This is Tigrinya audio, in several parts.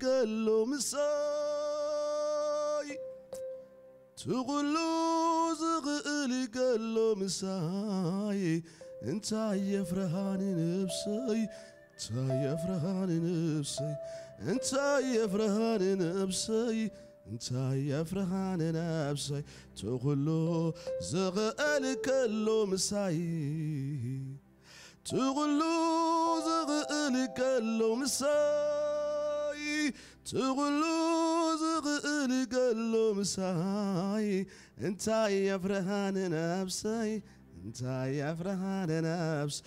ከሎ ምሳይ፣ ትኹሉ ዝኽእል ከሎ ምሳይ፣ እንታይ የፍርሃኒ ነብሰይ፣ እንታይ የፍርሃኒ ነብሰይ፣ እንታይ የፍርሃኒ ነብሰይ፣ እንታይ የፍርሃኒ ነብሰይ፣ ትኹሉ ዝኽእል ከሎ ምሳይ፣ ትኹሉ ዝኽእል ከሎ ምሳይ፣ ትኹሉ ዝኽእል ከሎ ምሳይ፣ እንታይ የፍርሃኒ ነብሰይ፣ እንታይ የፍርሃኒ ነብስ፣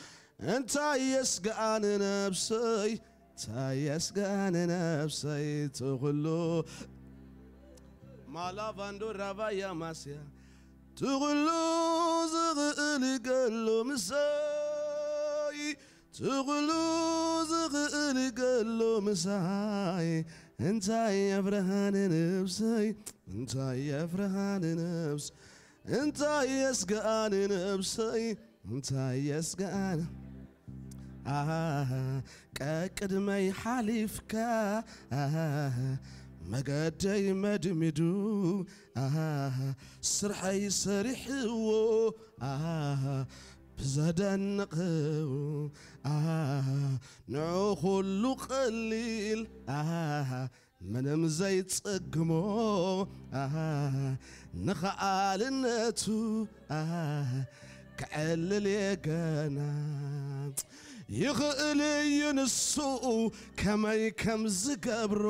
እንታይ የስግኣኒ ነብሰይ፣ እንታይ የስግኣኒ ነብሰይ፣ ትኹሉ ማላቫንዶ ራቫያ ማስያ፣ ትኹሉ ዝኽእል ከሎ ምሳይ፣ ትኹሉ ዝኽእል ከሎ ምሳይ፣ እንታይ የፍርሃኒ ነብሰይ፣ እንታይ የፍርሃኒ ነብስ፣ እንታይ የስግኣኒ ነብሰይ፣ እንታይ የስግኣኒ። ኣሃ፣ ቀቅድመይ ሓሊፍካ፣ ኣሃ፣ መገደይ መድሚዱ፣ ኣሃ፣ ስርሐይ ሰሪሕዎ፣ ኣሃ፣ ብዘደንቕ፣ ኣሃ፣ ንዑ ኩሉ ቀሊል፣ ኣሃ፣ ምንም ዘይጽግሞ፣ ኣሃ፣ ንኸኣልነቱ፣ ኣሃ፣ ክዕልል እየ ገና። ይኽእል እዩ ንሱ ከመይ ከም ዝገብሮ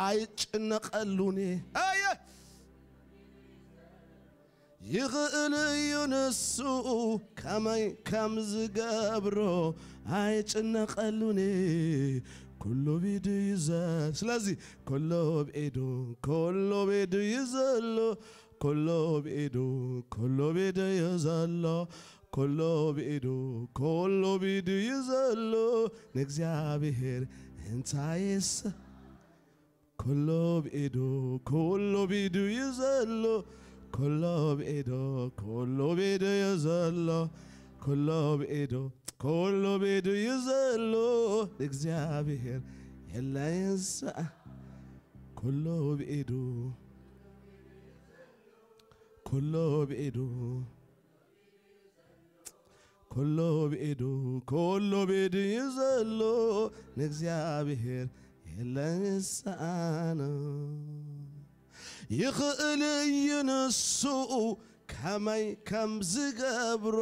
ኣይጭነቐሉን እየ። ኣየ! ይኽእል እዩ ንሱ ከመይ ከም ዝገብሮ ኣይጭነቐሉን። ኩሉ ብኢዱ እዩ ዘ-፣ ስለዚ ኩሉ ብኢዱ፣ ኩሉ ብኢዱ እዩ ዘሎ። ኩሉ ብኢዱ፣ ኩሉ ብኢዱ እዩ ዘሎ። ኩሉ ብኢዱ፣ ኩሉ ብኢዱ እዩ ዘሎ። ንእግዚኣብሔር እንታይ ይስ-፣ ኩሉ ብኢዱ፣ ኩሉ ብኢዱ እዩ ዘሎ። ኩሉ ብኢዱ፣ ኩሉ ብኢዱ እዩ ዘሎ። ኩሉ ብኢዱ፣ ኩሉ ብኢዱ እዩ ዘሎ። ንእግዚኣብሔር የለይን ሰኣ-፣ ኩሉ ብኢዱ፣ ኩሉ ብኢዱ፣ ኩሉ ብኢዱ፣ ኩሉ ብኢዱ እዩ ዘሎ። ንእግዚኣብሔር የለን ዝሰኣኖ። ይኽእል እዩ ንሱ ከመይ ከም ዝገብሮ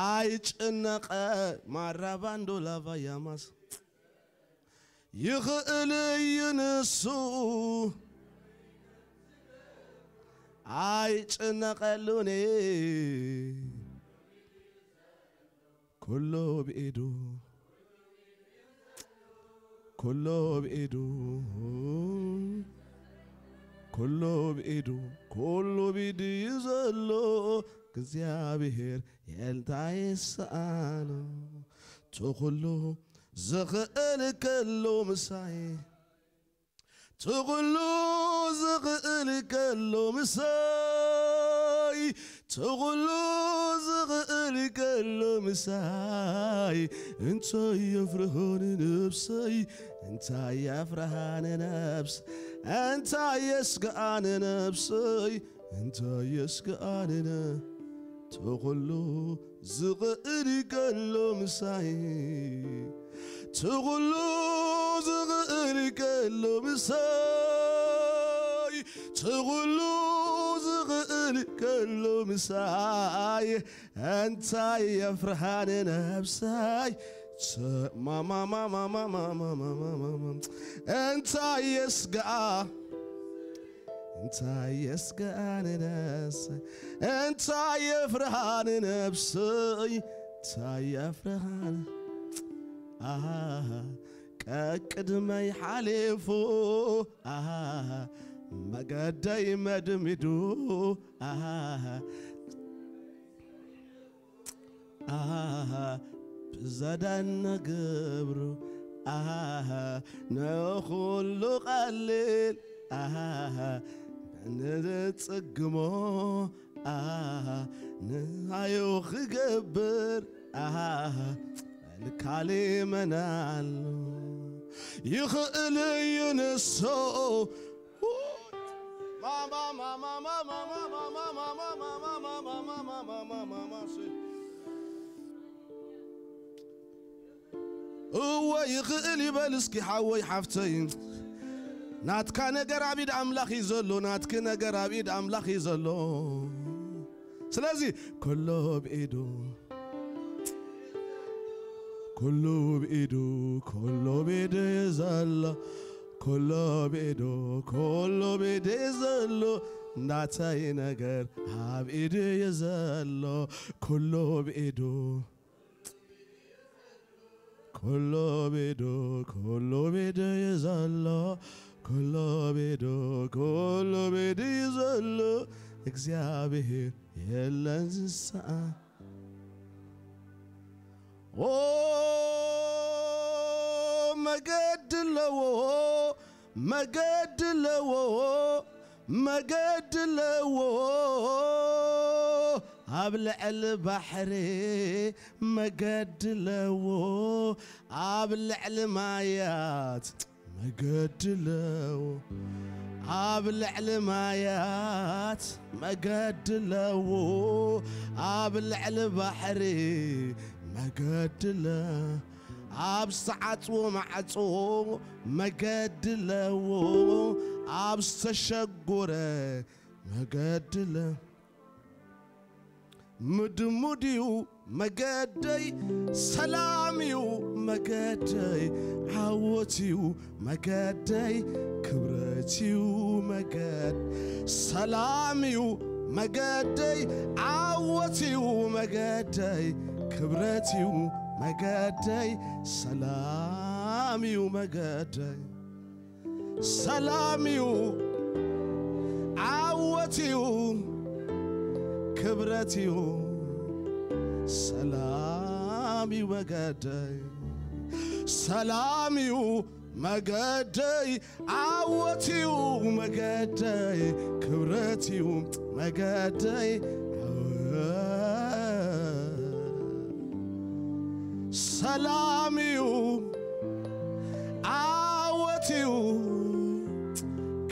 ኣይጭነቐ። ማራባንዶ ላቫ ያማስ። ይኽእል እዩ ንሱ ኣይጭነቐሉን። ኩሉ ብኢዱ፣ ኩሉ ብኢዱ፣ ኩሉ ብኢዱ፣ ኩሉ ብኢዱ እዩ ዘሎ እግዚኣብሔር። የልታይ ይሰኣኖ። እቲ ኩሉ ዝኽእል ከሎ ምሳይ፣ እቲ ኩሉ ዝኽእል ከሎ ምሳይ፣ እቲ ኩሉ ዝኽእል ከሎ ምሳይ፣ እንታይ የፍርሃኒ ነብሰይ፣ እንታይ የፍርሃኒ ነብስ፣ እንታይ የስግኣኒ ነብሰይ፣ እንታይ የስግኣኒ ነ-፣ እቲ ኩሉ ዝኽእል ከሎ ምሳይ፣ እቲ ኩሉ ዝኽእል ከሎ ምሳይ፣ እቲ ኩሉ ዝኽእል ከሎ ምሳይ፣ እንታይ የፍርሃኒ ነብሰይ፣ ስ-፣ ማማማማማማማማማማ፣ እንታይ የስግኣ፣ እንታይ የስግኣኒ ነብሰይ፣ እንታይ የፍርሃኒ ነብሰይ፣ እንታይ የፍርሃኒ። ኣሃ፣ ቀቅድመይ ሓሊፉ፣ ኣሃ፣ መገደይ መድሚዱ፣ ኣሃ፣ ኣሃ፣ ብዘደንቕ ግብሩ፣ ኣሃ፣ ንኹሉ ቀሊል፣ ኣሃ፣ ንጽግሞ፣ ኣሃ፣ ንሃዩ ክገብር፣ ኣሃ፣ ልካሊ መን ኣሎ? ይኽእል እዩ ንሱ። እወ ይኽእል ይበል እስኪ ሓወይ ሓፍተይ። ናትካ ነገር ኣብ ኢድ ኣምላኽ እዩ ዘሎ። ናትኪ ነገር ኣብ ኢድ ኣምላኽ እዩ ዘሎ። ስለዚ ኩሉ ብኢዱ፣ ኩሉ ብኢዱ፣ ኩሉ ብኢዱ እዩ ዘሎ። ኩሉ ብኢዱ፣ ኩሉ ብኢዱ እዩ ዘሎ። ናተይ ነገር ኣብ ኢዱ እዩ ዘሎ። ኩሉ ብኢዱ፣ ኩሉ ብኢዱ፣ ኩሉ ብኢዱ እዩ ዘሎ። ኩሉ ብኢዱ፣ ኩሉ ብኢዱ እዩ ዘሎ። እግዚኣብሔር የለን ዝሰኣ። ኦ መገዲ ኣለዎ፣ መገዲ ኣለዎ፣ መገዲ ኣለዎ። ኣብ ልዕሊ ባሕሪ መገዲ ኣለዎ፣ ኣብ ልዕሊ ማያት መገዲ ኣለዎ፣ ኣብ ልዕሊ ማያት መገዲ ኣለዎ፣ ኣብ ልዕሊ ባሕሪ መገዲ ኣለ-፣ ኣብ ዝተዓጽዎ ማዕጾ መገዲ ኣለዎ፣ ኣብ ዝተሸጎረ መገዲ ኣለ-፣ ምድሙድ እዩ መገደይ፣ ሰላም እዩ መገደይ፣ ዓወት እዩ መገደይ፣ ክብረት እዩ መገድ-፣ ሰላም እዩ መገደይ፣ ዓወት እዩ መገደይ፣ ክብረት እዩ መገደይ፣ ሰላም እዩ መገደይ። ሰላም እዩ፣ ዓወት እዩ፣ ክብረት እዩ። ሰላም እዩ መገደይ፣ ሰላም እዩ መገደይ፣ ዓወት እዩ መገደይ፣ ክብረት እዩ መገደይ። ሰላም እዩ፣ ዓወት እዩ፣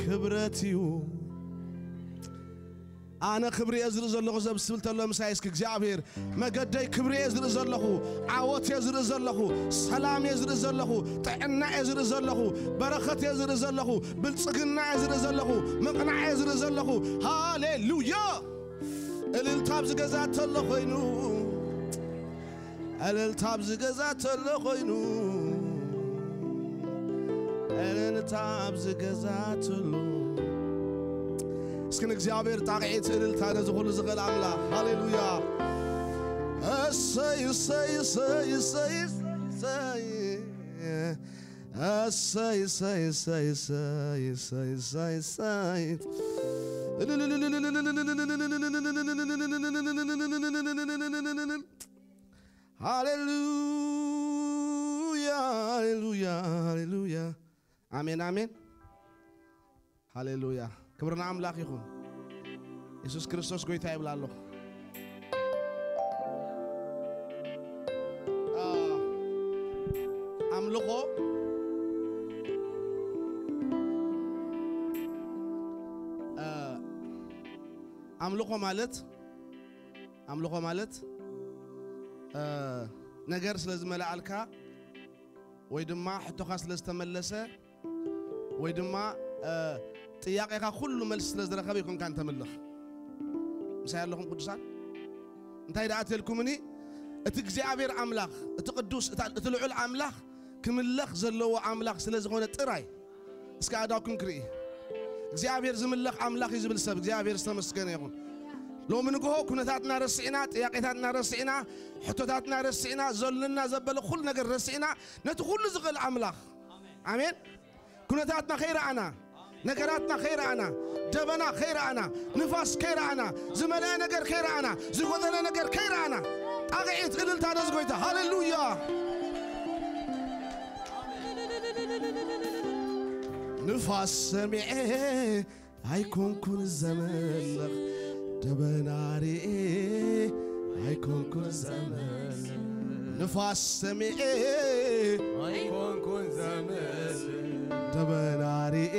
ክብረት እዩ። ኣነ ክብሪ እየ ዝርኢ ዘለኹ ሰብ ስብል ተሎ ምሳይ እስኪ እግዚኣብሔር መገደይ ክብሪ እየ ዝርኢ ዘለኹ፣ ዓወት እየ ዝርኢ ዘለኹ፣ ሰላም እየ ዝርኢ ዘለኹ፣ ጥዕና እየ ዝርኢ ዘለኹ፣ በረኸት እየ ዝርኢ ዘለኹ፣ ብልጽግና እየ ዝርኢ ዘለኹ፣ ምቕናዕ እየ ዝርኢ ዘለኹ። ሃሌሉያ! እልልታ ኣብዚ ገዛ ተሎ ኮይኑ፣ እልልታ ኣብዚ ገዛ ተሎ ኮይኑ፣ እልልታ ኣብዚ ገዛ ተሎ። እስኪ ንእግዚኣብሔር ጣቕዒት እልልታ ነዚ ኩሉ ዝኽእል ኣምላኽ። ሃሌሉያ። እሰይ፣ እሰይ፣ እሰይ፣ እሰይ፣ እሰይ። እሰይ፣ እሰይ፣ እሰይ፣ እሰይ፣ እሰይ፣ እሰይ፣ እሰይ። ሃሌሉያ፣ ሃሌሉያ፣ ሃሌሉያ፣ ሃሌሉያ። ኣሜን፣ ኣሜን። ሃሌሉያ። ክብሪ ንኣምላኽ ይኹን። የሱስ ክርስቶስ ጎይታ ይብል ኣለኹ። አ፣ ኣምልኾ፣ አ፣ ኣምልኾ ማለት፣ ኣምልኾ ማለት፣ አ፣ ነገር ስለ ዝመልኣልካ ወይ ድማ ሕቶኻ ስለ ዝተመለሰ ወይ ድማ፣ እ፣ ጥያቄኻ ኩሉ መልሲ ስለ ዝረኸበ ይኮንካ እንተምልኽ። ምሳይ ኣለኹም ቅዱሳን? እንታይ ደኣ ተልኩምኒ? እቲ እግዚኣብሔር ኣምላኽ፣ እቲ ቅዱስ፣ እታ፣ እቲ ልዑል ኣምላኽ ክምለኽ ዘለዎ ኣምላኽ ስለ ዝኾነ ጥራይ። እስከ ኣእዳውኩም ክርኢ። እግዚኣብሔር ዝምለኽ ኣምላኽ እዩ ዝብል ሰብ እግዚኣብሔር ዝተመስገነ ይኹን። ሎሚ ንግሆ ኩነታትና ረሲዕና፣ ጥያቄታትና ረሲዕና፣ ሕቶታትና ረሲዕና፣ ዘሎና ዘበለ ኩሉ ነገር ረሲዕና፣ ነቲ ኩሉ ዝኽእል ኣምላኽ፣ ኣሜን፣ ኩነታትና ከይረኣና፣ ነገራትና ከይረኣና፣ ደበና ከይረኣና፣ ንፋስ ከይረኣና፣ ዝመልአ ነገር ከይረኣና፣ ዝጎደለ ነገር ከይረኣና፣ ጣቕዒት እልልታ ነዚ ጎይታ። ሃሌሉያ። ንፋስ ሰሚዐ ኣይኮንኩን ዘመለኽ፣ ደበና ርኤ ኣይኮንኩን ዘመለኽ፣ ንፋስ ሰሚኤ ኣይኮንኩን ዘመስግን፣ ደበና ሪኤ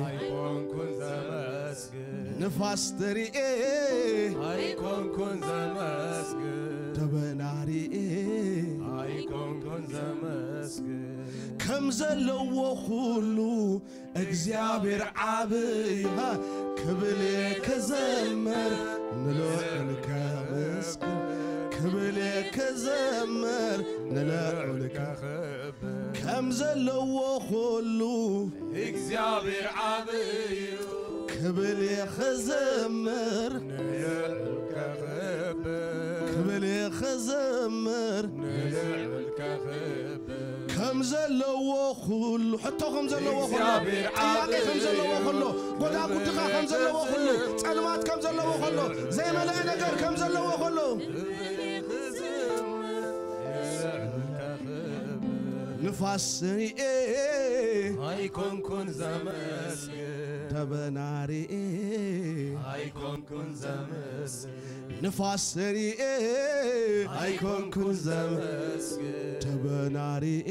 ኣይኮንኩን ዘመስግን፣ ንፋስ ተሪኤ ኣይኮንኩን ዘመስግን፣ ደበና ሪኤ ኣይኮንኩን ዘመስግን፣ ከም ዘለዎ ኩሉ እግዚኣብሔር ዓብይ ክብል ክዘምር ንልዑል ከመስግን ክብል ክዘምር ንልዑል ከኸብር ከም ዘለዎ ኩሉ እግዚኣብሔር ዓብይ ክብል ክዘምር ንልዑል ከኸብር ክብል ክዘምር ንልዑል ከኸብር ከም ዘለዎ ኩሉ ሕቶ ከም ዘለዎ ኩሉ እግዚኣብሔር ጥያቄ ከም ዘለዎ ኩሉ ጎዳጉድኻ ከም ዘለዎ ኩሉ ጸልማት ከም ዘለዎ ኩሉ ዘይመለአ ነገር ከም ዘለዎ ኩሉ ንፋስ ሪኤ ኣይኮንኩን ዘመስግን ደበና ሪኤ ኣይኮንኩን ዘመስግን ንፋስ ሪኤ ኣይኮንኩን ዘመስግን ደበና ሪኤ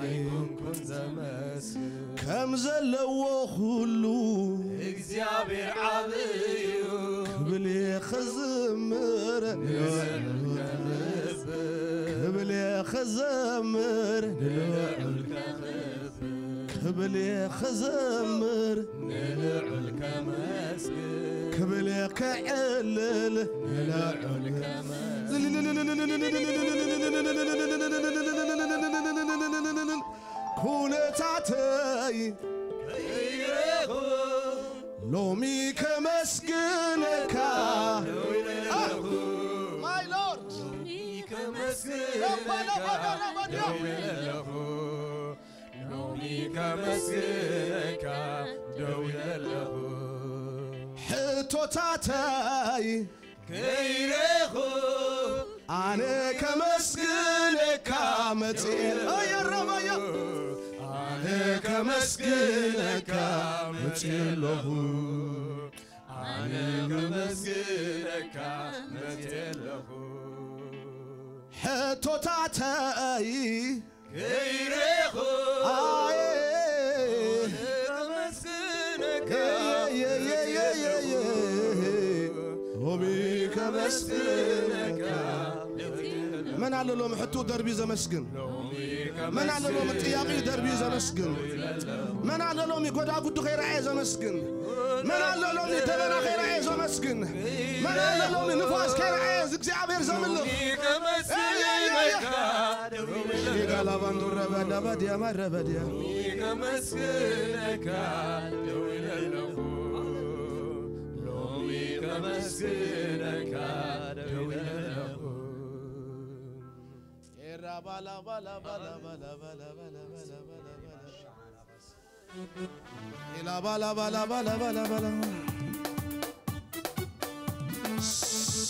ኣይኮንኩን ዘመስግን ከም ዘለዎ ኩሉ እግዚኣብሔር ዓብዩ ክብል ክዝምር ክብል ክዘምር ክብል ክዘምር ንልዑል ከመስግን ክብል ክዕልል ንልዑል ከመስግን ኩነታተይ ሎሚ ከመስግነካ My Lord ሎሚ ከመስግነካ ደው ኢለ ኣለኹ ሕቶታተይ ከይረኹ ኣነ ከመስግነካ መጽእ ኣየረባያ ኣነ ከመስግነካ መጽእ ኣለኹ ኣነ ከመስግነካ መጽእ ኣለኹ ሕቶታተይ ከይረኹ ኣየ ከመስግነካ ሎሚ ከመስግነካ መን ኣሎ ሎሚ ሕቱ ደርቢ ዘመስግን መን ኣሎ ሎሚ ጥያቄ ደርቢ ዘመስግን መን ኣሎ ሎሚ ጎዳጉዱ ከይረኣየ ዘመስግን መን ኣሎ ሎሚ ደበና ከይረኣየ ዘመስግን መን ኣሎ ሎሚ ንፋስ ከይረኣየ እግዚኣብሔር ዘምልኽ ሌጋላባንዱረበዳባዲያማረበዲያ ከመስግነካ ደው ኢለ ኣለኹ ሎሚ ከመስግነካ ደው ኢለ ኣለኹ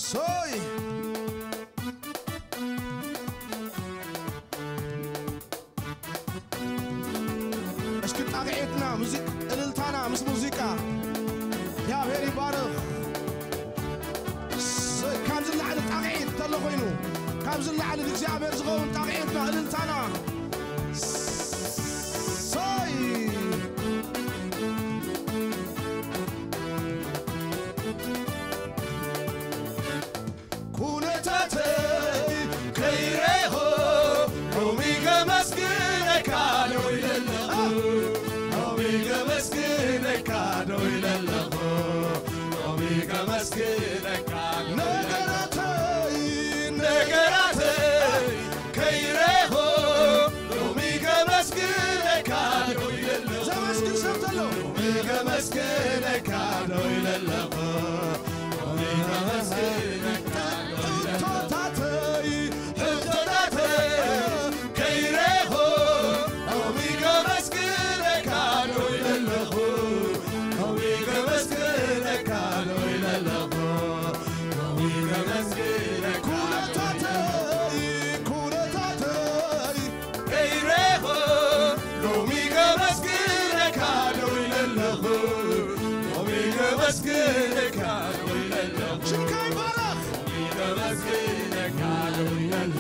ሶይ እስኪ ጣቕዒትና ሙዚቅ እልልታና ምስ ሙዚቃ እግዚኣብሔር ይባርኽ። ሶይ ካብዚ ላዕሊ ጣቕዒት ተሎ ኮይኑ ካብዚ ላዕሊ ንእግዚኣብሔር ዝኸውን ጣቕዒትና እልልታና ሶይ ኩነታተይ ከይረኹ ሎሚ ከመስግነካ ደው ኢለ ኣለኹ ሎሚ ከመስግነካ ደው ኢለ ኣለኹ ሎሚ ከመስግነካ ነገራተይ ነገራተይ ከይረኹ ሎሚ ከመስግነካ ደው ኢለ ኣለኹ ዘመስግን ሰብ ተሎ ሎሚ ከመስግነካ ደው ኢለ ኣለኹ ሎሚ ከመስግነካ ደው ኢለ ኣለኹ ሕቶታተይ ሕቶታተይ ከይረኹ ሎሚ ከመስግነካ ደው ኢለ ኣለኹ ሎሚ ከመስግነካ ደው ኢለ ኣለኹ ሎሚ ከመስግነካ ኩነታተይ ኩነታተይ ከይረኹ ሎሚ ከመስግነካ ደው ኢለ ኣለኹ ሎሚ ከመስግነካ ደው ኢለ ኣለኹ ሽምካ ይባረኽ ሎሚ ከመስግነካ ደው ኢለ ኣለኹ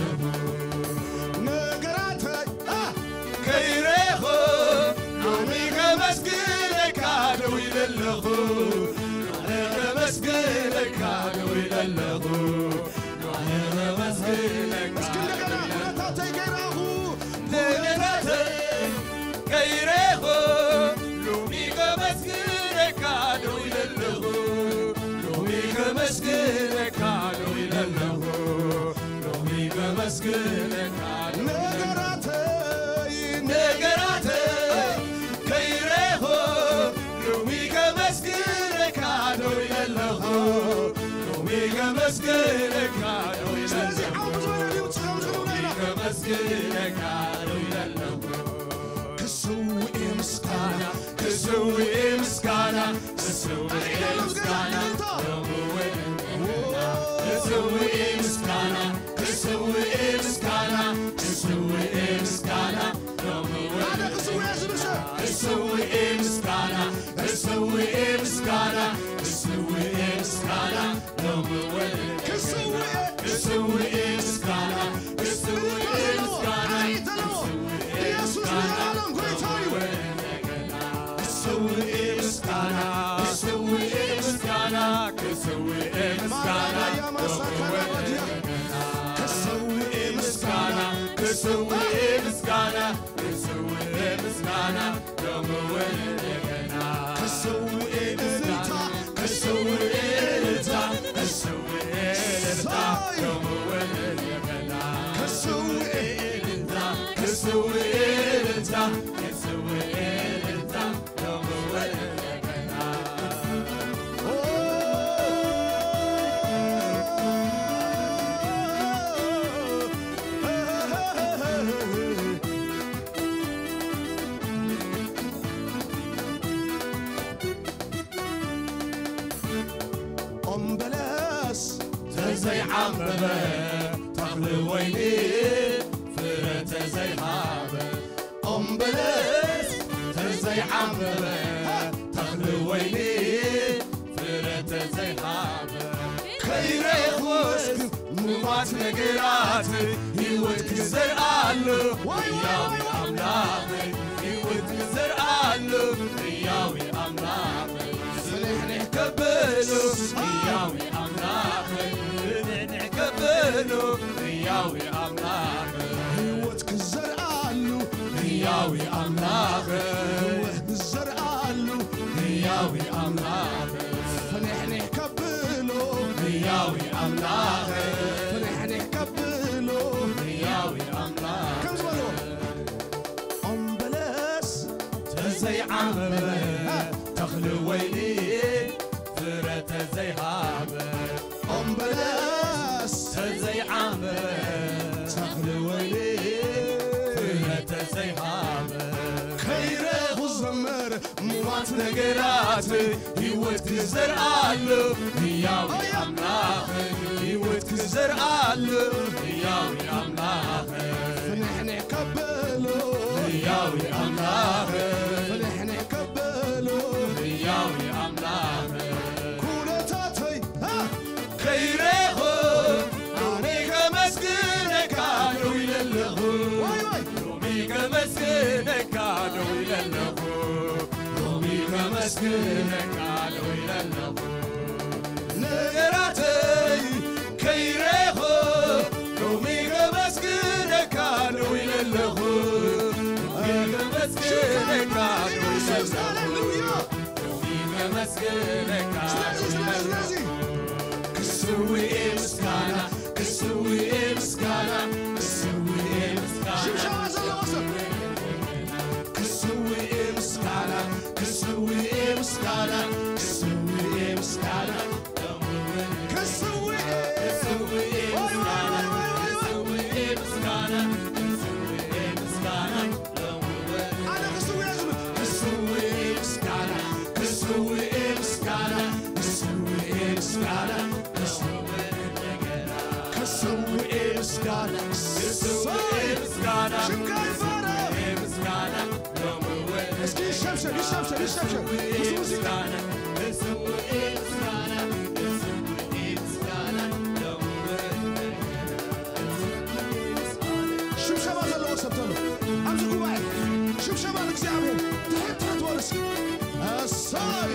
ከይረኹ ሎሚ ከመስግነካ ደው ኢለ ኣለኹ። ሎሚ ከመስግነካ ደው ኢለ ኣለኹ። ሎሚ ከመስግነካ ደው ኢለ ኣለኹ። ነገራተይ፣ ነገራተይ ከይረኹ ሎሚ ከመስግነካ ደው ኢለ ኣለኹ። ሎሚ ከመስግነካ ደው ኢለ ስለዚ ኣለኹ። ዓውዱ ዝበለ ድምፂ ከምዝግቡና ኢና። ከመስግነካ ደው ኢለ ኣለኹ። ክስውኤ ምስጋና፣ ክስውኤ ምስጋና፣ ክስውኤ ምስጋና፣ ክስውኤ ምስጋና፣ ክስውኤ ምስጋና፣ ክስውኤ ምስጋና፣ ሓደ ክስውኤ ዝብል ሰብ። ክስውኤ ምስጋና፣ ክስውኤ ምስጋና፣ ክስውኤ ምስጋና፣ ሎሚ ወለደ ክስውኤ፣ ክስውኤ ምስጋና፣ ክስውኤ ምስጋና፣ ኢየሱስ ንዘለኣለም ጎይታ እዩ። ክስውኤ ምስጋና፣ ክስውኤ ምስጋና፣ ክስውኤ ምስጋና፣ ሎሚ ወለደ ክስውኤ ምስጋና፣ ክስውኤ ምስጋና፣ ክስውኤ ምስጋና፣ ሎሚ ወለደ ክስውኤ እልልታ፣ ክስውኤ እልልታ፣ ክስውኤ እልልታ፣ ሎሚ ወለደ ክስውኤ እልልታ፣ ክስውኤ እልልታ፣ ክስውኤ እልልታ፣ ሎሚ ወለደ ኦም በለስ ተዘይዓምበበ፣ ተኽሊ ወይኒ ፍረ ተዘይሃበ። ኦም በለስ ተዘይዓምበበ፣ ተኽሊ ወይኒ ፍረ ተዘይሃበ። ከይረኹስ ምማት ነገራት ህይወት ክዘርኣሉ፣ ዋይ፣ ዋይ፣ ህያው ዋይ፣ ዋይ። ኣምላኽ ህይወት ክዘርኣሉ፣ ህያው ኣምላኽ ፍንሕንሕ ከብሉ፣ ህያው ኣምላኽ ፍንሕንሕ ከብሉ፣ ህያው ኣምላኽ ህይወት ክዘርኣሉ፣ ህያው ኣምላኽ ህይወት ክዘርኣሉ፣ ህያው ኣምላኽ ፍንሕንሕ ከብሉ፣ ህያው ኣምላኽ ፍንሕንሕ ከብሉ፣ ህያው ኣምላኽ ከም ዝበልዎ ኦም በለስ ተዘይዓምበበ፣ ተኽሊ ወይኒ ፍረ ተዘይሃበ። ኦም በለስ ተዘይዓምበበ፣ ተኽሊ ወይኒ ፍረ ተዘይሃበ። ከይረኹ ዘመር ምዋት ነገራት ህይወት ክዘርኣሉ፣ ህያው ኣምላኽ ህይወት ክዘርኣሉ፣ ህያው ኣምላኽ ፍንሕንሕ ከብሉ፣ ህያው ኣምላኽ ፍንሕንሕ ከብሉ፣ ህያው ኣምላኽ ኩነታተይ፣ አ፣ ከይረኹ ሎሚ ከመስግነካ ደው ኢለ ኣለኹ። ዋይ፣ ዋይ። ሎሚ ከመስግነካ ደው ኢለ ኣለኹ። ሎሚ ከመስግነካ ደው ኢለ ኣለኹ። ነገራተይ ከይረኹ ሎሚ ከመስግነካ ደው ኢለ ኣለኹ። ሎሚ ከመስግነካ ደው ኢለ ኣለኹ። ሃሌሉያ። ሎሚ ከመስግነካ ስለዚ፣ ስለዚ፣ ስለዚ ክስውኤ ምስጋና፣ ክስውኤ ምስጋና፣ ክስውኤ ምስጋና። ሽብሸባ ዘለዎ ሰብ። ክስውኤ ምስጋና፣ ክስውኤ ምስጋና፣ ክስውኤ ምስጋና። ክስውኤ። ክስውኤ ዋይ፣ ዋይ፣ ምስጋና፣ ዋይ፣ ዋይ፣ ዋይ። ክስውኤ ምስጋና፣ ክስውኤ ምስጋና። ኣነ ክስውእ እየ ዝብል። ክስውእ ምስጋና፣ ክስውእ ምስጋና፣ ክስውእ ምስጋና፣ ክስውእ ምስጋና፣ ክስውእ ምስጋና። ሽምካ ይባረክ። እስኪ ይሸብሸብ፣ ይሸብሸብ፣ ይሸብሸብ። ምስ ሙዚቃ። ሽብሸባ ዘለዎ ሰብ ዘሎ ኣብዚ ጉባኤ ሽብሸባ ንእግዚኣብሔር ትሕት ትሕት በሉ እስኪ። እሰይ።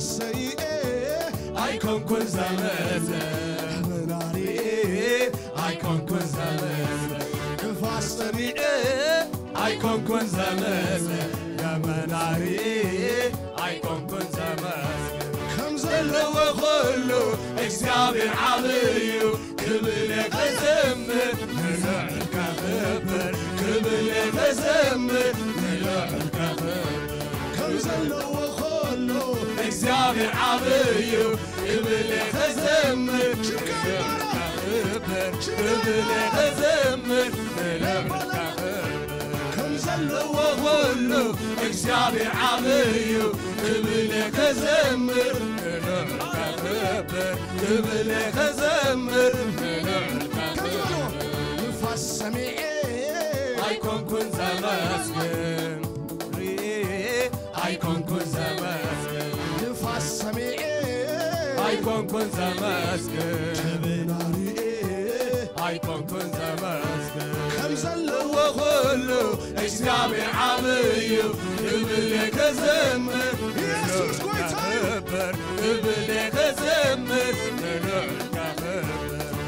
ሰይኤ ኣይኮንኩን ዘመዘ፣ ደመና ርኤ ኣይኮንኩን ዘመዘ፣ ንፋስ ሰሚኤ ኣይኮንኩን ዘመዘ፣ ደመና ርኤ ኣይኮንኩን ዘመዘ። ከም ዘለዎ ኩሉ እግዚኣብሔር ዓብዩ ክብል ከዘምር ንልዑል ከኽብር፣ ክብል ከዘምር ንልዑል ከኽብር። ከም ዘለዎ ኩሉ እግዚኣብሔር ዓብዩ ክብል ከዘምር ንልዑል ከኽብር፣ ክብል ከዘምር ንልዑል ከኽብር። ከም ዘለዎ ኩሉ እግዚኣብሔር ዓብዩ ክብል ከዘምር ንልዑል ከኽብር፣ ክብል ከዘምር ንልዑል ከኽብር። ንፋስ ሰሚዔ ኣይኮንኩን ዘመስግን ርኤ ኣይኮንኩን ዘመስግን ንፋስ ሰሚዔ ኣይኮንኩን ዘመስግን ደመና ርኤ ኣይኮንኩን ዘመስግን ከም ዘለዎ ኩሉ እግዚኣብሔር ዓብዩ ክብል ከዘምር ኢየሱስ ጎይታ እዩ። ከኽብር ክብል ከዘምር ንልዑል ከኽብር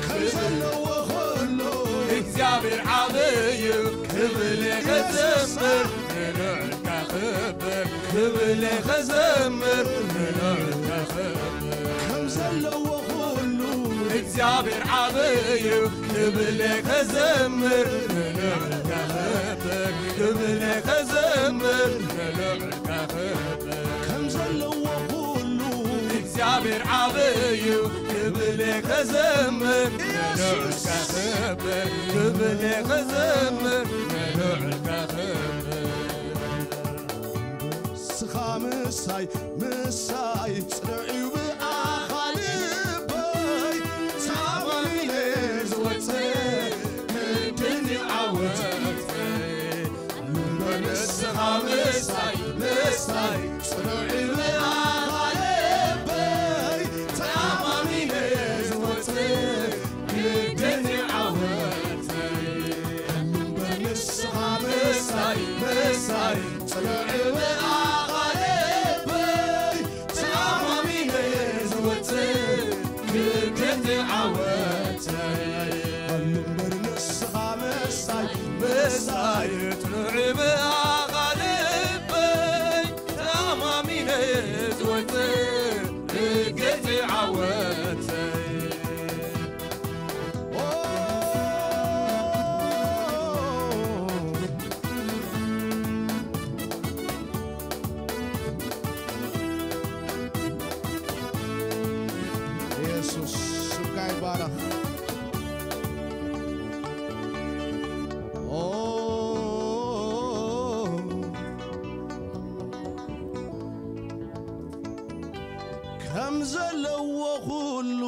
ከም ዘለዎ ኩሉ እግዚኣብሔር ዓብዩ ክብል ከዘምር ንልዑል ከኽብር ክብል ከዘምር ንልዑል ከኽብር ከም ዘለዎ ኩሉ እግዚኣብሔር ዓብዩ ክብል ከዘምር ንልዑል ከኽብር ክብል ከዘምር ንልዑል ከኽብር ከም ዘለዎ ኩሉ እግዚኣብሔር ዓብዩ ክብል ከዘምር ንልዑል ከኽብር ክብል ከዘምር ንልዑል ከኽብር ንስኻ ምሳይ ምሳይ ጽንዕ እዩ ብኣኻ ልበይ ተኣማሚነ ዝወፅእ ክንድን ዓወት እምበር ንስኻ ምሳይ ምሳይ ጽንዕ እዩ ብኣኻ ልበይ ተኣማሚነ ዝወፅእ ክንድን ዓወት እምበር ንስኻ ምሳይ ምሳይ ጽንዕ ብኣኻ ልበይ ተኣማሚነ ዝወፅእ ክክት ዓወተይ እምበር ንስኻ ምሳይ ምሳይ ጽንዕ ብኣኻ ልበይ ተኣማሚነ ዝወፅእ ክክት ዓወተይ ኢየሱስ ስምካ ይባረኽ። ኦ፣ ከም ዘለዎ ኩሉ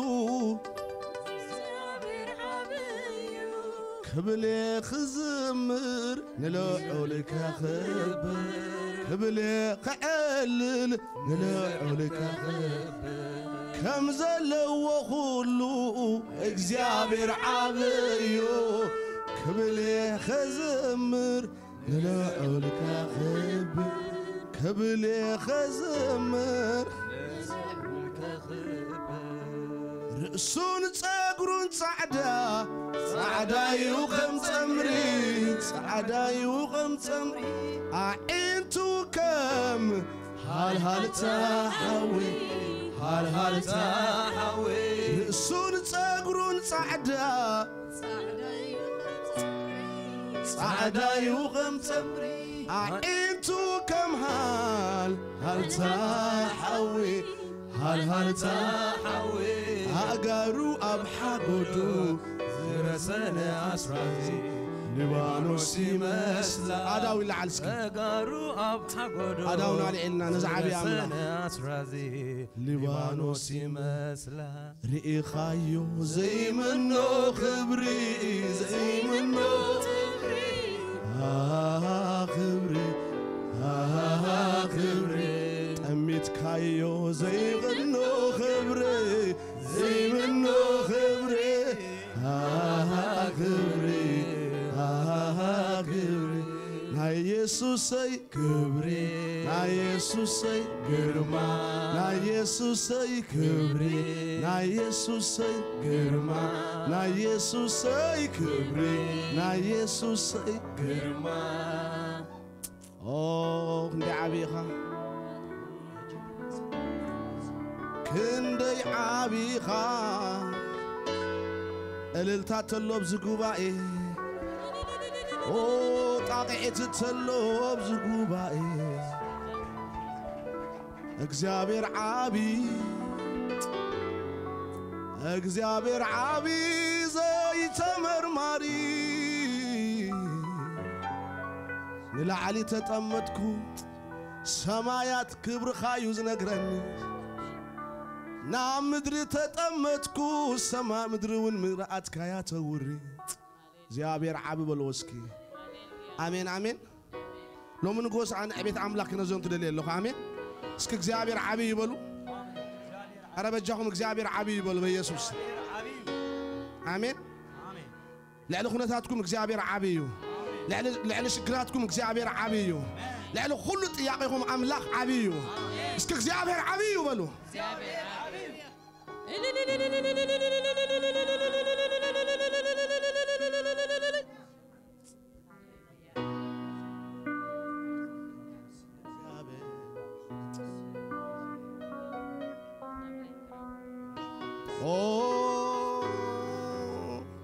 ክብሌ ክዝምር ንልዑል ከኽብር ክብሌ ክዕልል ንልዑል ከኽብር ከም ዘለዎ ኩሉ እግዚኣብሔር ዓብዩ ክብሌ ክዝምር ንልዑል ከኽብር ክብሌ ክዝምር ርእሱን ጸጉሩን ጻዕዳ ጻዕዳዩ ከም ጸምሪ ጻዕዳዩ ከም ጸምሪ ኣዒንቱ ከም ሃልሃልታ ሓዊ ሃልሃልታ ሓዊ ርእሱን ጸጉሩን ጻዕዳ ጻዕዳዩ ከም ጸምሪ ኣዒንቱ ከም ሃልሃልታ ሓዊ ሃልሃልታ ሓዊ ኣእጋሩ ኣብ ሓጎዶ ዝረሰነ ኣስራዚ ሊባኖስ ይመስላ ኣዳው ይለዓል እስኪ ኣእጋሩ ኣብ ሓጎዶ ኣዳው ናልዒልና ነዚ ዓብዪ ኣምላኽ ዝረሰነ ኣስራዚ ሊባኖስ ይመስላ ርኢኻዮ ዘይምኖ ክብሪ ዘይምኖ ክብሪ ክብሪ ጠሚትካዮ ዘይምኖ ክብሪ ዘይምኖ ክብሪ ክብሪ ክብሪ ናይ ኢየሱሰይ ክብሪ ናይ የሱሰይ ግርማ፣ ናይ የሱሰይ ክብሪ፣ ናይ የሱሰይ ግርማ፣ ናይ የሱሰይ ክብሪ፣ ናይ የሱሰይ ግርማ። ኦ ክንደይ ዓቢ ኢኻ፣ ክንደይ ዓቢ ኢኻ። እልልታ ተሎ ኣብዚ ጉባኤ፣ ኦ ጣቕዒት ተሎ ኣብዚ ጉባኤ። እግዚኣብሔር ዓቢ፣ እግዚኣብሔር ዓቢ ዘይተመርማሪ። ንላዕሊ ተጠመጥኩ፣ ሰማያት ክብርኻ እዩ ዝነግረኒ። ናብ ምድሪ ተጠመጥኩ፣ ሰማ ምድሪ እውን ምርኣትካያ ተውሪ። እግዚኣብሔር ዓቢ በልዎ እስኪ። ኣሜን ኣሜን። ሎሚ ንጎስ ኣነ ዕቤት ኣምላኽ ክነዞም ትደልየ ኣለኹ። ኣሜን። እስኪ እግዚኣብሔር ዓቢ ይበሉ። ኣረ በጃኹም እግዚኣብሔር ዓቢ ይበሉ በኢየሱስ። ኣሜን። ልዕሊ ኩነታትኩም እግዚኣብሔር ዓቢ እዩ። ልዕሊ ሽግራትኩም እግዚኣብሔር ዓቢ እዩ። ልዕሊ ኩሉ ጥያቄኹም ኣምላኽ ዓቢ እዩ። እስኪ እግዚኣብሔር ዓቢ እዩ በሉ።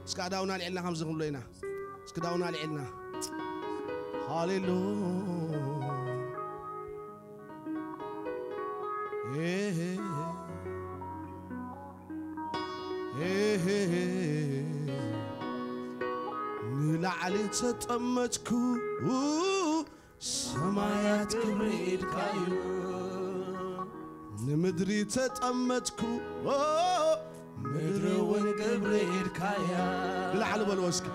እስካ ዳውና ልዕልና ከምዚ ክንብሎ ኢና። እስኪ ዳውና ልዕልና። ሃሌሉያ። ንላዕሊ ተጠመጥኩ፣ ሰማያት ክብሪ ኢድካዩ። ንምድሪ ተጠመጥኩ፣ ምድሪ እውን ክብሪ ኢድካያ። ንላዕሊ በልዎ እስኪ።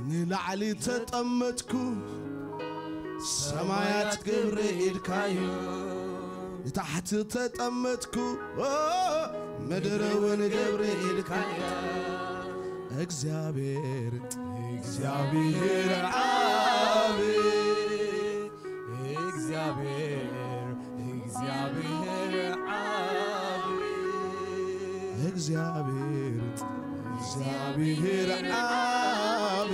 ንላዕሊ ተጠመጥኩ፣ ሰማያት ክብሪ ኢድካዩ። ንታሕቲ ተጠመጥኩ፣ ምድሪ እውን ክብሪ ኢድካያ። እግዚኣብሔር፣ እግዚኣብሔር ዓቢ፣ እግዚኣብሔር፣ እግዚኣብሔር ዓቢ፣ እግዚኣብሔር፣ እግዚኣብሔር ዓቢ፣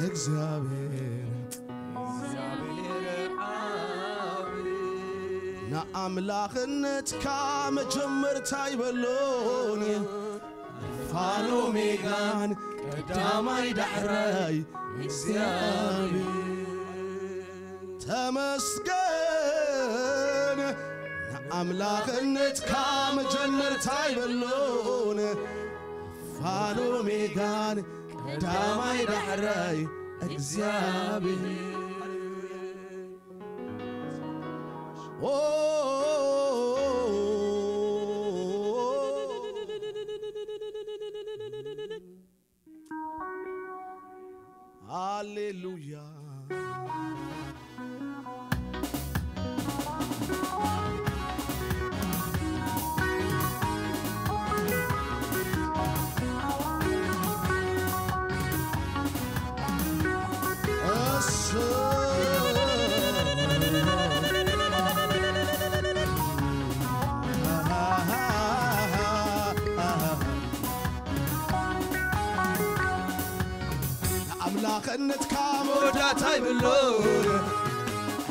እግዚኣብሔር፣ እግዚኣብሔር ዓቢ። ንኣምላኽነትካ መጀመርታ ይበሎን ኣልፋን ኦሜጋን ቀዳማይ ዳሕራይ እግዚኣብሔር። ተመስገን ንኣምላኽነትካ መጀመርታ ይበሎን ኣልፋን ኦሜጋን ቀዳማይ ዳሕራይ እግዚኣብሔር። ኦ ሃሌሉያ። ኣምላኽነትካ መወዳእታ ይብሉን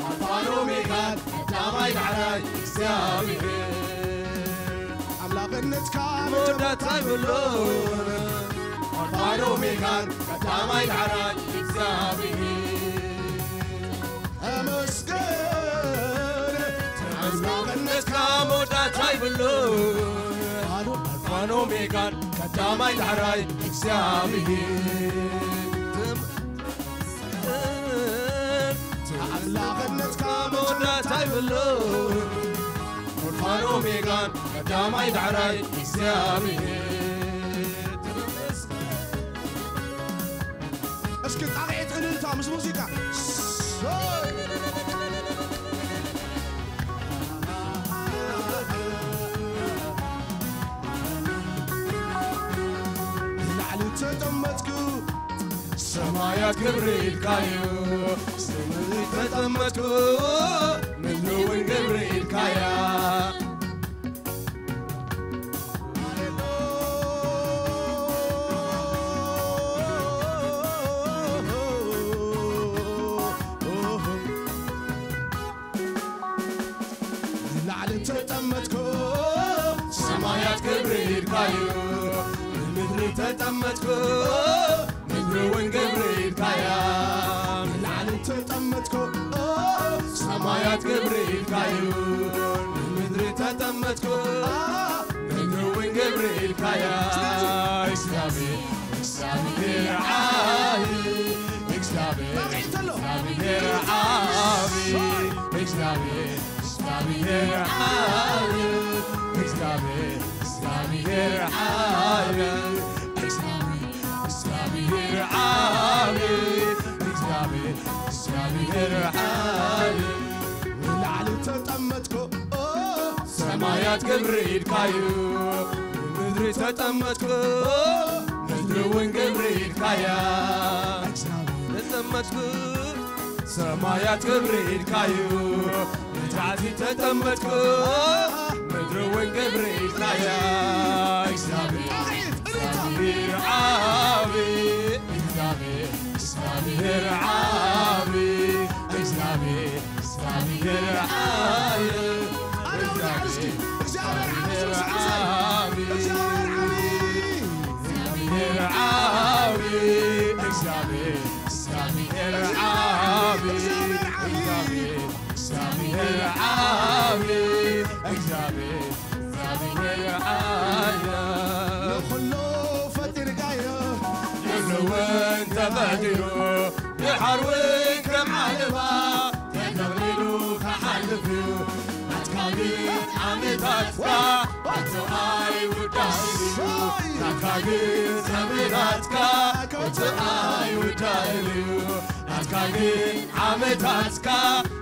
ኣልፋን ኦሜጋን ቀዳማይ ዳሕራይ እግዚኣብሔር። ኣምላኽነትካ መወዳእታ ይብሉን ኣልፋን ኦሜጋን ቀዳማይ ዳሕራይ እግዚኣብሔር። ተመስገን ኣምላኽነትካ መወዳእታ ይብሉን ኣልፋን ኦሜጋን ቀዳማይ ዳሕራይ እግዚኣብሔር። ኣምላኽነትካ መወዳእታ ይብሉን ኣልፋን ኦሜጋን ቀዳማይ ዳሕራይ እግዚኣብሔር። እስኪ ጣቕዒት እልልታ ምስ ሙዚቃ። ንላዕሊ ተጠመጥኩ ሰማያት ክብሪ ኢልካዩ። ስምሪ ተጠመጥኩ ምድሪ ካያ ንላዕሊ ተጠመትኮ ሰማያት ክብሪ ኢድካዩ ንምድሪ ተጠመትኮ ምድሪ እውን ግብሪ ኢድካያ ንላዕሊ ተጠመትኮ ሰማያት ግብሪ ኢድካዩ ንምድሪ ተጠመትኮ ምድሪ እውን ግብሪ ኢድካያ እግዚኣብሔር እግዚኣብሔር ዓቢ እግዚኣብሔር እግዚኣብሔር ዓቢ እግዚኣብሔር እግዚኣብሔር ዓቢ እግዚኣብሔር እግዚኣብሔር ዓቢ እግዚኣብሔር እግዚኣብሔር ዓቢ እግዚኣብሔር እግዚኣብሔር ዓቢ ንላዕሊ ተጠመጥኩ ሰማያት ግብሪ ኢድካዩ ምድሪ ተጠመጥኩ ምድሪ እውን ግብሪ ኢድካያ ተጠመጥኩ ሰማያት ክብሪ ኢድካዩ ንታሕቲ ተጠመጥኩ ምድሪ እውን ክብሪ ኢድካያ እግዚኣብሔር ዓቢ እግዚኣብሔር እግዚኣብሔር ዓቢ እግዚኣብሔር እግዚኣብሔር ዓቢ እግዚኣብሔር ዓቢ እግዚኣብሔር ዓቢ እግዚኣብሔር ዓቢ እግዚኣብሔር እግዚኣብሔር ዓቢ እግዚኣብሔር ዓቢ እግዚኣብሔር ዓቢ ኩሉ ፈጢርካዮ ኩሉ እውን ተፈጢሩ ድሓር እውን ከም ዓለባ ተጠቕሊሉ ክሓልፍ እዩ ናትካ ግን ዓመታትካ ከቶ ኣይውዳእን እዩ ናትካ ግን ዘመናትካ ከቶ ኣይውዳእን እዩ ናትካ ግን ዓመታትካ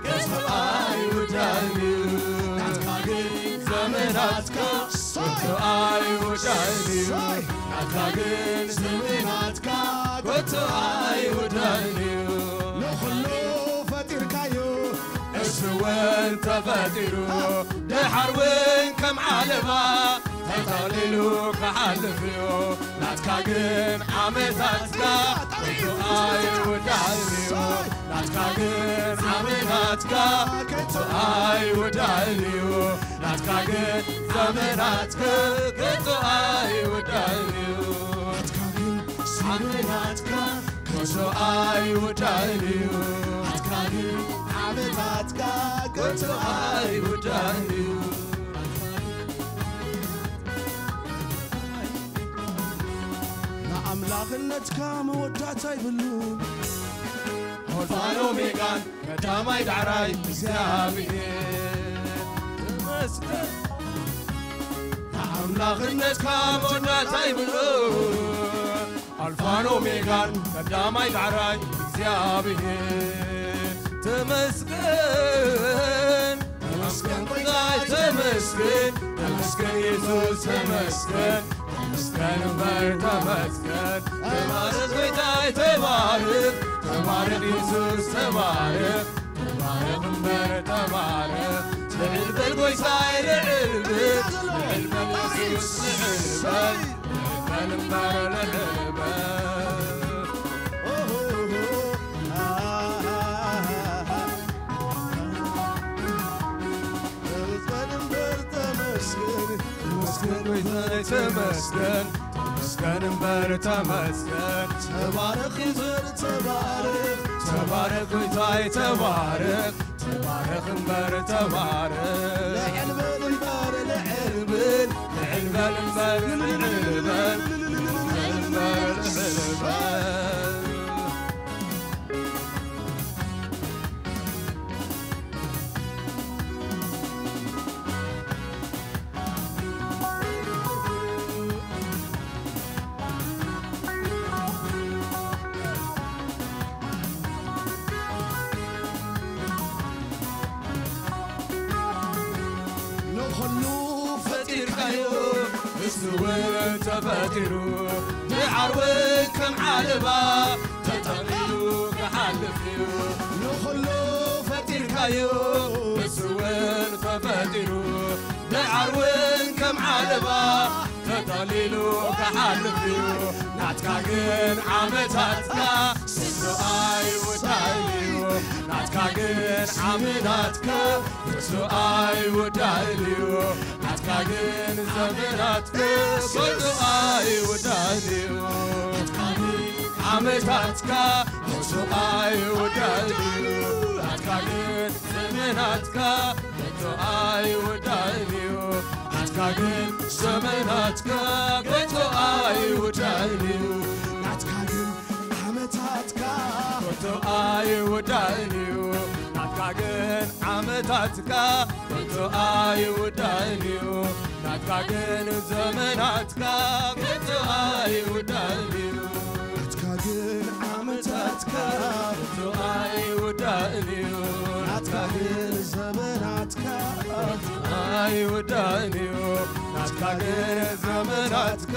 ከቶ ኣይውዳእን እዩ ናትካ ግን ዘመናትካ ከቶ ኣይውዳእን እዩ ናትካ ግን ዘመናትካ ከቶ ኣይውዳእን እዩ ንኹሉ ፈጢርካዮ እሱ እውን ተፈጢሩ ድሓር እውን ከም ዓለባ ተጠቕሊሉ ክሓልፍ እዩ ናትካ ግን ዓመታትካ ከቶ ኣይውዳእን እዩ ናትካ ግን ዓመታትካ ከቶ ኣይውዳእን እዩ ናትካ ግን ዘመናትካ ከቶ ኣይውዳእን እዩ ናትካ ግን ዘመናትካ ከቶ ኣይውዳእን እዩ ናትካ ግን ዓመታትካ ከቶ ኣይውዳእን እዩ ንኣምላኽነትካ መወዳእታ ይብሉን ኣልፋን ኦሜጋን ቀዳማይ ዳዕራይ እግዚኣብሔር ተመስገን ንኣምላኽነትካ መወዳእታ ይብሉን ኣልፋን ኦሜጋን ቀዳማይ ዳዕራይ እግዚኣብሔር ተመስገን ተመስገን ጎይታይ ተመስገን ተመስገን የሱስ ተመስገን ተመስገን እምበር ተመስገን ተባረክ ጎይታይ ተባረክ ተባረክ የሱስ ተባረክ ተባረክ እምበር ተባረክ ልዕል በል ጎይታይ ልዕል በል ልዕል በል የሱስ ልዕል በል ልዕል በል እምበር ልዕል በል ተመስገን እምበር ተመስገን ተመስገን ጎይታይ ተመስገን ተመስገን እምበር ተመስገን ተባረክ ይዘር ተባረክ ተባረክ ጎይታይ ተባረክ ተባረክ እምበር ተባረክ ልዕል በል እምበር ልዕል በል ልዕል በል እምበር ልዕል በል ልዕል በል ልዕል በል ንኹሉ ፈጢርካዮ ንሱ እውን ተፈጢሩ ድሓር እውን ከም ዓለባ ተጠቕሊሉ ክሓልፍ እዩ ንኹሉ ፈጢ ኢልካዮ፣ ንሱ እውን ተፈጢሩ፣ ደሓር እውን ከም ዓለባ ተጠቕሊሉ ክሓልፍ እዩ። ናትካ ግን ዓመታትካ ንሱ ኣይውዳእን እዩ። ናትካ ግን ዓመታትካ ንሱ ኣይውዳእን እዩ። ናትካ ግን ዘመናትካ ከቶ ኣይውዳእን እዩ። ናትካ ግን ዓመታትካ ከቶ ኣይውዳእን እዩ። ናትካ ግን ዘመናትካ ከቶ ኣይውዳእን እዩ። ናትካ ግን ዘመናትካ ከቶ ኣይውዳእን እዩ። ናትካ ግን ዓመታትካ ከቶ ኣይውዳእን እዩ። ናትካ ግን ዓመታትካ ከቶ ኣይውዳእን እዩ። ናትካ ግን ዘመናትካ ከቶ ኣይውዳእን እዩ። ናትካ ግን ዓመታትካ ከቶ ኣይውዳእን እዩ። ናትካ ግን ዘመናትካ ከቶ ኣይውዳእን እዩ። ናትካ ግን ዘመናትካ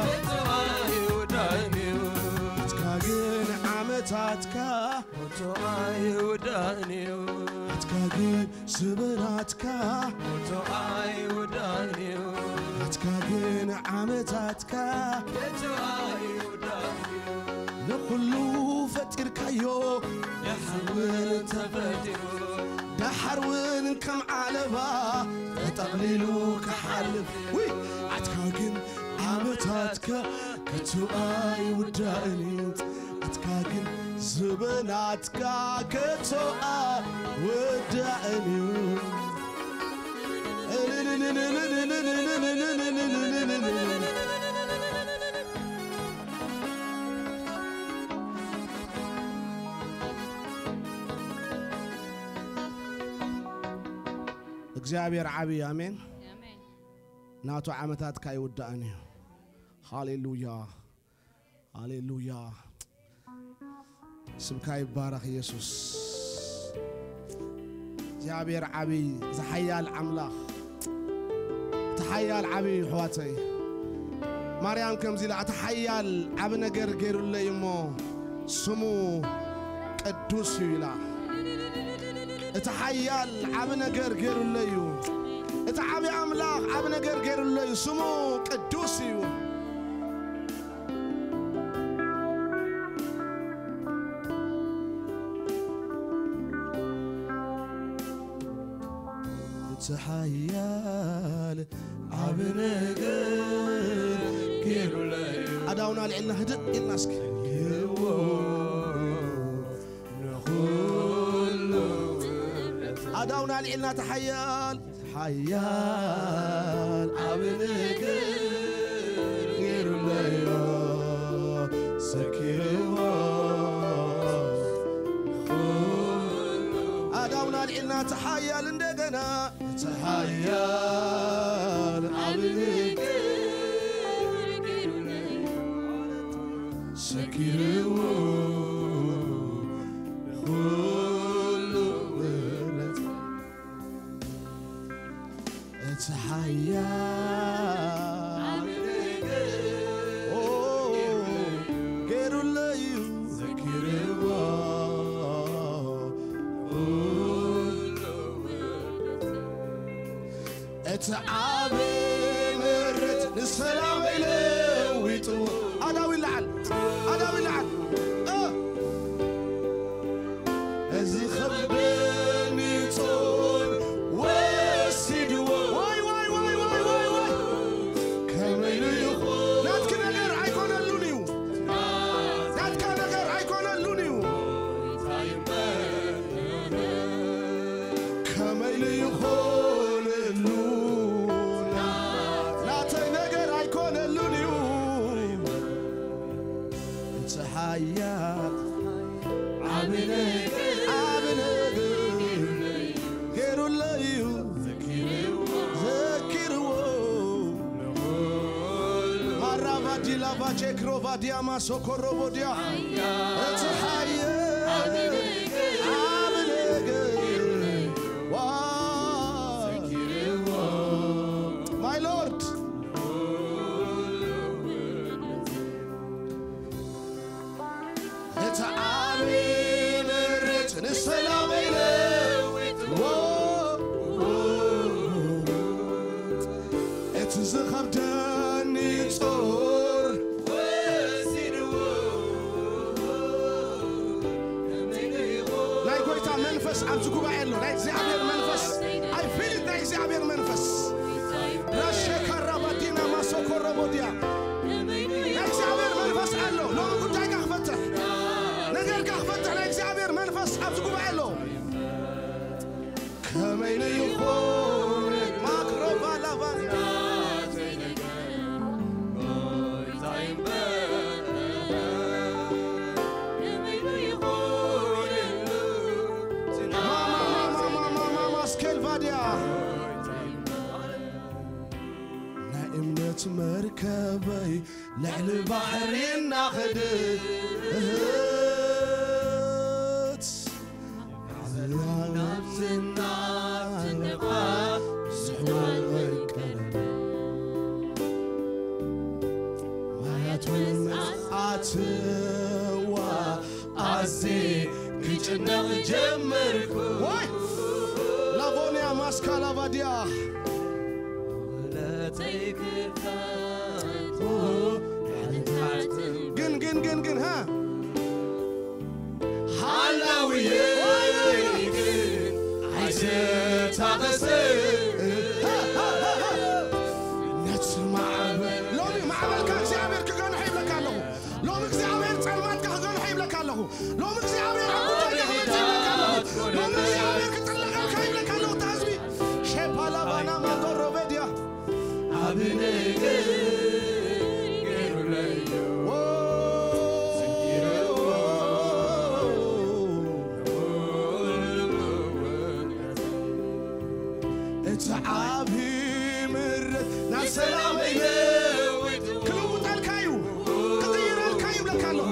ከቶ ኣይውዳእን እዩ። ናትካ ግን ዓመታትካ ከቶ ኣይውዳእን እዩ። ናትካ ግን ዘመናትካ ከቶ ኣይውዳእን እዩ። ናትካ ግን ዓመታትካ ከቶ ኣይውዳእን እዩ። ንኹሉ ፈጢርካዮ፣ ደሓር እውን ተፈጢሩ፣ ደሓር እውን ከም ዓለባ ተጠቕሊሉ ክሓልፍ። ውይ፣ ናትካ ግን ዓመታትካ ከቶ ኣይውዳእን እዩ። ናትካ ግን ዘመናትካ ከቶ ኣይውዳእን እዩ። እግዚኣብሔር ዓብዪ፣ ኣሜን። ኣሜን። ናቱ ዓመታትካ ኣይውዳእን እዩ። ሃሌሉያ፣ ሃሌሉያ። ስምካ ይባረኽ የሱስ። እግዚኣብሔር ዓብዪ፣ ዝሓያል ኣምላኽ፣ እቲ ሓያል ዓብዪ እዩ። ኣሕዋተይ፣ ማርያም ከምዚ ኢላ፣ እቲ ሓያል ዓቢ ነገር ገይሩለይ እሞ ስሙ ቅዱስ እዩ ኢላ። እቲ ሓያል ዓቢ ነገር ገይሩለይ እዩ። እቲ ዓቢ ኣምላኽ ዓቢ ነገር ገይሩለይ እዩ። ስሙ ቅዱስ እዩ። እቲ ሓያል ዓቢ ነገር ገይሩለይ እዩ። ኣዳውና ኣልዒልና ህድእ ኢልና እስኪ። ይዎ ንኹሉ ኣዳውና ኣልዒልና፣ እቲ ሓያል፣ ሓያል ዓቢ ነገር ገይሩለዮ፣ ዘኪርዎ። ኣዳውና ኣልዒልና፣ እቲ ሓያል እንደገና፣ እቲ ሓያል ዓቢ ነገር ሰኪርዎ ንኹሉ ውረት። እቲ ሓያል ኦ፣ ገይሩለዩ ዘኪርዎ። እቲ ዓቢ ምሕረት ንሰላም ለዊጡ። ኣዳው ይለዓል፣ ኣዳው ይለዓል። እ፣ እዚ ኸብደኒ ጾር ወሲድዎ። ዋይ፣ ዋይ፣ ዋይ። ከመይ ኢሉ ይኾን? ናትኪ ነገር ኣይኮነሉን እዩ። ናትካ ነገር ኣይኮነሉን እዩ። ከመይ ኢሉ ይኾነሉ? ናተይ ነገር ኣይኮነሉን እዩ። እቲ ሓያል ዓቢ ነገር፣ ዓቢ ነገር ገይሩለይ እዩ። ዘኪርዎ። ማራቫዲ ላቫ ቼክሮቫ ዲያማ ሶኮሮ ቦዲያ። እቲ ሓያል ዓቢ ነገር። ዋ። My Lord። እቲ ዓቢ ምሕረት ንሰላም ኢለ ዝኸብደኒ ጾር ወሲድዎ። ናይ ጎይታ መንፈስ ኣብዚ ጉባኤ ኣሎ። ናይ እግዚኣብሔር መንፈስ፣ I feel it። ናይ እግዚኣብሔር መንፈስ ራሸካራባዲና ማሶኮሮቦዲያ ናይ እግዚኣብሔር መንፈስ ኣሎ። ሎሚ ጉዳይካ ክፈትሕ፣ ነገርካ ክፈትሕ ናይ እግዚኣብሔር መንፈስ ኣብዚ ጉባኤ ኣሎ። ከመይ ንይኾን ማክሮባላባንያ ማማማማማማማስኬልቫድያ ናይ እምነት መርከበይ ልዕሊ ባሕሪ እናኸደት ዝናብ ዝናብ ዝንፋስ ዝሕወል ወርቀረ ማያት ወንዝ ኣትዋ ኣዜ ክጭነቕ ጀመርኩ። ወይ ላቮንያ ማስካላቫድያ ግን ግን ግን ግን ሃ ሃላውየ ግን ኣይትታኸሰ ነቲ ማዕበል ሎሚ ማዕበልካ እግዚኣብሔር ክገንሖ ይብለካ ኣለኹ። ሎሚ እግዚኣብሔር ጸልማትካ ክገንሖ ይብለካ ኣለኹ። ሎሚ እግዚኣብሔር ኣብ ጉዳይካ ክመጽእ ይብለካ ኣለኹ። ሎሚ እግዚኣብሔር ክጥለቐልካ ይብለካ ኣለኹ። እታ ህዝቢ ሼፓላባና ማንዶሮ ቤድያ ኣብ ነገር ገይሩለዮ እቲ ዓቢ ምረት ናብ ሰላም ክልውጠልካ እዩ፣ ክቕይረልካ እዩ ብለካ ኣለኹ።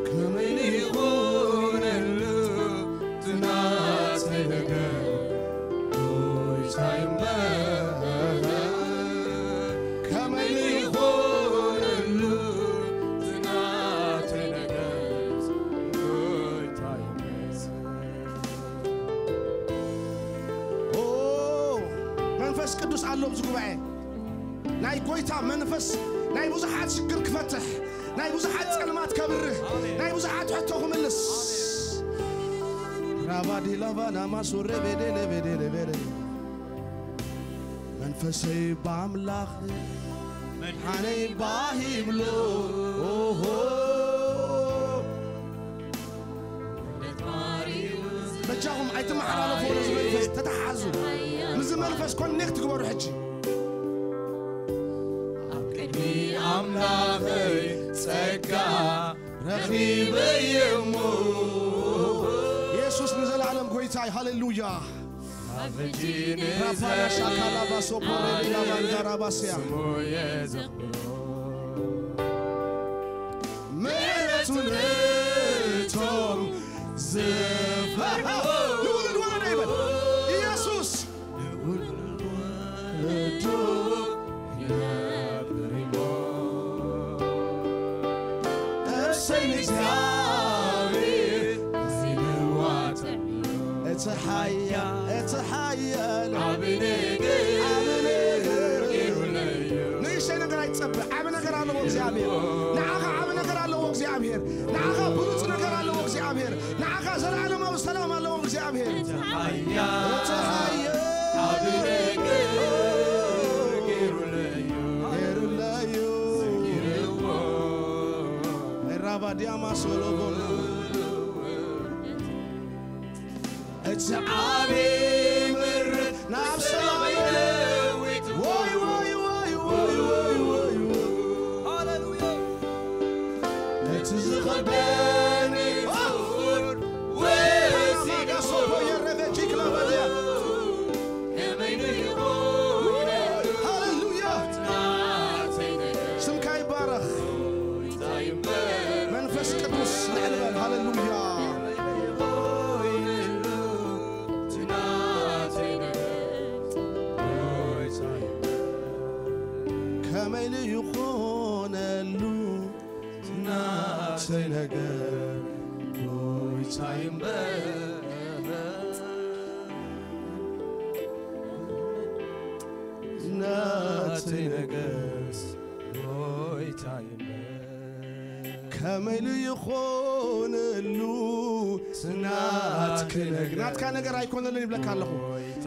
ከመይ ይኾነሉ እቲ ናተይ ነገር ጎይታይ እምበር። ከመይ ይኾነሉ እቲ ናተይ ነገር ጎይታይ እምበር። ኦ፣ መንፈስ ቅዱስ ኣሎ ኣብዚ ጉባኤ። ናይ ጎይታ መንፈስ ናይ ብዙሓት ሽግር ክፈትሕ፣ ናይ ብዙሓት ጸልማት ከብርህ፣ ናይ ብዙሓት ሕቶ ክምልስ። ራባዲላባ ናማሶ ረቤዴ ለቤዴ ለቤዴ መንፈሰይ ባምላኽ መድሓነይ ባህ ይብሎ። ኦሆ። በጃኹም ኣይትመሓላለፉ፣ ነዚ መንፈስ ተተሓዙ። ምስዚ መንፈስ ኮኔክት ግበሩ ሕጂ። ኣብ ቅድሚ ኣምላኸይ ጸጋ ረኺበ እየ እሞ። የሱስ ንዘለኣለም ጎይታይ። ሃሌሉያ። ኣብ ሕጂ ራፓና ሻካላ ባሶ ፖሬ ቢላ ባንዳራ ባስያ። ስሙ የዘክሮ። ምሕረቱ ነቶም ዝፈርሕዎ። ልዑል ወረደ ይበል። ኢየሱስ። ልዑል ወረዶ ይነብር እሞ። እሰይ ንእግዚኣብሔር። እቲ ሓያ-፣ እቲ ሓያል ዓቢ ነገር፣ ዓቢ ነገር ገይሩለይ እዩ። ንእሽተይ ነገር ኣይትጸብእ። ዓቢ ነገር ኣለዎ እግዚኣብሔር። ንዓኻ ዓቢ ነገር ኣለዎ እግዚኣብሔር። ንዓኻ ብሉጽ ነገር ኣለዎ እግዚኣብሔር። ንዓኻ ዘለዓለማዊ ሰላም ኣለዎ እግዚኣብሔር። እቲ ሓያል፣ እቲ ሓያል ዓቢ ነገር ገይሩለይ እዩ። ገይሩለይ እዩ። ዘኪርዎ። ራባ ዲያማ ሶሎሞን። እቲ ዓቢ ምርት ናብ ሰማይ ለዊጡ። ወይ፣ ወይ፣ ወይ። ሃሌሉያ። እቲ ዝኸበኒ ኦ! ጾር ወሲድዎ። ሃሌሉያ። ስምካ ይባረኽ። መንፈስ ቅዱስ ልዕል በል። ሃሌሉያ። ከመይ ልይኾነሉ ናተ ናተይ ነገር ጎይታይ እምበር፣ ናተይ ነገርስ ጎይታይ እምበር። ከመይ ኢሉ ይኾነሉ ናትኪ ነገር? ናትካ ነገር ኣይኮነሉን ይብለካ ኣለኹ።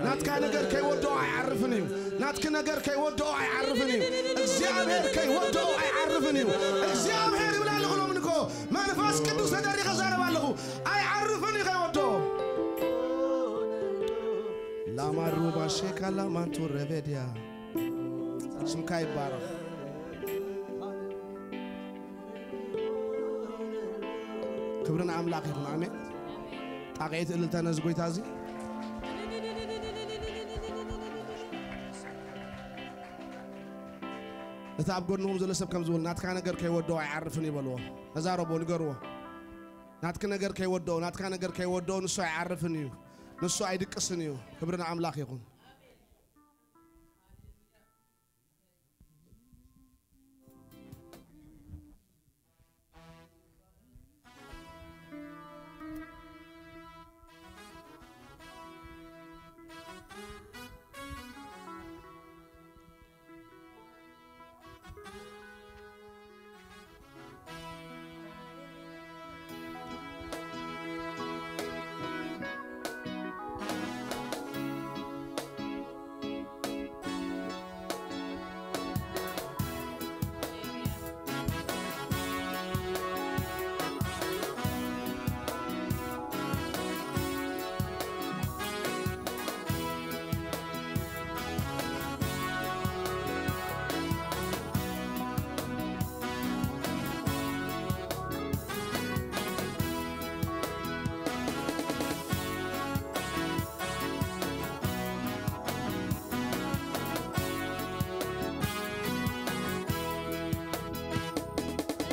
ናትካ ነገር ከይወደኦ ኣይዓርፍን እዩ። ናትኪ ነገር ከይወደኦ ኣይዓርፍን እዩ። እግዚኣብሔር ከይወደኦ ኣይዓርፍን እዩ። እግዚኣብሔር ይብላ ኣለኹ ሎምንኮ መንፈስ ቅዱስ ተደሪኸ ዛረብ ኣለኹ። ኣይዓርፍን እዩ ከይወደኦ። ላማሩባ ሼካ ላማንቱ ረቬድያ ስምካ ይባረኽ። ክብሪ ንኣምላኽ ይኹን። ኣሜን። ጣቕዒት እልልታ ነዚ ጎይታ እዚ። እቲ ኣብ ጎድንኹም ዘሎ ሰብ ከም ዝብል ናትካ ነገር ከይወደኦ ኣይዓርፍን ይበልዎ። ተዛረቦ፣ ንገርዎ። ናትኪ ነገር ከይወደኦ፣ ናትካ ነገር ከይወደኦ ንሱ ኣይዓርፍን እዩ። ንሱ ኣይድቅስን እዩ። ክብሪ ንኣምላኽ ይኹን።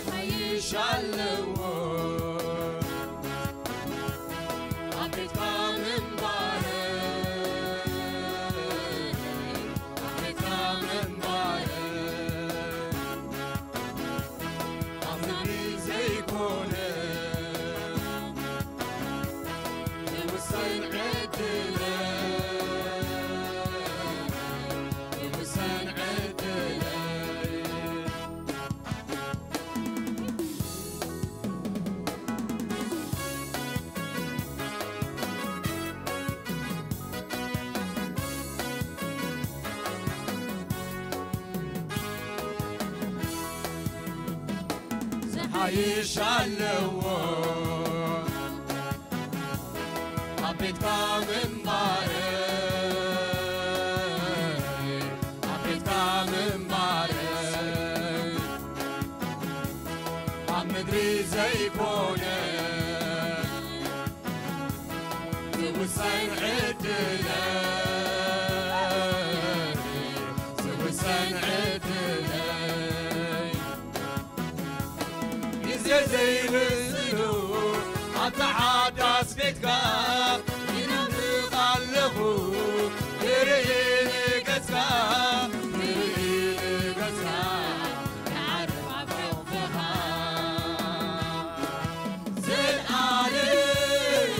ሓይሽ ኣለዎ ኣብ ቤትካ ምንባረይ፣ ኣብ ቤትካ ምንባረይ፣ ኣብ ምድሪ ዘይኮነ፣ ይውሰን ዕድለይ፣ ይውሰን ዕድለይ። ዝሓይሽ ኣለዎ ኣብ ቤትካ ምንባረይ፣ ኣብ ቤትካ ምንባረይ፣ ኣብ ምድሪ ዘይኮነ ዝውሰን ዕድለይ፣ ዝውሰን ዕድለይ። ግዜ ዘይብሉ ኣብታ ሓዳስ ቤትካ ይናፍቕ ኣለኹ። ክርኢ ንገጽካ፣ ክርኢ ንገጽካ፣ ክዓርፍ ኣብ ሕቕፍኻ። ዘልኣለም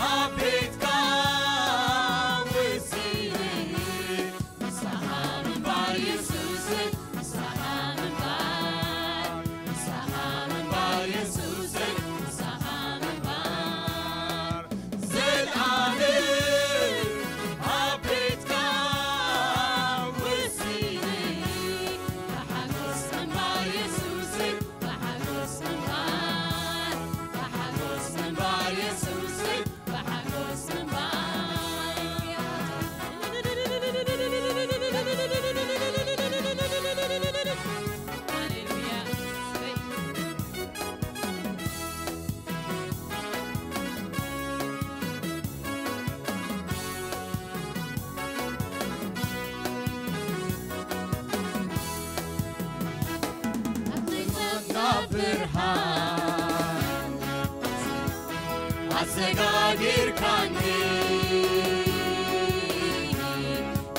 ኣብ ቤትካ ወሲነ፣ ምሳኻ ምንባር የሱሰይ፣ ምሳኻ ምንባር፣ ምሳኻ ምንባር የሱሰይ፣ ምሳኻ ምንባር። ዘልኣለም ኣብ ቤትካ ወሲነ፣ ብሓጎስ ምንባር የሱሰይ፣ ብሓጎስ ምንባር፣ ብሓጎስ ምንባር የሱሰይ፣ ብሓጎስ ምንባር። ሃሌሉያ። ኣብ ጸልማትና ብርሃን ኣሰጋጊርካኒ፣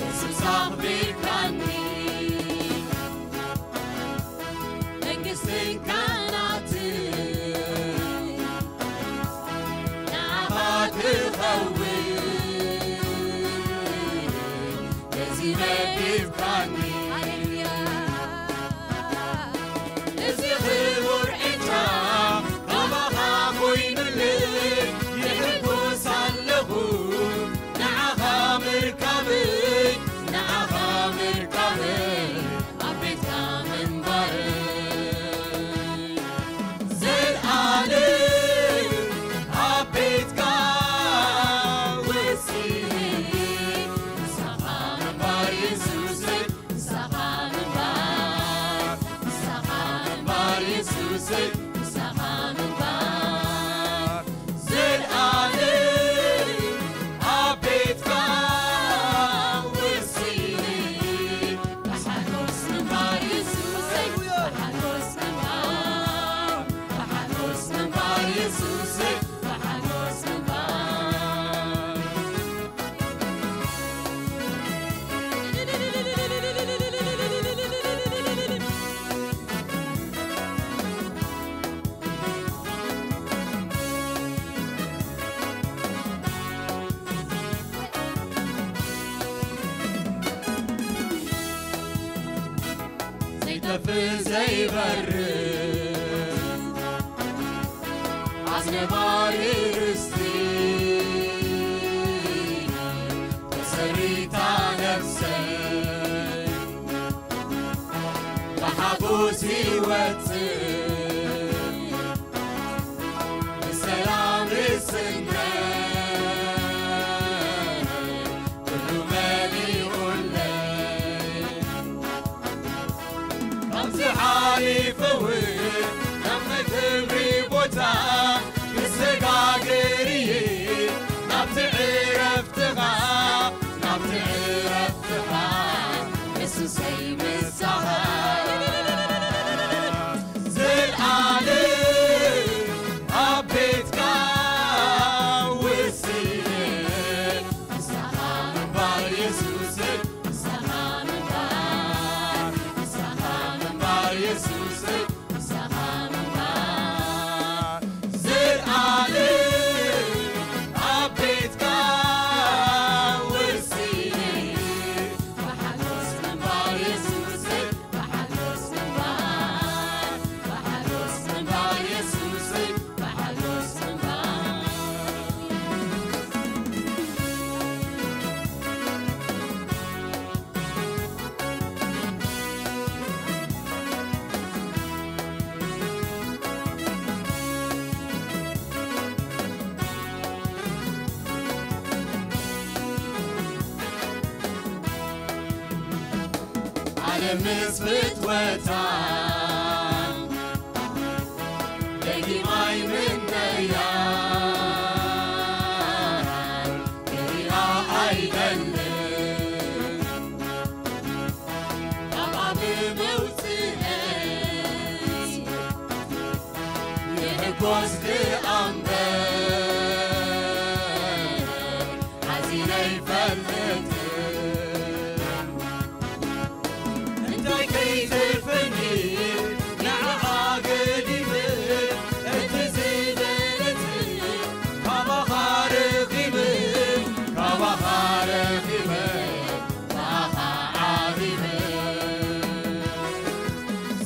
የሱስ ኣኽቢርካኒ። መንግስትን ካህናትን ይሕጎስ ኣለኹ ንዓኻ ምርካበይ፣ ንዓኻ ምርካበይ፣ ኣብ ቤትካ ምንባረይ። ዘልኣለም ኣብ ቤትካ ወሲነ፣ ምሳኻ ምንባር የሱሰይ፣ ምሳኻ ምንባር፣ ምሳኻ ምንባር የሱሰይ፣ ምሳኻ ምንባር። ዘልኣለም ኣብ ቤትካ ወሲነ፣ ብሓጎስ ምንባር የሱሰይ፣ ብሓጎስ ምንባር፣ ብሓጎስ ምንባር የሱሰይ፣ ብሓጎስ ምንባር። ዘይጠፍእ ዘይበርድ ኣስነባሪ ርስቲ ተሰሪታ ነፍሰይ ብሓጎስ ይወጽእ ብሰላም ርስነ ኩሉ መሊኡለይ። ካብዚ ሓሊፈ እውን ናብ ናይ ክብሪ ቦታ ክሰጋገር እየ፣ ናብቲ ዕረፍትኻ፣ ናብቲ ዕረፍትኻ፣ የሱሰይ ምሳኻ። ዘልኣለም ኣብ ቤትካ ወሲነ፣ ምሳኻ ምንባር የሱሰይ፣ ምሳኻ ምንባር፣ ምሳኻ ምንባር የሱሰይ፣ ምሳኻ ምንባር። ዘልኣለም ኣብ ቤትካ ወሲነ፣ ብሓጎስ ምንባር የሱሰይ፣ ብሓጎስ ምንባር፣ ብሓጎስ ምንባር የሱሰይ፣ ብሓጎስ ምንባር። ዓለም ምስ ፍትወታ ደጊማ ይምነያ፣ ክሪኣ ኣይደልን። ካብኣ ብመውፅኤይ ይሕጎስ ደኣ እምበር፣ ሓዚነ ኣይፈልጥን። እንታይ ከይተርፈኒ ንዓኻ ገዲፈ፣ እቲ ዝበለጸ ካባኻ ረኺበ፣ ካባኻ ረኺበ፣ ብኣኻ ዓሪበ።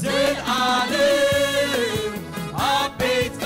ዘልኣለም ኣብ ቤትካ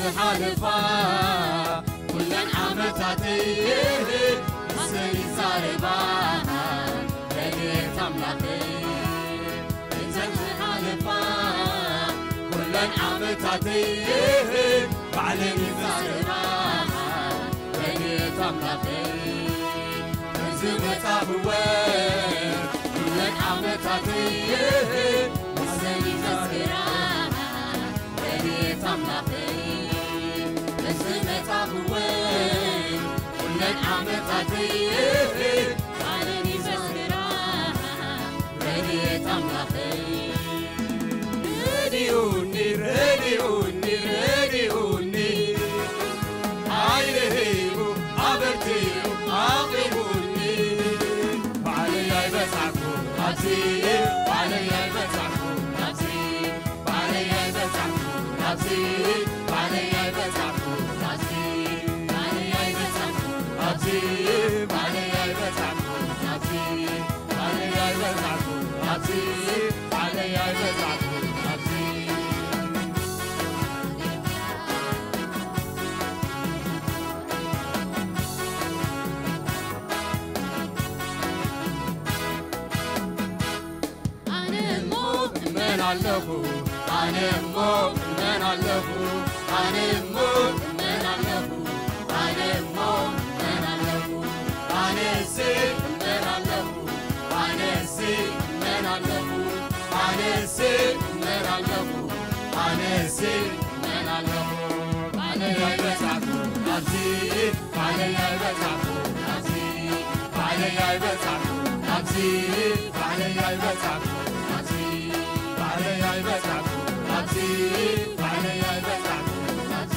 ዝሓለፋ ኩለን ዓመታተይ፣ ንሰን ይዛረባ ረድኤት ኣምላኸይ። እተን ዝሓለፋ ኩለን ዓመታተይ፣ ባዕለን ይዛረባ ረድኤት ኣምላኸይ። እተን ዝመጻ ብወ ኩለን ዓመታተይ፣ ንሰን ይዛረባ ረድኤት ኣምላኸይ። እተን ዝመጻ ብወ ኩለን ዓመታተይ፣ ባዕለን ይዛረባ ረድኤት ኣምላኸይ። ረድኡኒ፣ ረድኡኒ፣ ረድኡኒ። ሓይሊ ሂቡ፣ ኣበርቲዑ፣ ኣቕሪቡኒ። ባዕለይ ኣይበጻሕኩ ኣብዚ፣ ባዕለይ ኣይበጻሕኩ ኣብዚ፣ ባዕለይ ኣይበጻሕኩ ኣብዚ፣ ባዕለይ ኣይበጻሕኩ ኣብዚ፣ ባዕለይ ኣይበጻሕኩ ኣብዚ፣ ባዕለይ ኣይበጻሕኩ ኣብዚ፣ ባዕለይ ኣይበጻሕኩ ኣብዚ፣ ባዕለይ ኣይበጻሕኩ ኣብዚ። ኣነ እሞ እመን ኣለኹ፣ ኣነ እሞ እመን ኣለኹ፣ ኣነ እሞ እመን ኣለኹ፣ ኣነ እሞ እመን ኣለኹ፣ ኣነስ እመን ኣለኹ፣ ኣነስ እመን ኣለኹ፣ ኣነስ እመን ኣለኹ፣ ኣነስ እመን ኣለኹ። ባዕለይ ኣይበጻሕኩ ኣብዚ፣ ባዕለይ ኣይበጻሕኩ ኣብዚ፣ ባዕለይ ኣይበጻሕኩ ኣብዚ፣ ባዕለይ ኣይበጻሕኩ ኣብዚ፣ ባዕለይ ኣይበጻሕኩ ኣብዚ፣ ባዕለይ ኣይበጻሕኩ ኣብዚ።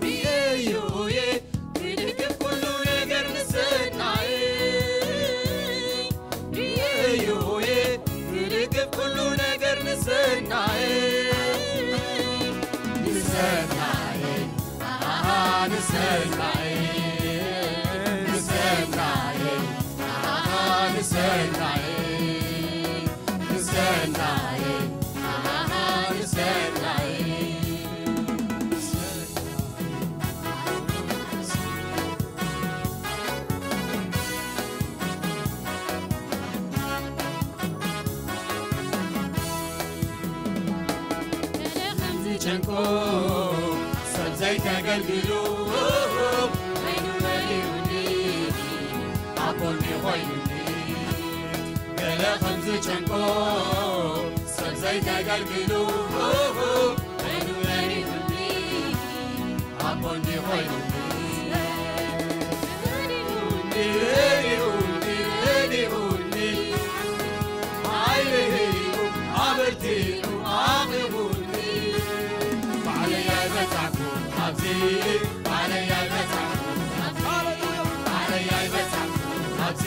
ብየዮየ ክልክፍ ኩሉ ነገር ንሰናይ፣ ብየዮየ ክልክፍ ኩሉ ነገር ንሰናይ፣ ንሰናይ፣ ኣሃ፣ ንሰናይ፣ ንሰናይ፣ ኣሃ፣ ንሰናይ፣ ንሰናይ፣ ኣሃ፣ ንሰናይ። ገለ ከም ዝጨንቆ ሰብ ዘይተገልግሉ፣ ዓይኑ መሊኡኒ ኣብ ጎኒ ኮይኑኒ። ገለ ከም ዝጨንቆ ሰብ ዘይተገልግሉ፣ ዓይኑ መሊኡኒ ኣብ ጎኒ ኮይኑኒ። ረዲኡኒ፣ ረዲኡኒ፣ ረዲኡኒ። ሓይሊ ሂቡ፣ ኣበርቲዑ፣ ኣቕሪቡኒ። ባዕለይ ኣይበጻሕኩ ኣብዚ፣ ባዕለይ ኣይበጻሕኩ ኣብዚ፣ ባዕለይ ኣይበጻሕኩ ኣብዚ፣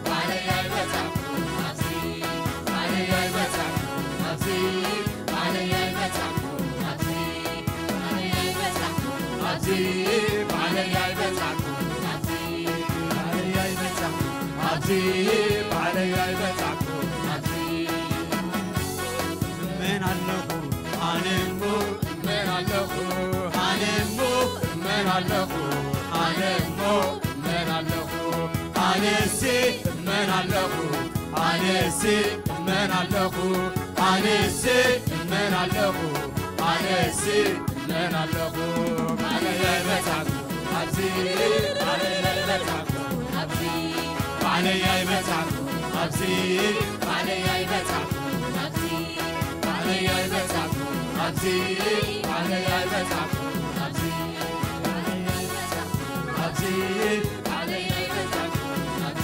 ባዕለይ ኣይበጻሕኩ ኣብዚ፣ ባዕለይ ኣይበጻሕኩ ኣብዚ፣ ባዕለይ ኣይበጻሕኩ ኣብዚ፣ ባዕለይ ኣይበጻሕኩ ኣብዚ፣ ባዕለይ ኣይበጻሕኩ ኣብዚ፣ ባዕለይ ኣይበጻሕኩ ኣብዚ፣ ባዕለይ ኣይበጻሕኩ ኣብዚ። እመን ኣለኹ ኣነ እሞ፣ እመን ኣለኹ ኣነ እሞ፣ እመን ኣለኹ ኣነ እሞ፣ እመን ኣለኹ ኣነስ፣ እመን ኣለኹ ኣነስ፣ እመን ኣለኹ ኣነስ፣ እመን ኣለኹ ኣነስ፣ እመን ኣለኹ። ባዕለይ ኣይበጻሕኩ ኣብዚ፣ ባዕለይ ኣይበጻሕኩ ኣብዚ፣ ባዕለይ ኣይበጻሕኩ ኣብዚ፣ ባዕለይ ኣይበጻሕኩ ኣብዚ፣ ባዕለይ ኣይበጻሕኩ ኣብዚ፣ ባዕለይ ኣይበጻሕኩ ኣብዚ፣ ባዕለይ ኣይበጻሕኩ ኣብዚ፣ ባዕለይ ኣይበጻሕኩ ኣብዚ።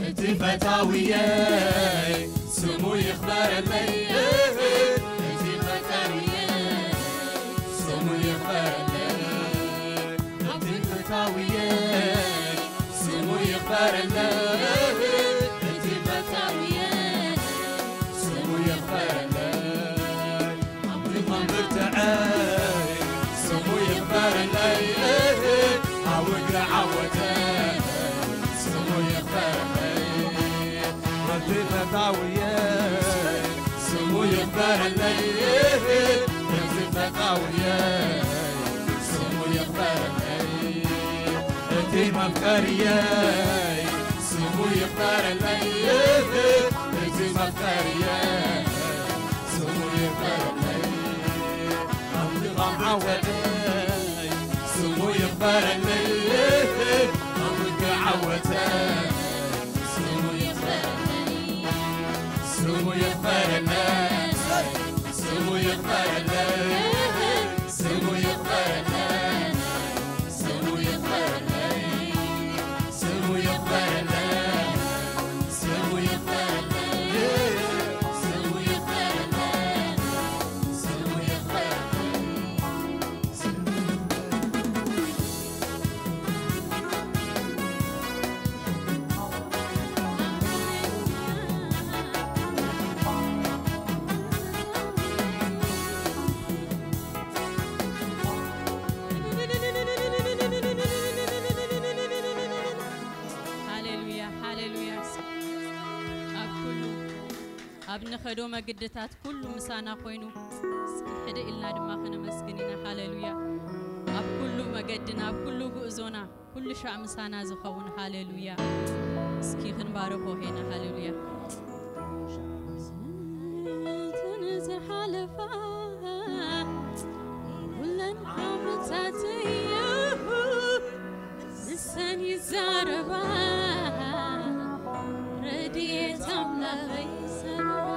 እቲ ፈታውየይ ስሙ ይኽበረለይ፣ እቲ ፈታውየይ ስሙ ይኽበረለይ፣ እቲ ፈታውየይ ስሙ ይኽበረለይ፣ ውግእ ዓወተይ ስሙ ይኽበረለይ። እቲ ፈታውየይ ስሙ ይኽበረለይ። እቲ ፈታውየይ ስሙ ይኽበረለይ። እቲ መፍቀርየይ ስሙ ይኽበረለይ። እቲ መፍቀርየይ ስሙ ይኽበረለይ። ኣብ ልባም ዓወተይ ስሙ ይኽበረለይ። ኣብ ውግእ ዓወተይ ስሙ ይኽበረለይ። ስሙ ይኽበረለይ። ስሙ ይኽበረለይ። ስሙ ይኽበረለይ። ስሙ ይኽበረለይ። ስሙ ይኽበረለይ። ስሙ ይኽበረለይ። ስሙ ይኽበረለይ። ስሙ ይኽበረለይ። ሃሌሉያ፣ ሃሌሉያ። ኣብ ኩሉ ኣብ ንኸዶ መግድታት ኩሉ ምሳና ኮይኑ፣ እስኪ ሕደ ኢልና ድማ ከነመስግን ኢና። ሃሌሉያ። ኣብ ኩሉ መገድና፣ ኣብ ኩሉ ጉዕዞና፣ ኩሉ ሻዕ ምሳና ዝኸውን። ሃሌሉያ። እስኪ ክንባርኾ ሄና። ሃሌሉያ። እተን ዝሓለፋ ኩለን ዓመታት እዩ ንሰን ይዛረባ፣ ረድኤት ኣምላኸይ ይዛረባ።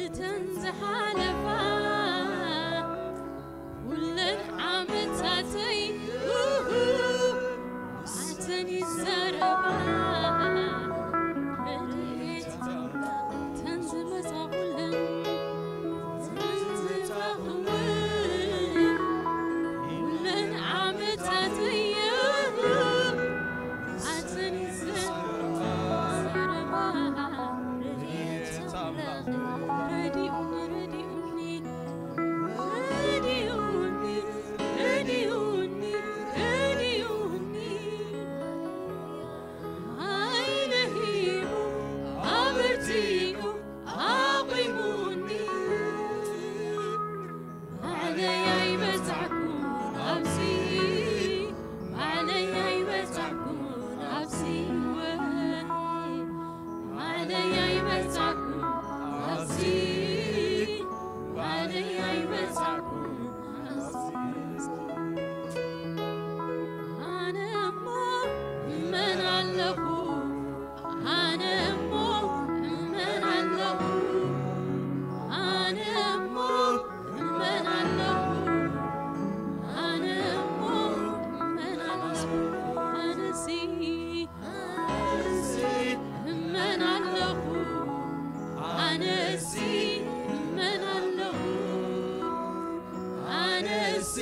እተን ዝሓለፋ ኩለን ዓመታተይ ኣተን ይዛረባ፣ ረድኤት እተን ዝመጻ ኩለን፣ እተን ዝመጻ ኩለን፣ ኩለን ዓመታተይ ኣተን ይዛረባ፣ ረድኤት ኣምላኽ ረዲኡኒ፣ ረዲኡኒ። ረድኡኒ፣ ረድኡኒ፣ ረድኡኒ። ሓይሊ ሂቡ፣ ኣበርቲዑ፣ ኣቑሙኒ። ባዕለይ ኣይበጻሕኩን ኣብዚ፣ ባዕለይ ኣይበጻሕኩን ኣብዚ፣ ባዕለይ ኣይበጻሕኩን ኣብዚ፣ ባዕለይ ኣይበጻሕኩን ኣብዚ። ኣነ እሞ እመን ኣለኹ፣ ኣነ እሞ እመን ኣለኹ፣ ኣነ እሞ እመን ኣለኹ፣ ኣነ እሞ እመን ኣለኹ፣ ኣነሲ፣ ኣነሲ እመን ኣለኹ፣ ኣነሲ እመን ኣለኹ፣ ኣነሲ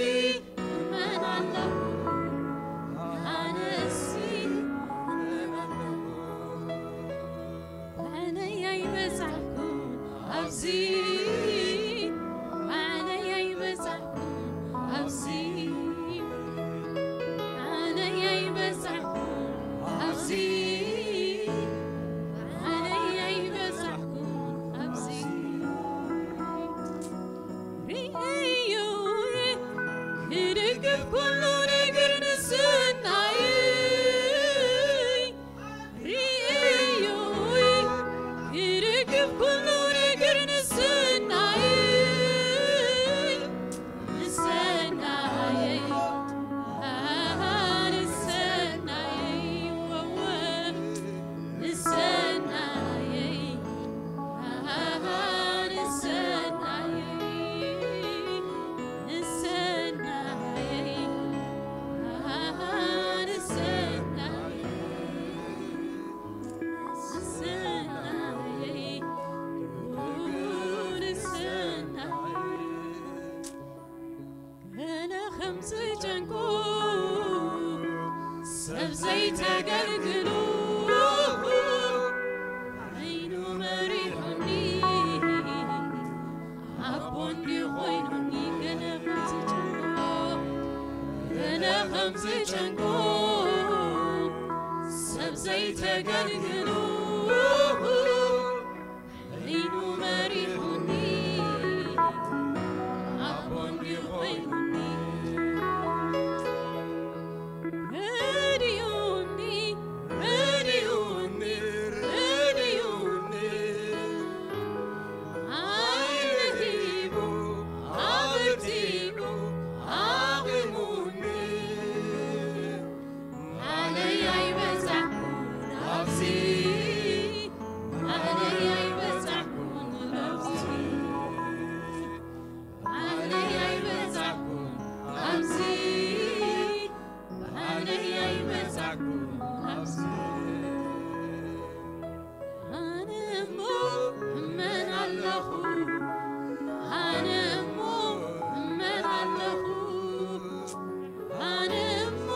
እመን ኣለኹ፣ ኣነሲ እመን ኣለኹ። ባዕለይ ኣይበጻሕኩን ኣብዚ፣ ባዕለይ ኣይበጻሕኩን ኣብዚ፣ ባዕለይ ኣይበጻሕኩን ኣብዚ፣ ባዕለይ ኣይበጻሕኩን ኣብዚ። ርእዩ ክድግፍ ኩሉ ነገር ንስናይ፣ ርእዩ ክድግፍ ኩሉ ነገር ንስናይ፣ ንሰናየይ፣ ኣሃ፣ ንሰናየይ፣ ወወ፣ ንሰናየይ፣ ኣሃ፣ ንሰናየይ፣ ንሰናየይ፣ ኣሃ፣ ንሰናየይ። ገለ ከም ዝጨንቆ ሰብ ዘይተገልግሉ፣ ዓይኑ መሪሑኒ፣ ኣቦ እንዲ ኮይኑኒ። ገለ ከም ዝጨንቆ፣ ገለ ከም ዝጨንቆ ሰብ ዘይተገልግሉ ኢሉ መሪሑኒ፣ ኣቦ እንዲኾይኑኒ። ረድዩኒ፣ ረድዩኒ፣ ረድዩኒ። ሓይሊ ሂቡ፣ ኣበርቲዑ፣ ኣቑሙኒ። ኣነይ ኣይበጻሕኩን ኣብዚ፣ ኣነይ ኣይበጻሕኩን ኣብዚ፣ ኣነይ ኣይበጻሕኩን ኣብዚ፣ ኣነይ ኣይበጻሕኩን ኣብዚ። ኣነ እሞ እመን ኣለኹ፣ ኣነ እሞ እመን ኣለኹ፣ ኣነ እሞ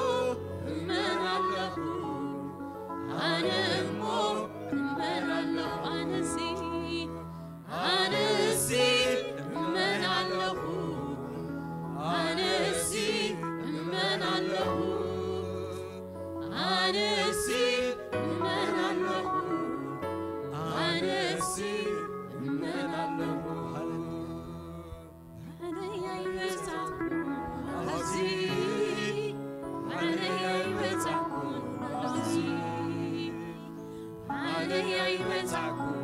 እመን ኣለኹ፣ ኣነ እሞ እመን ኣለኹ። ኣነሲ፣ ኣነሲ እመን ኣለኹ፣ ኣነሲ እመን ኣለኹ፣ ኣነሲ እመን ኣለኹ፣ ኣነሲ እመን ኣለኹ። ኣነይ ኣይበጻሕኩን ኣብዚ፣ ኣነይ ኣይበጻሕኩን ኣብዚ፣ ኣነይ ኣይበጻሕኩን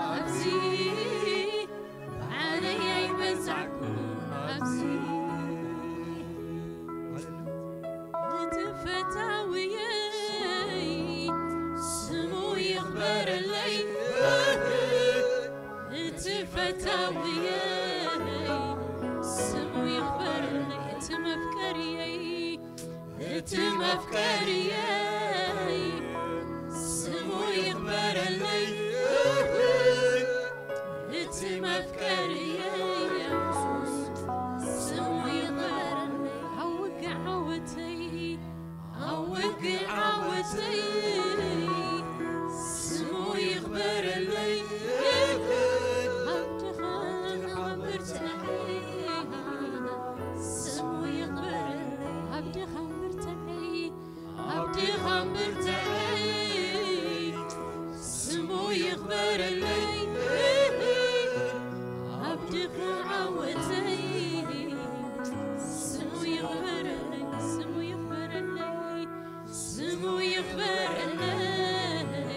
ኣብዚ፣ ኣነይ ኣይበጻሕኩን ኣብዚ። እቲ ፈታውየይ ስሙ ይኽበረለይ፣ እቲ ፈታውየይ ስሙ ይኽበረለይ፣ እቲ መፍቀርየይ፣ እቲ መፍቀርየይ ስሙ ይኽበረለይ፣ እቲ መፍቀርየይ የሱስ ስሙ ይኽበረለይ። ኣብ ውግእ ዓወተይ፣ ኣብ ውግእ ዓወተይ ስሙ ይኽበረለይ። ኣብ ድኻም ብርትዐይ ስሙ ይኽበረለይ። ኣብ ድኻም ብርትዐይ፣ ኣብ ድኻም ብርትዐይ ስሙ ይኽበረለይ። ኣብ ድኻም ዓወተይ ስሙ ይኽበረለይ፣ ስሙ ይኽበረለይ። ስሙ ይኽበረለይ፣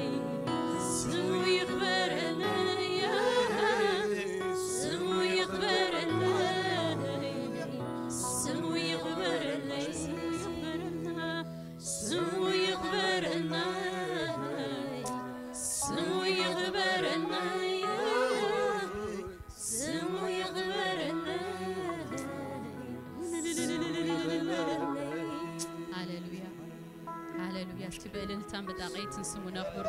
ስሙ ይኽበረለይ፣ ስሙ ይኽበረለይ፣ ስሙ ይኽበረለይ፣ ስሙ ይኽበረለይ፣ ስሙ ይኽበረለይ፣ ስሙ ይኽበረለይ፣ ስሙ ይኽበረለይ። ሃሌሉያ። ሃሌሉያ። እስኪ ብእልልታን ብጣቕዒትን ስሙ ነኽብሮ።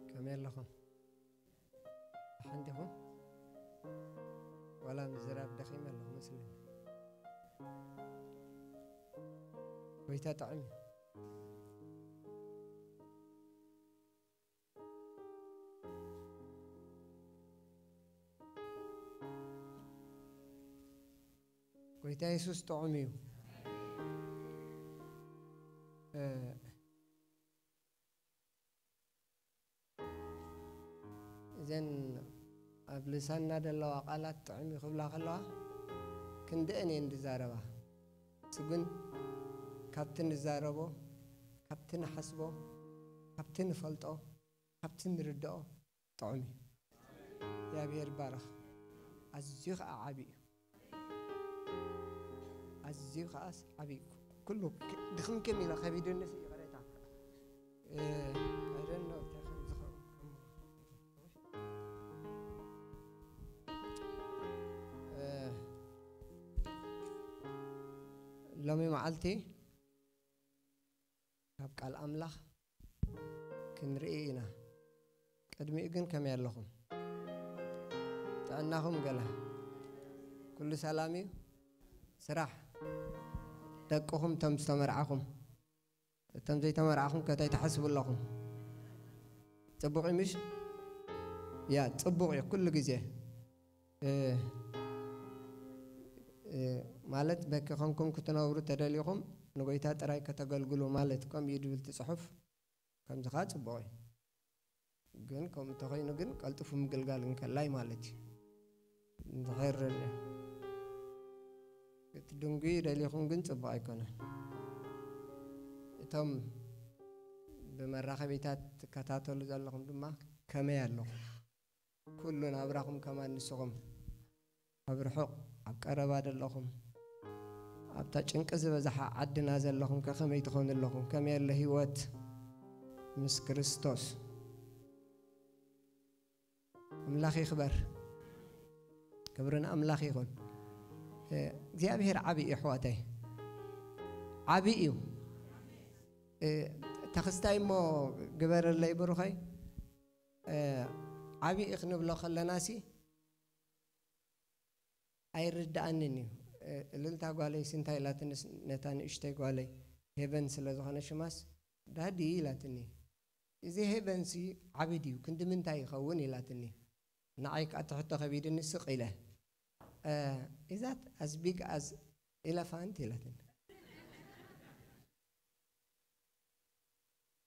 ከመይ ኣለኹም? ደሓን ዲኹም? ዋላ ምዝራብ ደኺመ ኣለኹ መስለኒ። ጎይታ ጥዑም እዩ። ጎይታ የሱስ ጥዑም እዩ። እ፣ እዘን ኣብ ልሳንና ዘለዋ ቃላት ጥዑም እዩ ክብላ ከለዋ ክንደአን እየን ዝዛረባ። እሱ ግን ካብቲ ንዛረቦ፣ ካብቲ ንሓስቦ፣ ካብቲ ንፈልጦ፣ ካብቲ ንርድኦ ጥዑም እዩ። እግዚኣብሔር ይባረኽ። ኣዝዩ ኸዓ ዓቢ እዩ። ኣዝዩ ኸዓስ ዓቢ እዩ። ኩሉ ክ-፣ ድኽምክም ኢለ ከቢዱኒ ስለ ይቕሬታ። እ፣ I don't know እንታይ ከም ዝኸውን። እ፣ ሎሚ መዓልቲ ካብ ቃል ኣምላኽ ክንርኢ ኢና። ቅድሚኡ ግን ከመይ ኣለኹም? ጥዕናኹም ገለ? ኩሉ ሰላም እዩ? ስራሕ? ደቅኹም እቶም ዝተመርዓኹም? እቶም ዘይተመርዓኹም ከ እንታይ ትሓስቡ ኣለኹም? ጽቡቕ እዩ ምሽ? ያ፣ ጽቡቕ እዩ ኩሉ ግዜ። እ፣ እ፣ ማለት በኪ ኮንኩም ክትነብሩ ተደሊኹም ንጎይታ ጥራይ ከተገልግሉ ማለት ከምኡ እዩ ድብል እቲ ጽሑፍ። ከምዚ ኸዓ ጽቡቕ እዩ። ግን ከምኡ እንተኾይኑ ግን ቀልጥፉ ምግልጋል እንከላይ ማለት እዩ። እንድሕር ክትድንጉዩ ደሊኹም ግን ጽቡቕ ኣይኮነን። እቶም ብመራኸቢታት ትከታተሉ ዘለኹም ድማ ከመይ ኣለኹም? ኩሉ ናብራኹም ከማን ንስኹም ኣብ ርሑቕ ኣብ ቀረባ ዘለኹም ኣብታ ጭንቂ ዝበዝሓ ዓድና ዘለኹም ከ ከመይ ትኾኑ ኣለኹም? ከመይ ኣሎ ህይወት ምስ ክርስቶስ? ኣምላኽ ይኽበር። ክብሪ ንኣምላኽ ይኹን። እ፣ እግዚኣብሔር ዓቢ እዩ ኣሕዋተይ። ዓቢ እዩ። እ፣ ተኽስታይ እሞ ግበረለይ ብሩኸይ። እ፣ ዓቢ እዩ ክንብሎ ከለናሲ ኣይርድኣንን እዩ። እ፣ እልልታ ጓለይ ስንታይ ኢላትንስ ነታ ንእሽተይ ጓለይ ሄቨን ስለ ዝኾነ ሽማስ ዳዲ ኢላትኒ። እዚ ሄቨንሲ ዓቢ ድዩ? ክንዲ ምንታይ ይኸውን ኢላትኒ። ንዓይ ከኣ እቲ ሕቶ ከቢድኒ ስቕ ኢለ። እ፣ is that as big as elephant ኢላትኒ።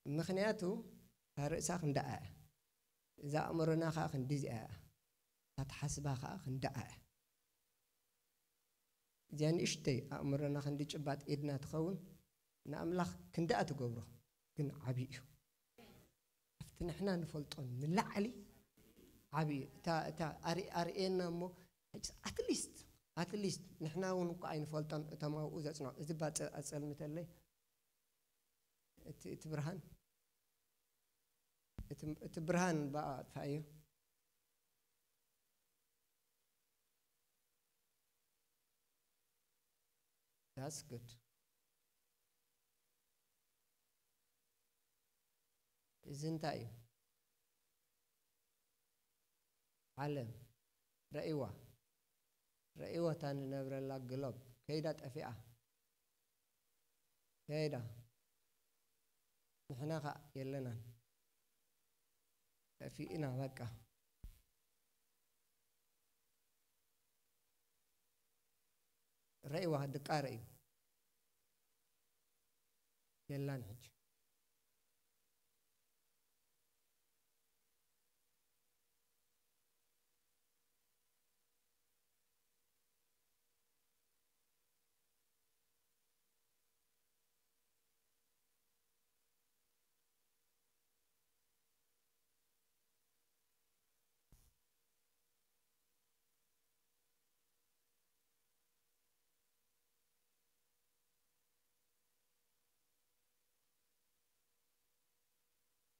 ምኽንያቱ እታ ርእሳ ክንዳኣ እያ። እዛ ኣእምሮና ኸኣ ክንዲ እዚኣ እያ። እታ ትሓስባ ኸኣ ክንዳኣ እያ። እዚኣ ንእሽተይ ኣእምሮና ክንዲ ጭባጥ ኢድና ትኸውን፣ ንኣምላኽ ክንዳኣ ትገብሮ፣ ግን ዓቢ እዩ። ኣብቲ ንሕና ንፈልጦ ንላዕሊ ዓቢ እዩ። እታ፣ እታ ኣር-፣ ኣርእየና እሞ፣ at least፣ at least ንሕና እውን እኮ ኣይንፈልጦን፣ እቶም ኣብኡ ዘጽንዑ። እዚ ባጽ-፣ ኣጸልምተለይ፣ እቲ፣ እቲ ብርሃን፣ እቲ፣ እቲ ብርሃን ብኣ ኣጥፋእዮ። That's good። እዚ እንታይ እዩ? ዓለም ረእይዋ፣ ረእይዋ እታ ንነብረላ ግሎብ ከይዳ ጠፊኣ። ከይዳ። ንሕና ኸኣ የለናን። ጠፊእና በቃ። ረእይዋ ድቃ ረእዩ። የላን ሕጂ።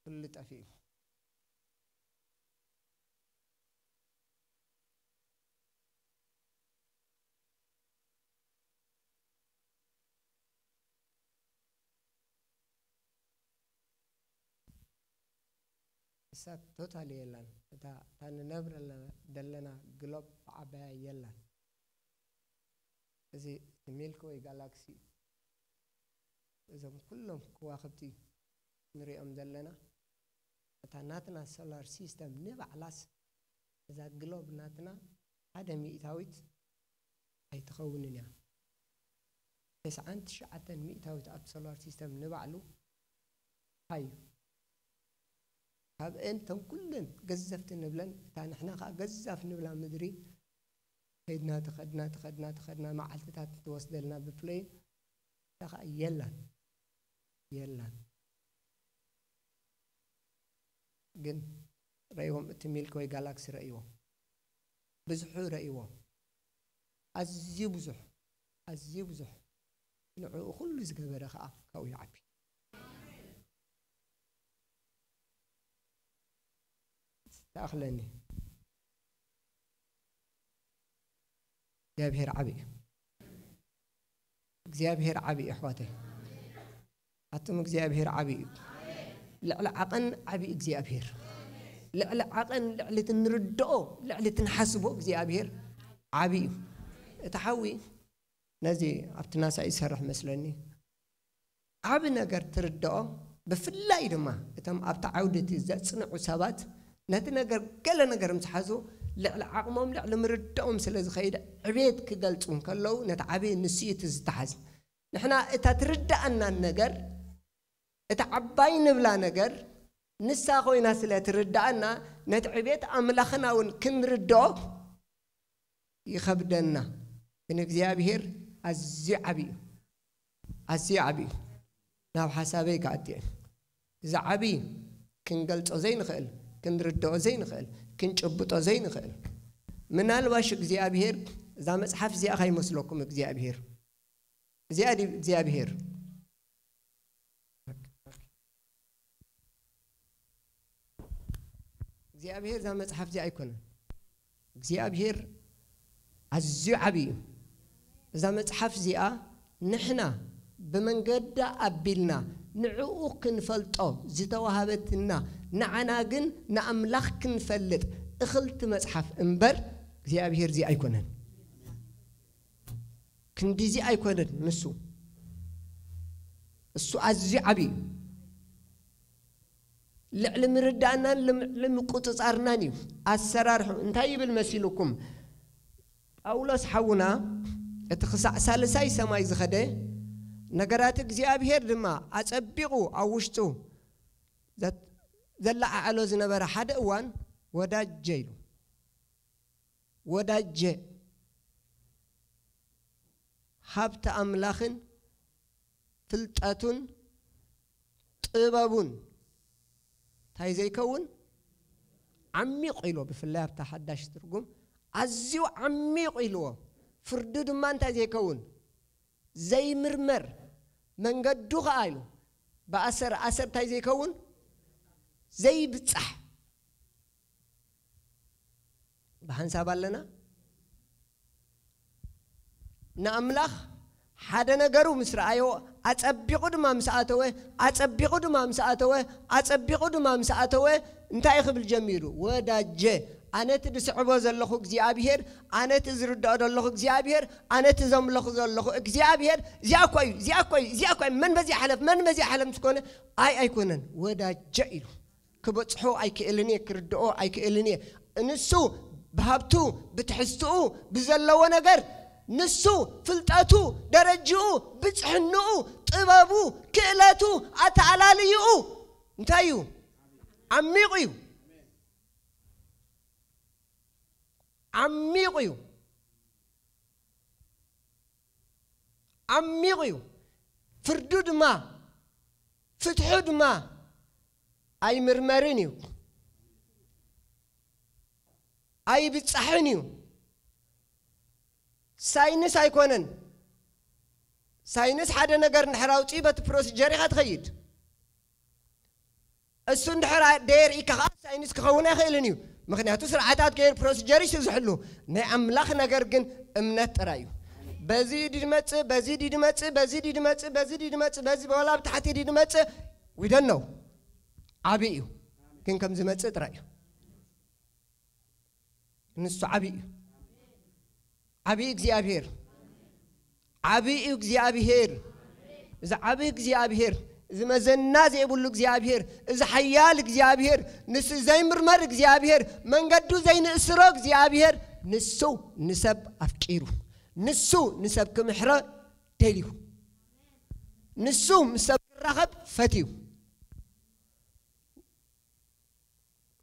ኩሉ ጠፊኡ። እሳ ቶታሊ የላን። እታ እታ ንነብረላ ዘለና ግሎብ ብዓባያ የላን። እዚ እቲ ሚልኪ ወይ ጋላክሲ፣ እዞም ኩሎም ከዋኽብቲ ንሪኦም ዘለና፣ እታ ናትና ሶላር ሲስተም ንባዕላስ፣ እዛ ግሎብ ናትና ሓደ ሚእታዊት ኣይትኸውንን እያ። ተስዓን ትሽዓተን ሚእታዊት ኣብ ሶላር ሲስተም ንባዕሉ ሃዩ። ካብአን እተን ኩለን ገዘፍቲ ንብለን፣ እታ ንሕና ኸዓ ገዛፍ ንብላ ምድሪ ከይድና፣ ተኸድና፣ ተኸድና፣ ተኸድና፣ መዓልትታት ትወስደልና ብፕሌን፣ እታ ኸዓ የላን፣ የላን። ግን ረእይዎም፣ እቲ ሚልኪ ወይ ጋላክሲ ረእይዎ፣ ብዝሑ ረእይዎ፣ ኣዝዩ ብዙሕ፣ ኣዝዩ ብዙሕ። ንዕኡ ኩሉ ዝገበረ ኸዓ ካብኡ ይዓቢ። ተኣኽለኒ። እግዚኣብሔር ዓቢ እዩ። እግዚኣብሔር ዓቢ እዩ፣ ኣሕዋተይ። ኣቱም እግዚኣብሔር ዓቢ እዩ። ልዕሊ ዓቐን ዓቢ እግዚኣብሔር። ልዕሊ ዓቐን፣ ልዕሊ እቲ ንርድኦ፣ ልዕሊ እቲ ንሓስቦ እግዚኣብሔር ዓቢ እዩ። እቲ ሓዊ ነዚ ኣብቲ ናሳ ይሰርሕ መስለኒ። ዓቢ ነገር ትርድኦ፣ ብፍላይ ድማ እቶም ኣብቲ ዓውዲ እቲ ዘጽንዑ ሰባት ነቲ ነገር፣ ገለ ነገር ምስ ሓዙ፣ ልዕሊ ዓቕሞም፣ ልዕሊ ምርድኦም ስለ ዝኸይድ፣ ዕቤት ክገልጹ እንከለዉ፣ ነቲ ዓቢ ንሱ እዩ እቲ ዝተሓዝ። ንሕና እታ ትርድኣና ነገር፣ እታ ዓባይ ንብላ ነገር ንሳ ኮይና ስለ ትርድኣና፣ ነቲ ዕቤት ኣምላኽና እውን ክንርድኦ ይኸብደና። ግን እግዚኣብሔር ኣዝዩ ዓቢ እዩ። ኣዝዩ ዓቢ እዩ። ናብ ሓሳበይ ክኣቲ እየ። እዚ ዓቢ ክንገልጾ ዘይንኽእል፣ ክንርድኦ ዘይንኽእል፣ ክንጭብጦ ዘይንኽእል። ምናልባሽ እግዚኣብሔር፣ እዛ መጽሓፍ እዚኣ ከይመስለኩም እግዚኣብሔር። እዚኣ ድዩ እግዚኣብሔር? እግዚኣብሔር እዛ መጽሓፍ እዚኣ ኣይኮነን። እግዚኣብሔር ኣዝዩ ዓቢ እዩ። እዛ መጽሓፍ እዚኣ ንሕና ብመንገዳ ኣቢልና ንዕኡ ክንፈልጦ ዝተዋህበትና፣ ንዓና ግን ንኣምላኽ ክንፈልጥ እኽልቲ መጽሓፍ እምበር እግዚኣብሔር እዚ ኣይኮነን። ክንዲዚ ኣይኮነን ንሱ። እሱ ኣዝዩ ዓቢ እዩ። ልዕሊ ምርዳእናን ልም-፣ ልዕሊ ምቁጽጻርናን እዩ ኣሰራርሑ። እንታይ ይብል መሲልኩም? ጳውሎስ ሓውና፣ እቲ ክሳዕ ሳልሳይ ሰማይ ዝኸደ፣ ነገራት እግዚኣብሔር ድማ ኣጸቢቑ ኣብ ውሽጡ ዘት-፣ ዘለዓዕሎ ዝነበረ ሓደ እዋን፣ ወዳጀ ኢሉ። ወዳጀ፣ ሃብቲ ኣምላኽን ፍልጠቱን ጥበቡን እንታይ ዘይከውን? ዓሚቕ ኢልዎ። ብፍላይ ኣብታ ሓዳሽ ትርጉም ኣዝዩ ዓሚቕ ኢልዎ። ፍርዱ ድማ እንታይ ዘይከውን? ዘይምርመር። መንገዱ ኸዓ ኢሉ ብኣሰር፣ ኣሰር እንታይ ዘይከውን? ዘይብጻሕ። ብሓንሳብ ኣለና። ንኣምላኽ ሓደ ነገሩ ምስ ረኣዮ፣ ኣጸቢቑ ድማ ምስ ኣተወ፣ ኣጸቢቑ ድማ ምስ ኣተወ፣ ኣጸቢቑ ድማ ምስ ኣተወ፣ እንታይ ክብል ጀሚሩ? ወዳጀ፣ ኣነ እቲ ዝስዕቦ ዘለኹ እግዚኣብሔር፣ ኣነ እቲ ዝርድኦ ዘለኹ እግዚኣብሔር፣ ኣነ እቲ ዘምለኹ ዘለኹ እግዚኣብሔር፣ እዚኣ እኮ እዩ፣ እዚኣ እኮ እዩ፣ እዚኣ እኮ እዩ፣ መን በዚኣ ሓለፍ፣ መን በዚኣ ሓለፍ ምስ ኮነ፣ ኣይ ኣይኮነን፣ ወዳጀ ኢሉ። ክበጽሖ ኣይክእልን እየ፣ ክርድኦ ኣይክእልን እየ። ንሱ ብሃብቱ፣ ብትሕዝትኡ፣ ብዘለዎ ነገር፣ ንሱ ፍልጠቱ፣ ደረጅኡ፣ ብጽሕንኡ፣ ጥበቡ፣ ክእለቱ፣ ኣተኣላልይኡ እንታይ እዩ? ዓሚቕ እዩ። ዓሚቕ እዩ። ዓሚቕ እዩ። ፍርዱ ድማ፣ ፍትሑ ድማ ኣይምርመርን እዩ። ኣይብጻሕን እዩ። ሳይንስ ኣይኮነን። ሳይንስ ሓደ ነገር እንድሕር ኣውጺኡ በቲ ፕሮሲጀር ኢኻ ትኸይድ። እሱ እንድሕር ኣ-፣ ደየርእይካ ኸዓ ሳይንስ ክኸውን ኣይኽእልን እዩ። ምኽንያቱ ስርዓታት ገይሩ ፕሮሲጀር እዩ ዝሕሉ። ናይ ኣምላኽ ነገር ግን እምነት ጥራይ እዩ። በዚ ድመጽእ፣ በዚ ድመጽእ፣ በዚ ድመጽእ፣ በዚ ድመጽእ፣ በዚ ወላ ብታሕቲ ድመጽእ፣ we don't know። ዓቢ እዩ። ግን ከም ዝመጽእ ጥራይ እዩ። ንሱ ዓብዪ እዩ። ዓብዪ እግዚኣብሔር፣ ዓብዪ እዩ እግዚኣብሔር። እዚ ዓብዪ እግዚኣብሔር፣ እዚ መዘና ዘይብሉ እግዚኣብሔር፣ እዚ ሓያል እግዚኣብሔር፣ ንሱ ዘይምርመር እግዚኣብሔር፣ መንገዱ ዘይንእስሮ እግዚኣብሔር፣ ንሱ ንሰብ ኣፍቂሩ፣ ንሱ ንሰብ ክምሕረ ደልዩ፣ ንሱ ምስ ሰብ ክራኸብ ፈትዩ።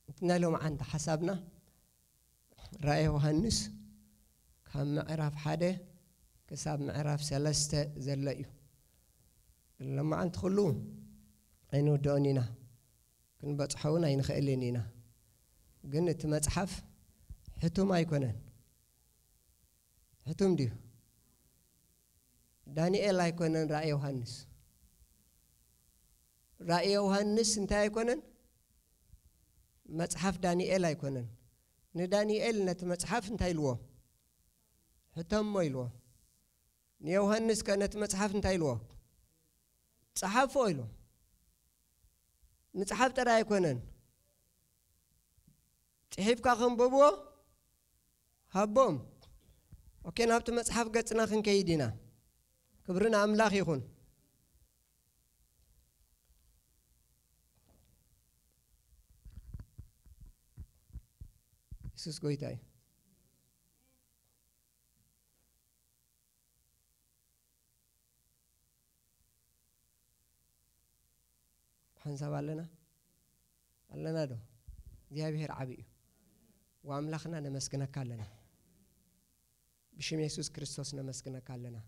እቲ ናይ ሎምዓንቲ ሓሳብና ራእየ ዮሃንስ ካብ ምዕራፍ ሓደ ክሳብ ምዕራፍ ሰለስተ ዘሎ እዩ። ሎምዓንቲ ኩሉ ኣይንውድኦን ኢና፣ ክንበጽሖ እውን ኣይንኽእልን ኢና። ግን እቲ መጽሓፍ ሕቱም ኣይኮነን። ሕቱም ድዩ? ዳንኤል ኣይኮነን ራእየ ዮሃንስ። ራእየ ዮሃንስ እንታይ ኣይኮነን? መጽሓፍ ዳንኤል ኣይኮነን። ንዳንኤል ነቲ መጽሓፍ እንታይ ኢልዎ? ሕተሞ ኢልዎ። ንዮሃንስ ከ ነቲ መጽሓፍ እንታይ ኢልዎ? ጸሓፎ ኢልዎ። ምጽሓፍ ጥራይ ኣይኮነን። ጽሒፍካ ከንብብዎ ሃቦም። ኦኬ፣ ናብቲ መጽሓፍ ገጽና ክንከይድ ኢና። ክብሪ ንኣምላኽ ይኹን። የሱስ ጎይታ እዩ። ብሓንሳብ ኣለና ኣለና ዶ? እግዚኣብሔር ዓቢ እዩ። ወኣምላኽና ነመስግነካ ኣለና። ብሽም የሱስ ክርስቶስ ነመስግነካ ኣለና።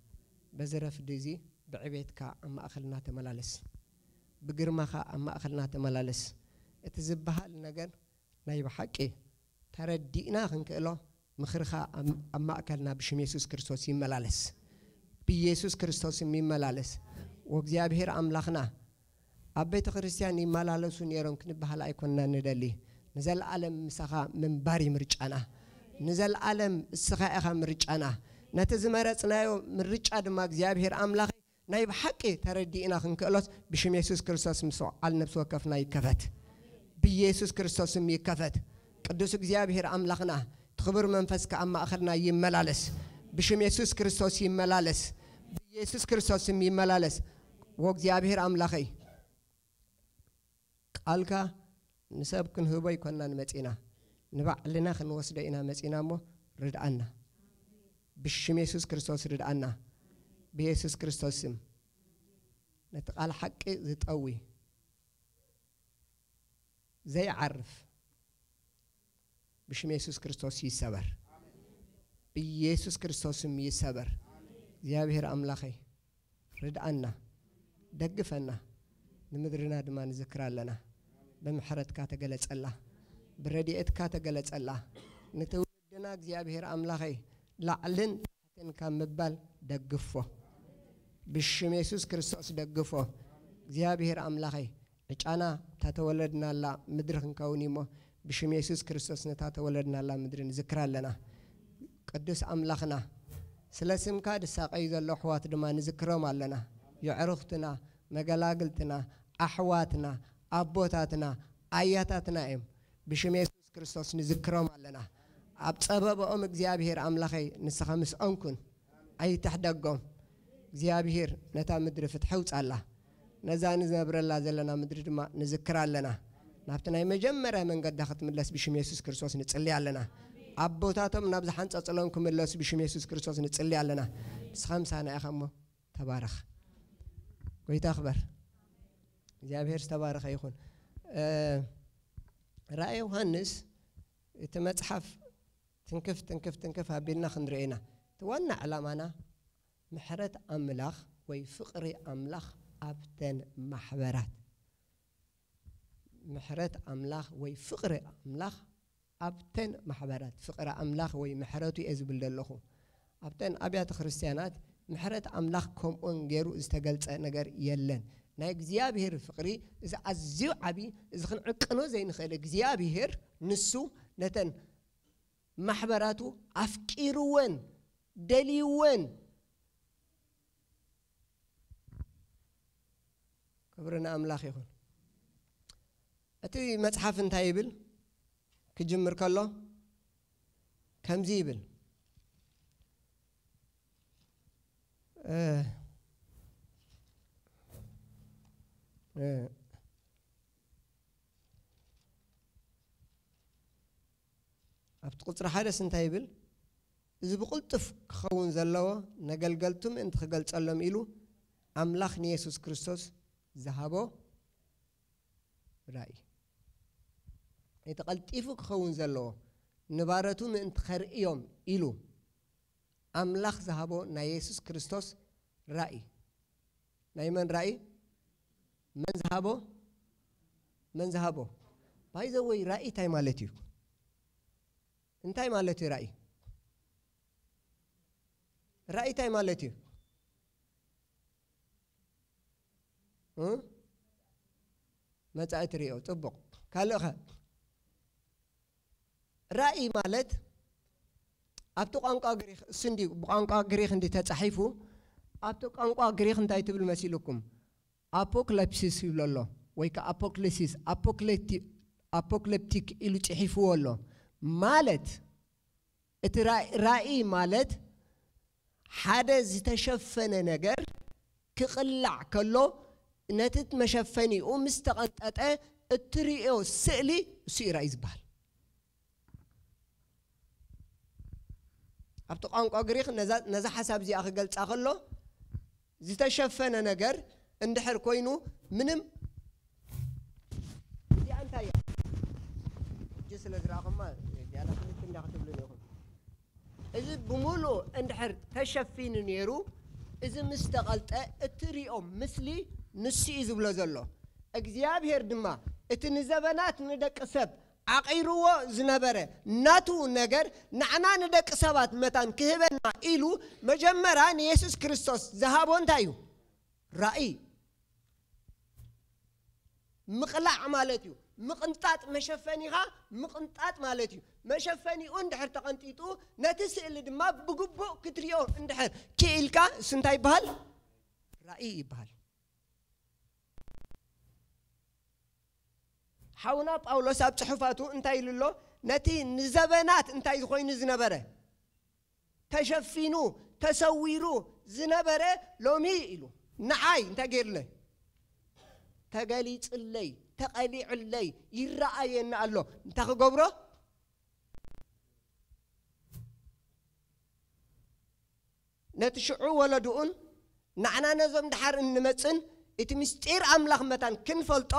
በዚ ረፍዲ እዚ ብዕቤትካ ኣብ ማእኸልና ተመላለስ። ብግርማኻ ኣብ ማእኸልና ተመላለስ። እቲ ዝበሃል ነገር ናይ ብሓቂ ተረዲእና ክንክእሎ ምኽርኻ ኣብ፣ ኣብ ማእከልና ብሽም የሱስ ክርስቶስ ይመላለስ። ብየሱስ ክርስቶስ ስም ይመላለስ። ወእግዚኣብሔር ኣምላኽና፣ ኣብ ቤተ ክርስቲያን ይመላለሱ ነይሮም ክንበሃል ኣይኮንና ንደሊ። ንዘለኣለም ምሳኻ ምንባር እዩ ምርጫና። ንዘለኣለም እስኻ ኢኻ ምርጫና። ነቲ ዝመረጽናዮ ምርጫ ድማ እግዚኣብሔር ኣምላኽ ናይ ብሓቂ ተረዲእና ክንክእሎስ ብሽም የሱስ ክርስቶስ ምስ በዓል ነፍሲ ወከፍና ይከፈት። ብየሱስ ክርስቶስ ስም ይከፈት። ቅዱስ እግዚኣብሔር ኣምላኽና፣ እቲ ክቡር መንፈስካ ኣብ ማእኸልና ይመላለስ። ብሽም የሱስ ክርስቶስ ይመላለስ። ብየሱስ ክርስቶስ ስም ይመላለስ። ወእግዚኣብሔር ኣምላኸይ፣ ቃልካ ንሰብ ክንህቦ ኣይኮንናን መጺና፣ ንባዕልና ክንወስዶ ኢና መጺና እሞ ርድኣና። ብሽም የሱስ ክርስቶስ ርድኣና። ብየሱስ ክርስቶስ ስም ነቲ ቃል ሓቂ ዝጠዊ ዘይዓርፍ ብሽም የሱስ ክርስቶስ ይሰበር። ብየሱስ ክርስቶስ ስም ይሰበር። እግዚኣብሔር ኣምላኸይ፣ ርድኣና፣ ደግፈና፣ ንምድርና ድማ ንዝክራ ኣለና። ብምሕረትካ ተገለጸላ፣ ብረድኤትካ ተገለጸላ። ንትውልድና እግዚኣብሔር ኣምላኸይ፣ ላዕልን ታሕትን ካብ ምባል ደግፎ። ብሽም የሱስ ክርስቶስ ደግፎ። እግዚኣብሔር ኣምላኸይ፣ ዕጫና እታ ተወለድናላ ምድሪ ክንከውን እዩ እሞ፣ ብሽም የሱስ ክርስቶስ ነታ ተወለድናላ ምድሪ ንዝክራ ኣለና። ቅዱስ ኣምላኽና፣ ስለ ስምካ ዝሳቐዩ ዘለዉ ኣሕዋት ድማ ንዝክሮም ኣለና። የዕሩኽትና፣ መገላግልትና፣ ኣሕዋትና፣ ኣቦታትና፣ ኣያታትና እዮም። ብሽም የሱስ ክርስቶስ ንዝክሮም ኣለና። ኣብ ጸበባኦም እግዚኣብሔር ኣምላኸይ ንስኻ ምስኦም ኩን። ኣይትሕደጎም። እግዚኣብሔር ነታ ምድሪ ፍትሒ ኣውጻላ። ነዛ ንነብረላ ዘለና ምድሪ ድማ ንዝክራ ኣለና። ናብቲ ናይ መጀመርያ መንገዳ ክትምለስ ብሽም የሱስ ክርስቶስ ንጽሊ ኣለና። ኣቦታቶም ናብ ዝሓንጸጽሎም ክምለሱ ብሽም የሱስ ክርስቶስ ንጽሊ ኣለና። ንስኻ ምሳና ኢኻ እሞ ተባረኽ። ጎይታ ክበር። እግዚኣብሔር ዝተባረኸ ይኹን። እ፣ ራእይ ዮሃንስ እቲ መጽሓፍ ትንክፍ፣ ትንክፍ፣ ትንክፍ ኣቢልና ክንርኢ ኢና። እቲ ዋና ዕላማና ምሕረት ኣምላኽ ወይ ፍቕሪ ኣምላኽ ኣብተን ማሕበራት። ምሕረት ኣምላኽ ወይ ፍቕሪ ኣምላኽ ኣብተን ማሕበራት። ፍቕሪ ኣምላኽ ወይ ምሕረቱ እየ ዝብል ዘለኹ። ኣብተን ኣብያተ ክርስቲያናት ምሕረት ኣምላኽ ከምኡን ገይሩ ዝተገልጸ ነገር የለን። ናይ እግዚኣብሔር ፍቕሪ እዚ ኣዝዩ ዓቢ፣ እዚ ክንዕቅኖ ዘይንኽእል። እግዚኣብሔር ንሱ ነተን ማሕበራቱ ኣፍቂርወን፣ ደልይወን። ክብሪ ንኣምላኽ ይኹን። እቲ መጽሓፍ እንታይ ይብል? ክጅምር ከሎ ከምዚ ይብል። እ፣ እ፣ ኣብቲ ቁጽሪ ሓደስ እንታይ ይብል? እዚ ብቕልጡፍ ክኸውን ዘለዎ ነገልገልቱ ምእንቲ ክገልጸሎም ኢሉ ኣምላኽ ንየሱስ ክርስቶስ ዝሃቦ ራእይ። እቲ ቀልጢፉ ክኸውን ዘለዎ ንባረቱ ምእንቲ ከርእዮም ኢሉ ኣምላኽ ዝሃቦ ናይ የሱስ ክርስቶስ ራእይ። ናይ መን ራእይ? መን ዝሃቦ? መን ዝሃቦ? ባይ ዘ ወይ ራእይ እንታይ ማለት እዩ? እንታይ ማለት እዩ ራእይ? ራእይ እንታይ ማለት እዩ? እ? መጻኢ ትርእዮ። ጽቡቕ። ካልእኸ? ራእይ ማለት ኣብቲ ቋንቋ ግሪኽ፣ እሱ እንዲ ብቋንቋ ግሪኽ እንዲ ተጻሒፉ፣ ኣብቲ ቋንቋ ግሪኽ እንታይ ትብል መሲልኩም? ኣፖክለፕሲስ ይብሎ ኣሎ፣ ወይ ከኣ ኣፖክሊሲስ፣ ኣፖክሌቲ-፣ ኣፖክሌፕቲክ ኢሉ ጽሒፍዎ ኣሎ። ማለት እቲ ራእይ፣ ራእይ ማለት ሓደ ዝተሸፈነ ነገር ክቕላዕ ከሎ፣ ነቲ መሸፈኒኡ ምስ ተቐንጠጠ እትርእዮ ስእሊ፣ እሱ እዩ ራእይ ዝበሃል። ኣብቲ ቋንቋ ግሪኽ ነዛ፣ ነዛ ሓሳብ እዚኣ ክገልጻ ከሎ፣ ዝተሸፈነ ነገር እንድሕር ኮይኑ፣ ምንም፣ እዚኣ እንታይ እያ? ሕጂ ስለ ዝረኣኹማ፣ ዝያዳ ክልተ እንዳ ክትብሉ ኢኹም። እዚ ብምሉእ እንድሕር ተሸፊኑ ነይሩ፣ እዚ ምስ ተቐልጠ እትሪኦ ምስሊ ንሱ እዩ ዝብሎ ዘሎ። እግዚኣብሔር ድማ እቲ ንዘበናት ንደቂ ሰብ ዓቒርዎ ዝነበረ ናቱ ነገር ንዓና ንደቂ ሰባት መታን ክህበና ኢሉ መጀመርያ ንየሱስ ክርስቶስ ዝሃቦ እንታይ እዩ? ራእይ። ምቕላዕ ማለት እዩ። ምቕንጣጥ መሸፈኒኻ ምቕንጣጥ ማለት እዩ። መሸፈኒኡ እንድሕር ተቐንጢጡ ነቲ ስእሊ ድማ ብግቡእ ክትሪኦ እንድሕር ክኢልካ እሱ እንታይ ይበሃል? ራእይ ይበሃል። ሓውና ጳውሎስ ኣብ ጽሑፋቱ እንታይ ኢሉ ኣሎ? ነቲ ንዘበናት እንታይ ኮይኑ ዝነበረ? ተሸፊኑ፣ ተሰዊሩ ዝነበረ ሎሚ ኢሉ። ንዓይ እንታይ ገይርለይ? ተገሊጽለይ፣ ተቐሊዕለይ፣ ይረኣየኒ ኣሎ። እንታይ ክገብሮ? ነቲ ሽዑ ወለድኡን ንዓና ነዞም ደሓር እንመጽን እቲ ምስጢር ኣምላኽ መታን ክንፈልጦ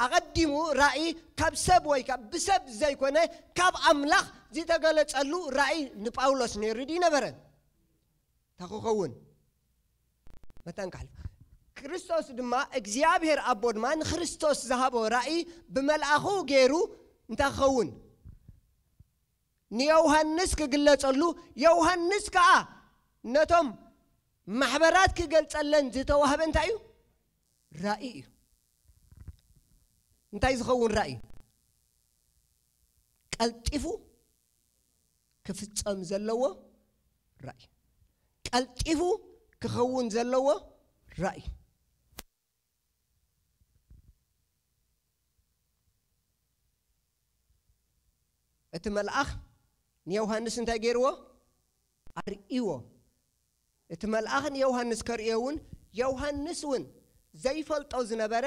ኣቐዲሙ ራእይ ካብ ሰብ ወይ ካብ ብሰብ ዘይኮነ ካብ ኣምላኽ ዝተገለጸሉ ራእይ ንጳውሎስ ነይሩ ድዩ ነበረን? ተኽኸውን መታን ካሕልፍ። ክርስቶስ ድማ እግዚኣብሔር ኣቦ ድማ ንክርስቶስ ዝሃቦ ራእይ ብመልኣኹ ገይሩ እንታይ ክኸውን? ንዮሃንስ ክግለጸሉ፣ ዮሃንስ ከኣ ነቶም ማሕበራት ክገልጸለን ዝተዋህበ እንታይ እዩ? ራእይ እዩ። እንታይ ዝኸውን ራእይ? ቀልጢፉ ክፍጸም ዘለዎ ራእይ። ቀልጢፉ ክኸውን ዘለዎ ራእይ። እቲ መልኣኽ ንዮሃንስ እንታይ ገይርዎ? ኣርእይዎ። እቲ መልኣኽ ንዮሃንስ ከርእዮ እውን፣ ዮሃንስ እውን ዘይፈልጦ ዝነበረ፣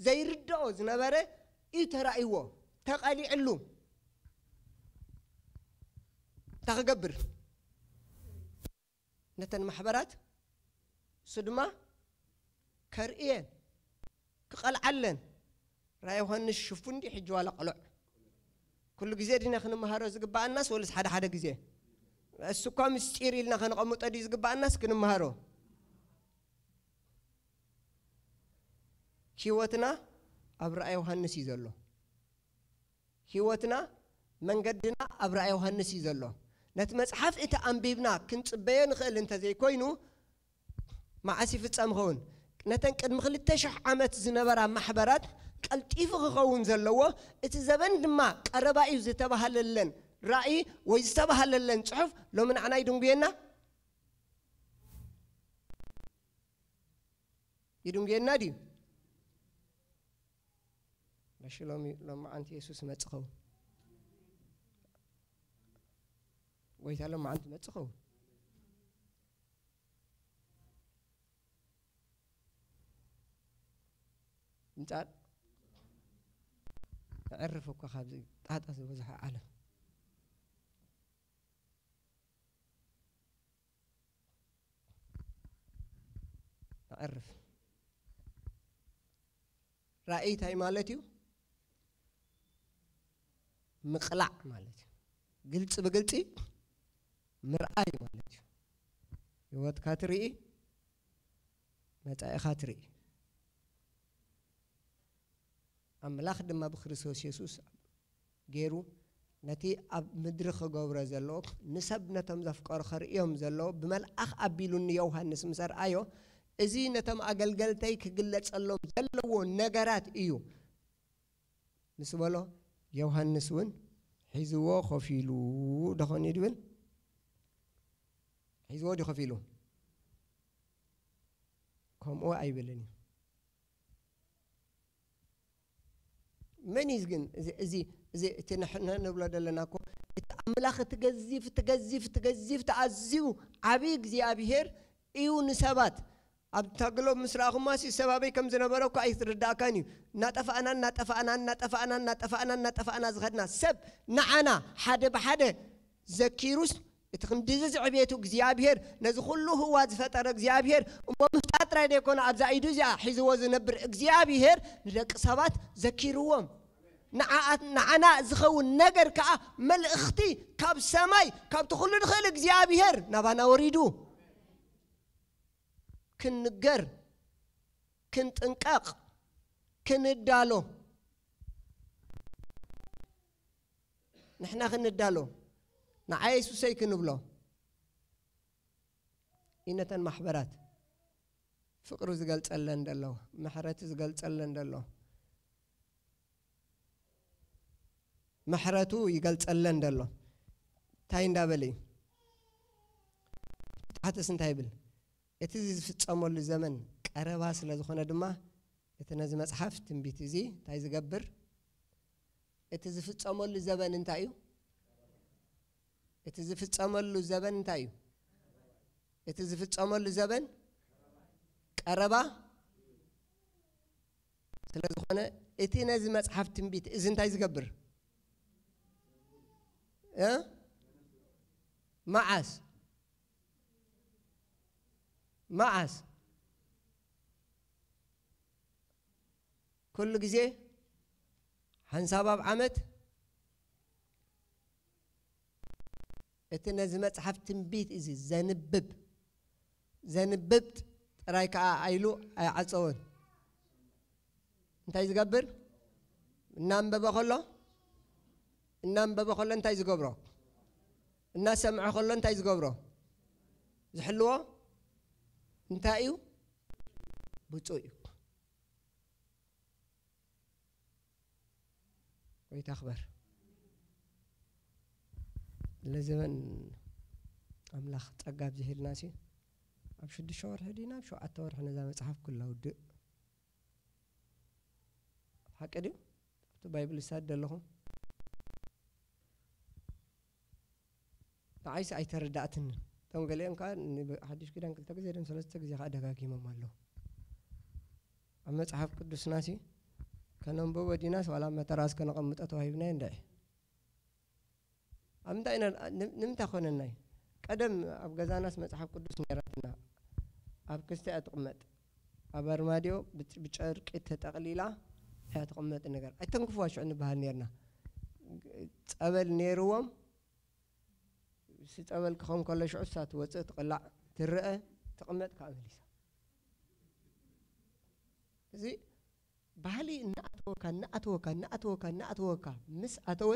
ዘይርድኦ ዝነበረ እዩ ተራእይዎ፣ ተቐሊዕሉ። እንታይ ክገብር? ነተን ማሕበራት እሱ ድማ ከርእየን፣ ክቐልዓለን። ራእይ ዮሃንስ ሽፉን ድዩ ሕጂ ዋላ ቅሉዕ? ኩሉ ግዜ ዲና ክንመሃሮ ዝግብኣናስ ወልስ ሓደ ሓደ ግዜ? እሱ እኳ ምስጢር ኢልና ከነቐምጦ ድዩ ዝግብኣናስ ክንመሃሮ? ህይወትና ኣብ ራእይ ዮሃንስ እዩ ዘሎ። ህይወትና፣ መንገድና ኣብ ራእይ ዮሃንስ እዩ ዘሎ። ነቲ መጽሓፍ እቲ ኣንቢብና ክንጽበዮ ንኽእል እንተዘይኮይኑ፣ መዓስ ይፍጸም ይኸውን? ነተን ቅድሚ ክልተ ሽሕ ዓመት ዝነበራ ማሕበራት ቀልጢፉ ክኸውን ዘለዎ፣ እቲ ዘበን ድማ ቀረባ እዩ ዝተባህለለን ራእይ ወይ ዝተባህለለን ጽሑፍ ሎሚ ንዓና ይድንጉየና? ይድንጉየና ድዩ? ጋሽ ሎሚ ሎማዓንቲ የሱስ መጽኸው። ጎይታ ሎማዓንቲ መጽኸው። ምጻእ። ነዕርፍ እኮ ካብዚ ጣጣ ዝበዝሖ ዓለም። ነዕርፍ። ራእይ እንታይ ማለት እዩ? ምቕላዕ ማለት እዩ። ግልጺ ብግልጺ ምርኣይ ማለት እዩ። ህይወትካ ትርኢ፣ መጻኢኻ ትርኢ። ኣምላኽ ድማ ብክርስቶስ የሱስ ገይሩ ነቲ ኣብ ምድሪ ክገብሮ ዘሎ፣ ንሰብ ነቶም ዘፍቀሩ ከርእዮም ዘሎ፣ ብመልኣኽ ኣቢሉ ንዮሃንስ ምስ ኣርኣዮ፣ እዚ ነቶም ኣገልገልተይ ክግለጸሎም ዘለዎ ነገራት እዩ ምስ በሎ፣ ዮሃንስ እውን ሒዝዎ ኮፍ ኢሉ ደኾን እዩ ድብል? ሒዝዎ ድዩ ኮፍ ኢሉ? ከምኡ ኣይብልን እዩ። መን እዩ ግን እዚ፣ እዚ፣ እዚ እቲ ንሕና ንብሎ ዘለና እኮ፣ እቲ ኣምላኽ እቲ ገዚፍ፣ እቲ ገዚፍ፣ እቲ ገዚፍ፣ እቲ ኣዝዩ ዓብዪ እግዚኣብሄር እዩ ንሰባት። ኣብ ታግሎም ምስ ረኣኹማሲ ሰብ ኣበይ ከም ዝነበረ እኮ ኣይትርዳእካን እዩ። እናጠፋእና፣ እናጠፋእና፣ እናጠፋእና፣ እናጠፋእና፣ እናጠፋእና ዝኸድና ሰብ ንዓና ሓደ ብሓደ ዘኪሩስ፣ እቲ ክንድዚ ዝዕቤቱ እግዚኣብሄር፣ ነዚ ኩሉ ህዋ ዝፈጠረ እግዚኣብሄር፣ እሞ ምፍጣር ጥራይ ዘይኮነ ኣብዛ ኢዱ እዚኣ ሒዝዎ ዝነብር እግዚኣብሄር ንደቂ ሰባት ዘኪርዎም። ንዓኣት-፣ ንዓና ዝኸውን ነገር ከኣ መልእኽቲ ካብ ሰማይ፣ ካብቲ ኩሉ ንኽእል እግዚኣብሄር ናባና ወሪዱ። ክንንገር፣ ክንጥንቀቕ፣ ክንዳሎ። ንሕና ክንዳሎ፣ ንዓ የሱሰይ ክንብሎ። እዩ ነተን ማሕበራት ፍቕሩ ዝገልጸለን ዘሎ፣ ምሕረቱ ዝገልጸለን ዘሎ፣ ምሕረቱ ይገልጸለን ዘሎ። እንታይ እንዳበለ እዩ? ታሕትስ እንታይ ይብል? እቲ ዝፍጸመሉ ዘመን ቀረባ ስለ ዝኾነ ድማ፣ እቲ ነዚ መጽሓፍ ትንቢት እዚ እንታይ ዝገብር? እቲ ዝፍጸመሉ ዘበን እንታይ እዩ? እቲ ዝፍጸመሉ ዘበን እንታይ እዩ? እቲ ዝፍጸመሉ ዘበን ቀረባ ስለ ዝኾነ፣ እቲ ነዚ መጽሓፍ ትንቢት እዚ እንታይ ዝገብር? እ? መዓስ? መዓስ? ኩሉ ግዜ ሓንሳብ ኣብ ዓመት እቲ ነዚ መጽሓፍ ትንቢት እዚ ዘንብብ፣ ዘንብብ ጥራይ ከኣ ኣይሉ ኣይዓጸወን። እንታይ ዝገብር? እናንበበ ከሎ፣ እናንበበ ከሎ እንታይ ዝገብሮ? እናሰምዐ ከሎ እንታይ ዝገብሮ? ዝሕልዎ እንታይ እዩ? ብፁዕ እዩ። ጎይታ ክበር። ለዘበን ኣምላኽ ጸጋ ኣብዚሕልናሲ፣ ኣብ ሽዱሽተ ወርሒ ድዩና ኣብ ሸውዓተ ወርሒ ነዛ መጽሓፍ ኩላ ውድእ? ሓቂ ድዩ? ኣብቲ ባይብል ስታዲ ዘለኹም ንዓይስ ኣይተረዳእትንን። እቶም ገሊኦም ከኣ ንሓድሽ ኪዳን ክልተ ግዜ ድም ሰለስተ ግዜ ከኣ ደጋጊሞም ኣለዉ። ኣብ መጽሓፍ ቅዱስናሲ ከነንብቦ ዲናስ ዋላ መተራስ ከነቐምጦ ተዋሂብናዮ እንድዒ? ኣብ ምንታይ ኢና፣ ን-፣ ንምንታይ ኮነናይ? ቀደም ኣብ ገዛናስ መጽሓፍ ቅዱስ ነይራትና። ኣብ ክስተ እያ ትቕመጥ። ኣብ ኣርማድዮ ብጭ-፣ ብጨርቂ ተጠቕሊላ እያ ትቕመጥ ነገር። ኣይተንክፍዋ ሽዑ ንበሃል ነይርና። ጸበል ነይርዎም፣ ሲ ጸበል ክኸውን ከሎ ሽዑ እሳ ትወጽእ፣ ትቕላዕ፣ ትረአ፣ ትቕመጥ፣ ከኣ መሊሳ። እዚ ባህሊ እናኣተወካ፣ እናኣተወካ፣ እናኣተወካ፣ እናኣተወካ ምስ ኣተወ፣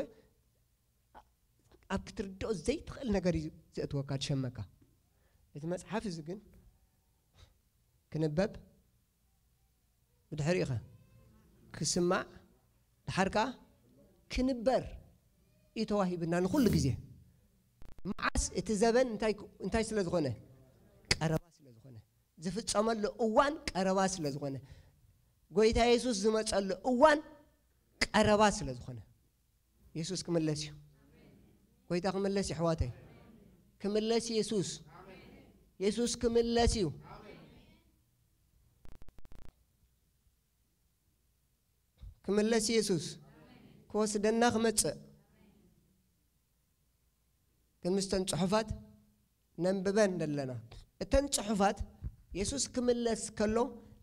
ኣብ ክትርድኦ ዘይትኽእል ነገር እዩ ዘእትወካ፣ ዝሸመካ። እቲ መጽሓፍ እዚ ግን ክንበብ፣ ብድሕሪኡ ኸ ክስማዕ፣ ደሓር ከኣ ክንበር እዩ ተዋሂብና ንኹሉ ግዜ። መዓስ? እቲ ዘበን እንታይ፣ እንታይ ስለ ዝኾነ? ቀረባ ስለ ዝኾነ። ዝፍጸመሉ እዋን ቀረባ ስለ ዝኾነ። ጎይታ የሱስ ዝመጸሉ እዋን ቀረባ ስለ ዝኾነ። የሱስ ክምለስ እዩ። ጎይታ ክምለስ እዩ፣ ኣሕዋተይ። ክምለስ እዩ የሱስ። የሱስ ክምለስ እዩ። ክምለስ እዩ የሱስ። ክወስደና ክመጽእ። ግን ምስተን ጽሑፋት ነንብበን ኣለና። እተን ጽሑፋት የሱስ ክምለስ ከሎ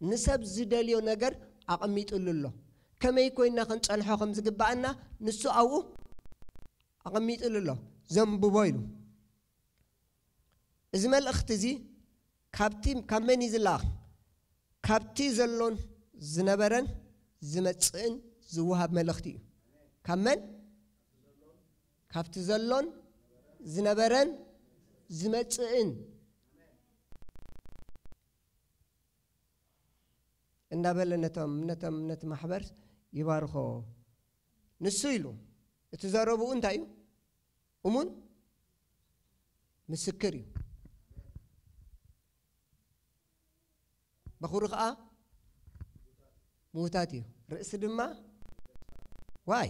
ንሰብ ዝደልዮ ነገር ኣቐሚጥሉ ኣሎ። ከመይ ኮይና ክንጸንሖ ከም ዝግብኣና ንሱ ኣብኡ ኣቐሚጥሉ ኣሎ። ዘንብቦ ኢሉ። እዚ መልእኽቲ እዚ ካብቲ፣ ካብ መን እዩ ዝለኣኽ? ካብቲ ዘሎን ዝነበረን ዝመጽእን ዝወሃብ መልእኽቲ እዩ። ካብ መን? ካብቲ ዘሎን ዝነበረን ዝመጽእን እንዳበለ ነቶም፣ ነቶም፣ ነቲ ማሕበር ይባርኾ። ንሱ ኢሉ፣ እቲ ዘረብኡ እንታይ እዩ? እሙን ምስክር እዩ። በኹሪ ኸኣ ምዉታት እዩ። ርእሲ ድማ ዋይ።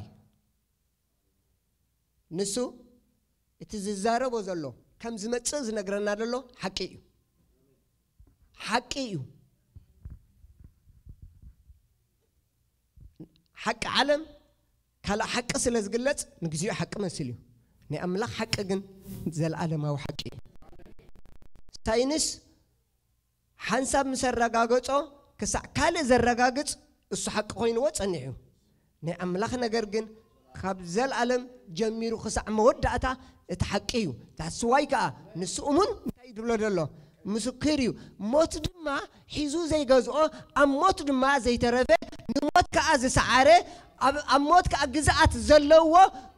ንሱ እቲ ዝዛረቦ ዘሎ ከም ዝመጽእ ዝነግረና ዘሎ ሓቂ እዩ። ሓቂ እዩ። ሓቂ ዓለም ካልእ ሓቂ ስለ ዝግለጽ ንግዚኡ ሓቂ መስል እዩ። ናይ ኣምላኽ ሓቂ ግን ዘለኣለማዊ ሓቂ እዩ። ሳይንስ ሓንሳብ ምስ ኣረጋገጾ ክሳዕ ካልእ ዘረጋግጽ እሱ ሓቂ ኮይንዎ ጸኒሑ እዩ። ናይ ኣምላኽ ነገር ግን ካብ ዘለኣለም ጀሚሩ ክሳዕ መወዳእታ እቲ ሓቂ እዩ። ዳስዋይ ከኣ ንሱ እሙን እንታይ ይድብሎ ዘሎ? ምስክር እዩ። ሞት ድማ ሒዙ ዘይገዝኦ፣ ኣብ ሞት ድማ ዘይተረፈ፣ ንሞት ከኣ ዝሰዓረ፣ ኣብ፣ ኣብ ሞት ከኣ ግዝኣት ዘለዎ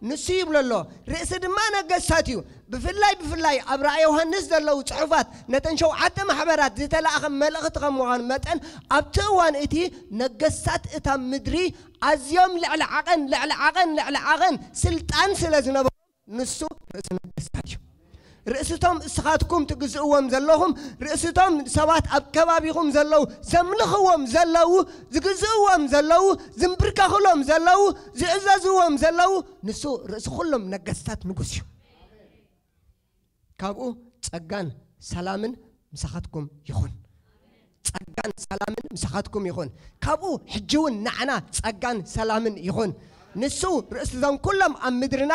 ንሱ ይብሎ ኣሎ። ርእሲ ድማ ነገስታት እዩ። ብፍላይ፣ ብፍላይ ኣብ ራእይ ዮሃንስ ዘለዉ ጽሑፋት፣ ነተን ሸውዓተ ማሕበራት ዝተላእኸ መልእኽቲ ከም ምዃኑ መጠን፣ ኣብቲ እዋን እቲ ነገስታት እታ ምድሪ ኣዝዮም ልዕሊ ዓቐን፣ ልዕሊ ዓቐን፣ ልዕሊ ዓቐን ስልጣን ስለ ዝነበሮም፣ ንሱ ርእሲ ነገስታት እዩ። ርእስቶም እስኻትኩም ትግዝእዎም ዘለኹም፣ ርእስቶም ሰባት ኣብ ከባቢኹም ዘለዉ፣ ዘምልኽዎም ዘለዉ፣ ዝግዝእዎም ዘለዉ፣ ዝንብርከኹሎም ዘለዉ፣ ዝእዘዝዎም ዘለዉ፣ ንሱ ርእሲ ኩሎም ነገስታት ንጉስ እዩ። ካብኡ ጸጋን ሰላምን ምሳኻትኩም ይኹን። ጸጋን ሰላምን ምሳኻትኩም ይኹን። ካብኡ ሕጂ እውን ንዓና ጸጋን ሰላምን ይኹን። ንሱ ርእሲ እዞም ኩሎም ኣብ ምድርና፣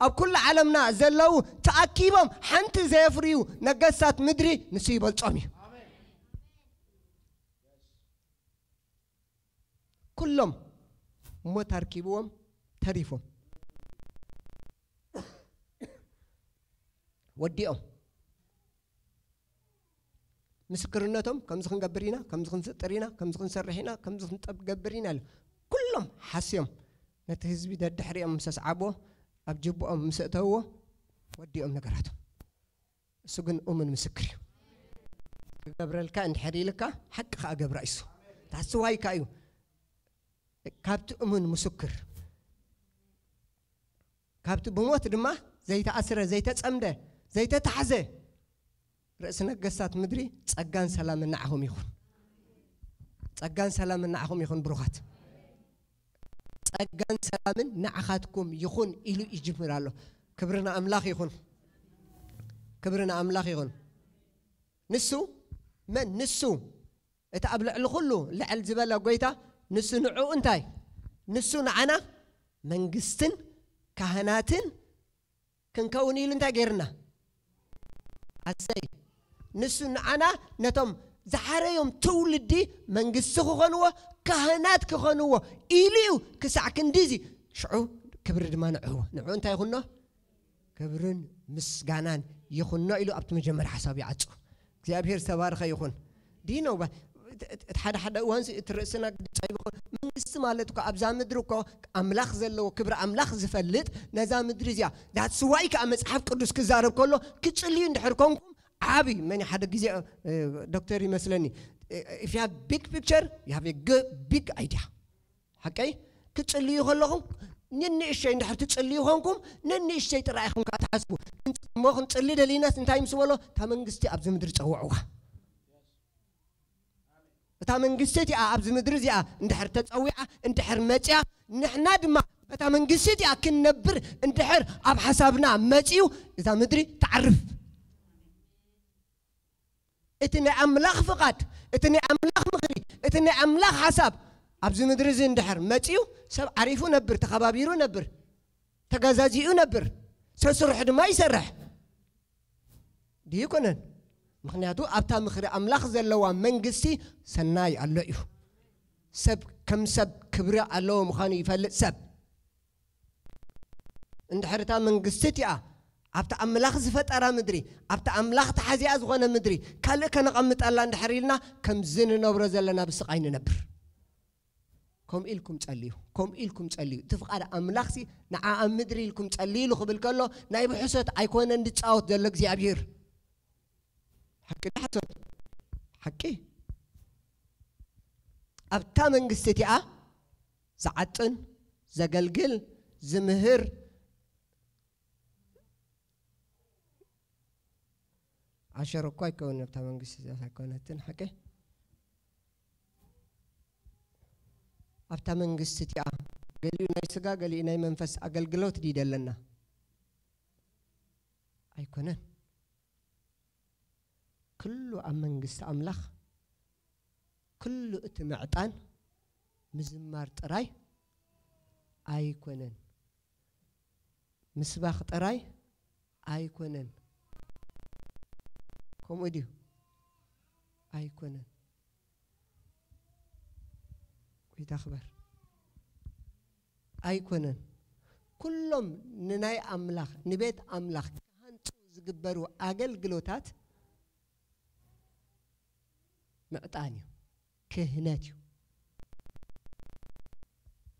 ኣብ ኩሉ ዓለምና ዘለዉ፣ ተኣኪቦም ሓንቲ ዘየፍርዩ ነገስታት ምድሪ ንሱ ይበልጾም እዩ። ኩሎም ሞት ኣርኪብዎም ተሪፎም። ወዲኦም። ምስክርነቶም ከምዚ ክንገብር ኢና፣ ከምዚ ክንፍጥር ኢና፣ ከምዚ ክንሰርሕ ኢና፣ ከምዚ ክንጠብ ገብር ኢና ኢሉ። ኩሎም ሓስዮም ነቲ ህዝቢ ደድሕሪኦም ምስ ኣስዓብዎ፣ ኣብ ጅብኦም ምስ ኣእተውዎ፣ ወዲኦም ነገራቶም። እሱ ግን እሙን ምስክር እዩ። ክገብረልካ እንድሕር ኢልካ፣ ሓቂ ከኣ ገብራ እዩ እሱ። ታስዋይካ እዩ። ካብቲ እሙን ምስክር፣ ካብቲ ብሞት ድማ ዘይተኣስረ፣ ዘይተጸምደ፣ ዘይተታሕዘ ርእሲ ነገስታት ምድሪ ጸጋን ሰላምን ንዓኹም ይኹን። ጸጋን ሰላምን ንዓኹም ይኹን ብሩኻት። ጸጋን ሰላምን ንዓኻትኩም ይኹን ኢሉ ይጅምር ኣሎ። ክብሪ ንኣምላኽ ይኹን። ክብሪ ንኣምላኽ ይኹን። ንሱ መን? ንሱ እቲ ኣብ ልዕሊ ኩሉ ልዕል ዝበለ ጎይታ፣ ንሱ ንዕኡ እንታይ? ንሱ ንዓና መንግስትን ካህናትን ክንከውን ኢሉ እንታይ ገይርና? ኣሰይ፣ ንሱ ንዓና ነቶም ዝሓረዮም ትውልዲ መንግስቲ ክኾንዎ፣ ካህናት ክኾንዎ ኢሉ እዩ ክሳዕ ክንድዚ። ሽዑ ክብሪ ድማ ንዕኡ። ንዕኡ እንታይ ይኹኖ? ክብርን ምስጋናን ይኹኖ ኢሉ ኣብቲ መጀመርያ ሓሳብ ይዓጹ። እግዚኣብሔር ዝተባረኸ ይኹን። ዲኖ እቲ ሓደ ሓደ እዋን እቲ ርእስና ግዲ ጸይቡ፣ መንግስቲ ማለት እኮ ኣብዛ ምድሪ እኮ ኣምላኽ ዘለዎ፣ ክብሪ ኣምላኽ ዝፈልጥ፣ ነዛ ምድሪ እዚኣ። That's why ከኣ መጽሓፍ ቅዱስ ክዛረብ ከሎ ክጽልዩ እንድሕር ኮንኩም ዓቢ መን ሓደ ግዜ እ፣ ዶክተር ይመስለኒ እ፣ if you have big picture, you have a good, big idea. ሓቀይ? ክትጽልዩ ከለኹም ንንእሽተይ እንድሕር ትጽልዩ ኮንኩም ንንእሽተይ ጥራይ ኢኹም ከኣ ትሓስቡ። እሞ ክንጽሊ ደሊናስ እንታይ ምስ በሎ? እታ መንግስቲ ኣብዚ ምድሪ ጸውዕዋ። እታ መንግስቲ እቲኣ ኣብዚ ምድሪ እዚኣ እንድሕር ተጸዊዓ፣ እንድሕር መጽያ፣ ንሕና ድማ በታ መንግስቲ እቲኣ ክንነብር እንድሕር ኣብ ሓሳብና መጺኡ፣ እዛ ምድሪ ትዓርፍ። እቲ ናይ ኣምላኽ ፍቓድ፣ እቲ ናይ ኣምላኽ ምኽሪ፣ እቲ ናይ ኣምላኽ ሓሳብ ኣብዚ ምድሪ እዚ እንድሕር መጺኡ፣ ሰብ ዓሪፉ ነብር፣ ተኸባቢሩ ነብር፣ ተጋዛዚኡ ነብር፣ ሰስርሑ ድማ ይሰርሕ። ድዩ ይኮነን? ምኽንያቱ ኣብታ ምኽሪ ኣምላኽ ዘለዋ መንግስቲ ሰናይ ኣሎ እዩ። ሰብ ከም ሰብ ክብሪ ኣለዎ ምዃኑ ይፈልጥ ሰብ። እንድሕር እታ መንግስቲ እቲኣ ኣብቲ ኣምላኽ ዝፈጠራ ምድሪ፣ ኣብቲ ኣምላኽ ተሓዚኣ ዝኾነ ምድሪ ካልእ ከነቐምጠላ እንድሕር ኢልና፣ ከምዚ ንነብሮ ዘለና ብስቓይ ንነብር። ከምኡ ኢልኩም ጸልዩ፣ ከምኡ ኢልኩም ጸልዩ። እቲ ፍቓድ ኣምላኽሲ ንዓ ኣብ ምድሪ ኢልኩም ጸልዩ ኢሉ ክብል ከሎ ናይ ብሕሶት ኣይኮነን ዝጻወት ዘሎ እግዚኣብሔር። ሓቂ ዶ ሓሶት? ሓቂ። ኣብታ መንግስቲ እቲኣ ዝዓጥን፣ ዘገልግል፣ ዝምህር፣ ዓሸር እኳ ኣይከውን ኣብታ መንግስቲ እዚኣ ኣይኮነትን። ሓቂ። ኣብታ መንግስቲ እቲኣ ገሊኡ ናይ ስጋ፣ ገሊኡ ናይ መንፈስ ኣገልግሎት ድዩ ደለና? ኣይኮነን። ኩሉ ኣብ መንግስቲ ኣምላኽ፣ ኩሉ እቲ ምዕጣን ምዝማር ጥራይ ኣይኮነን። ምስባኽ ጥራይ ኣይኮነን። ከምኡ ድዩ? ኣይኮነን። ጎይታ ክበር። ኣይኮነን። ኩሎም ንናይ ኣምላኽ፣ ንቤት ኣምላኽ ክሃንጹ ዝግበሩ ኣገልግሎታት ምዕጣን እዩ፣ ክህነት እዩ።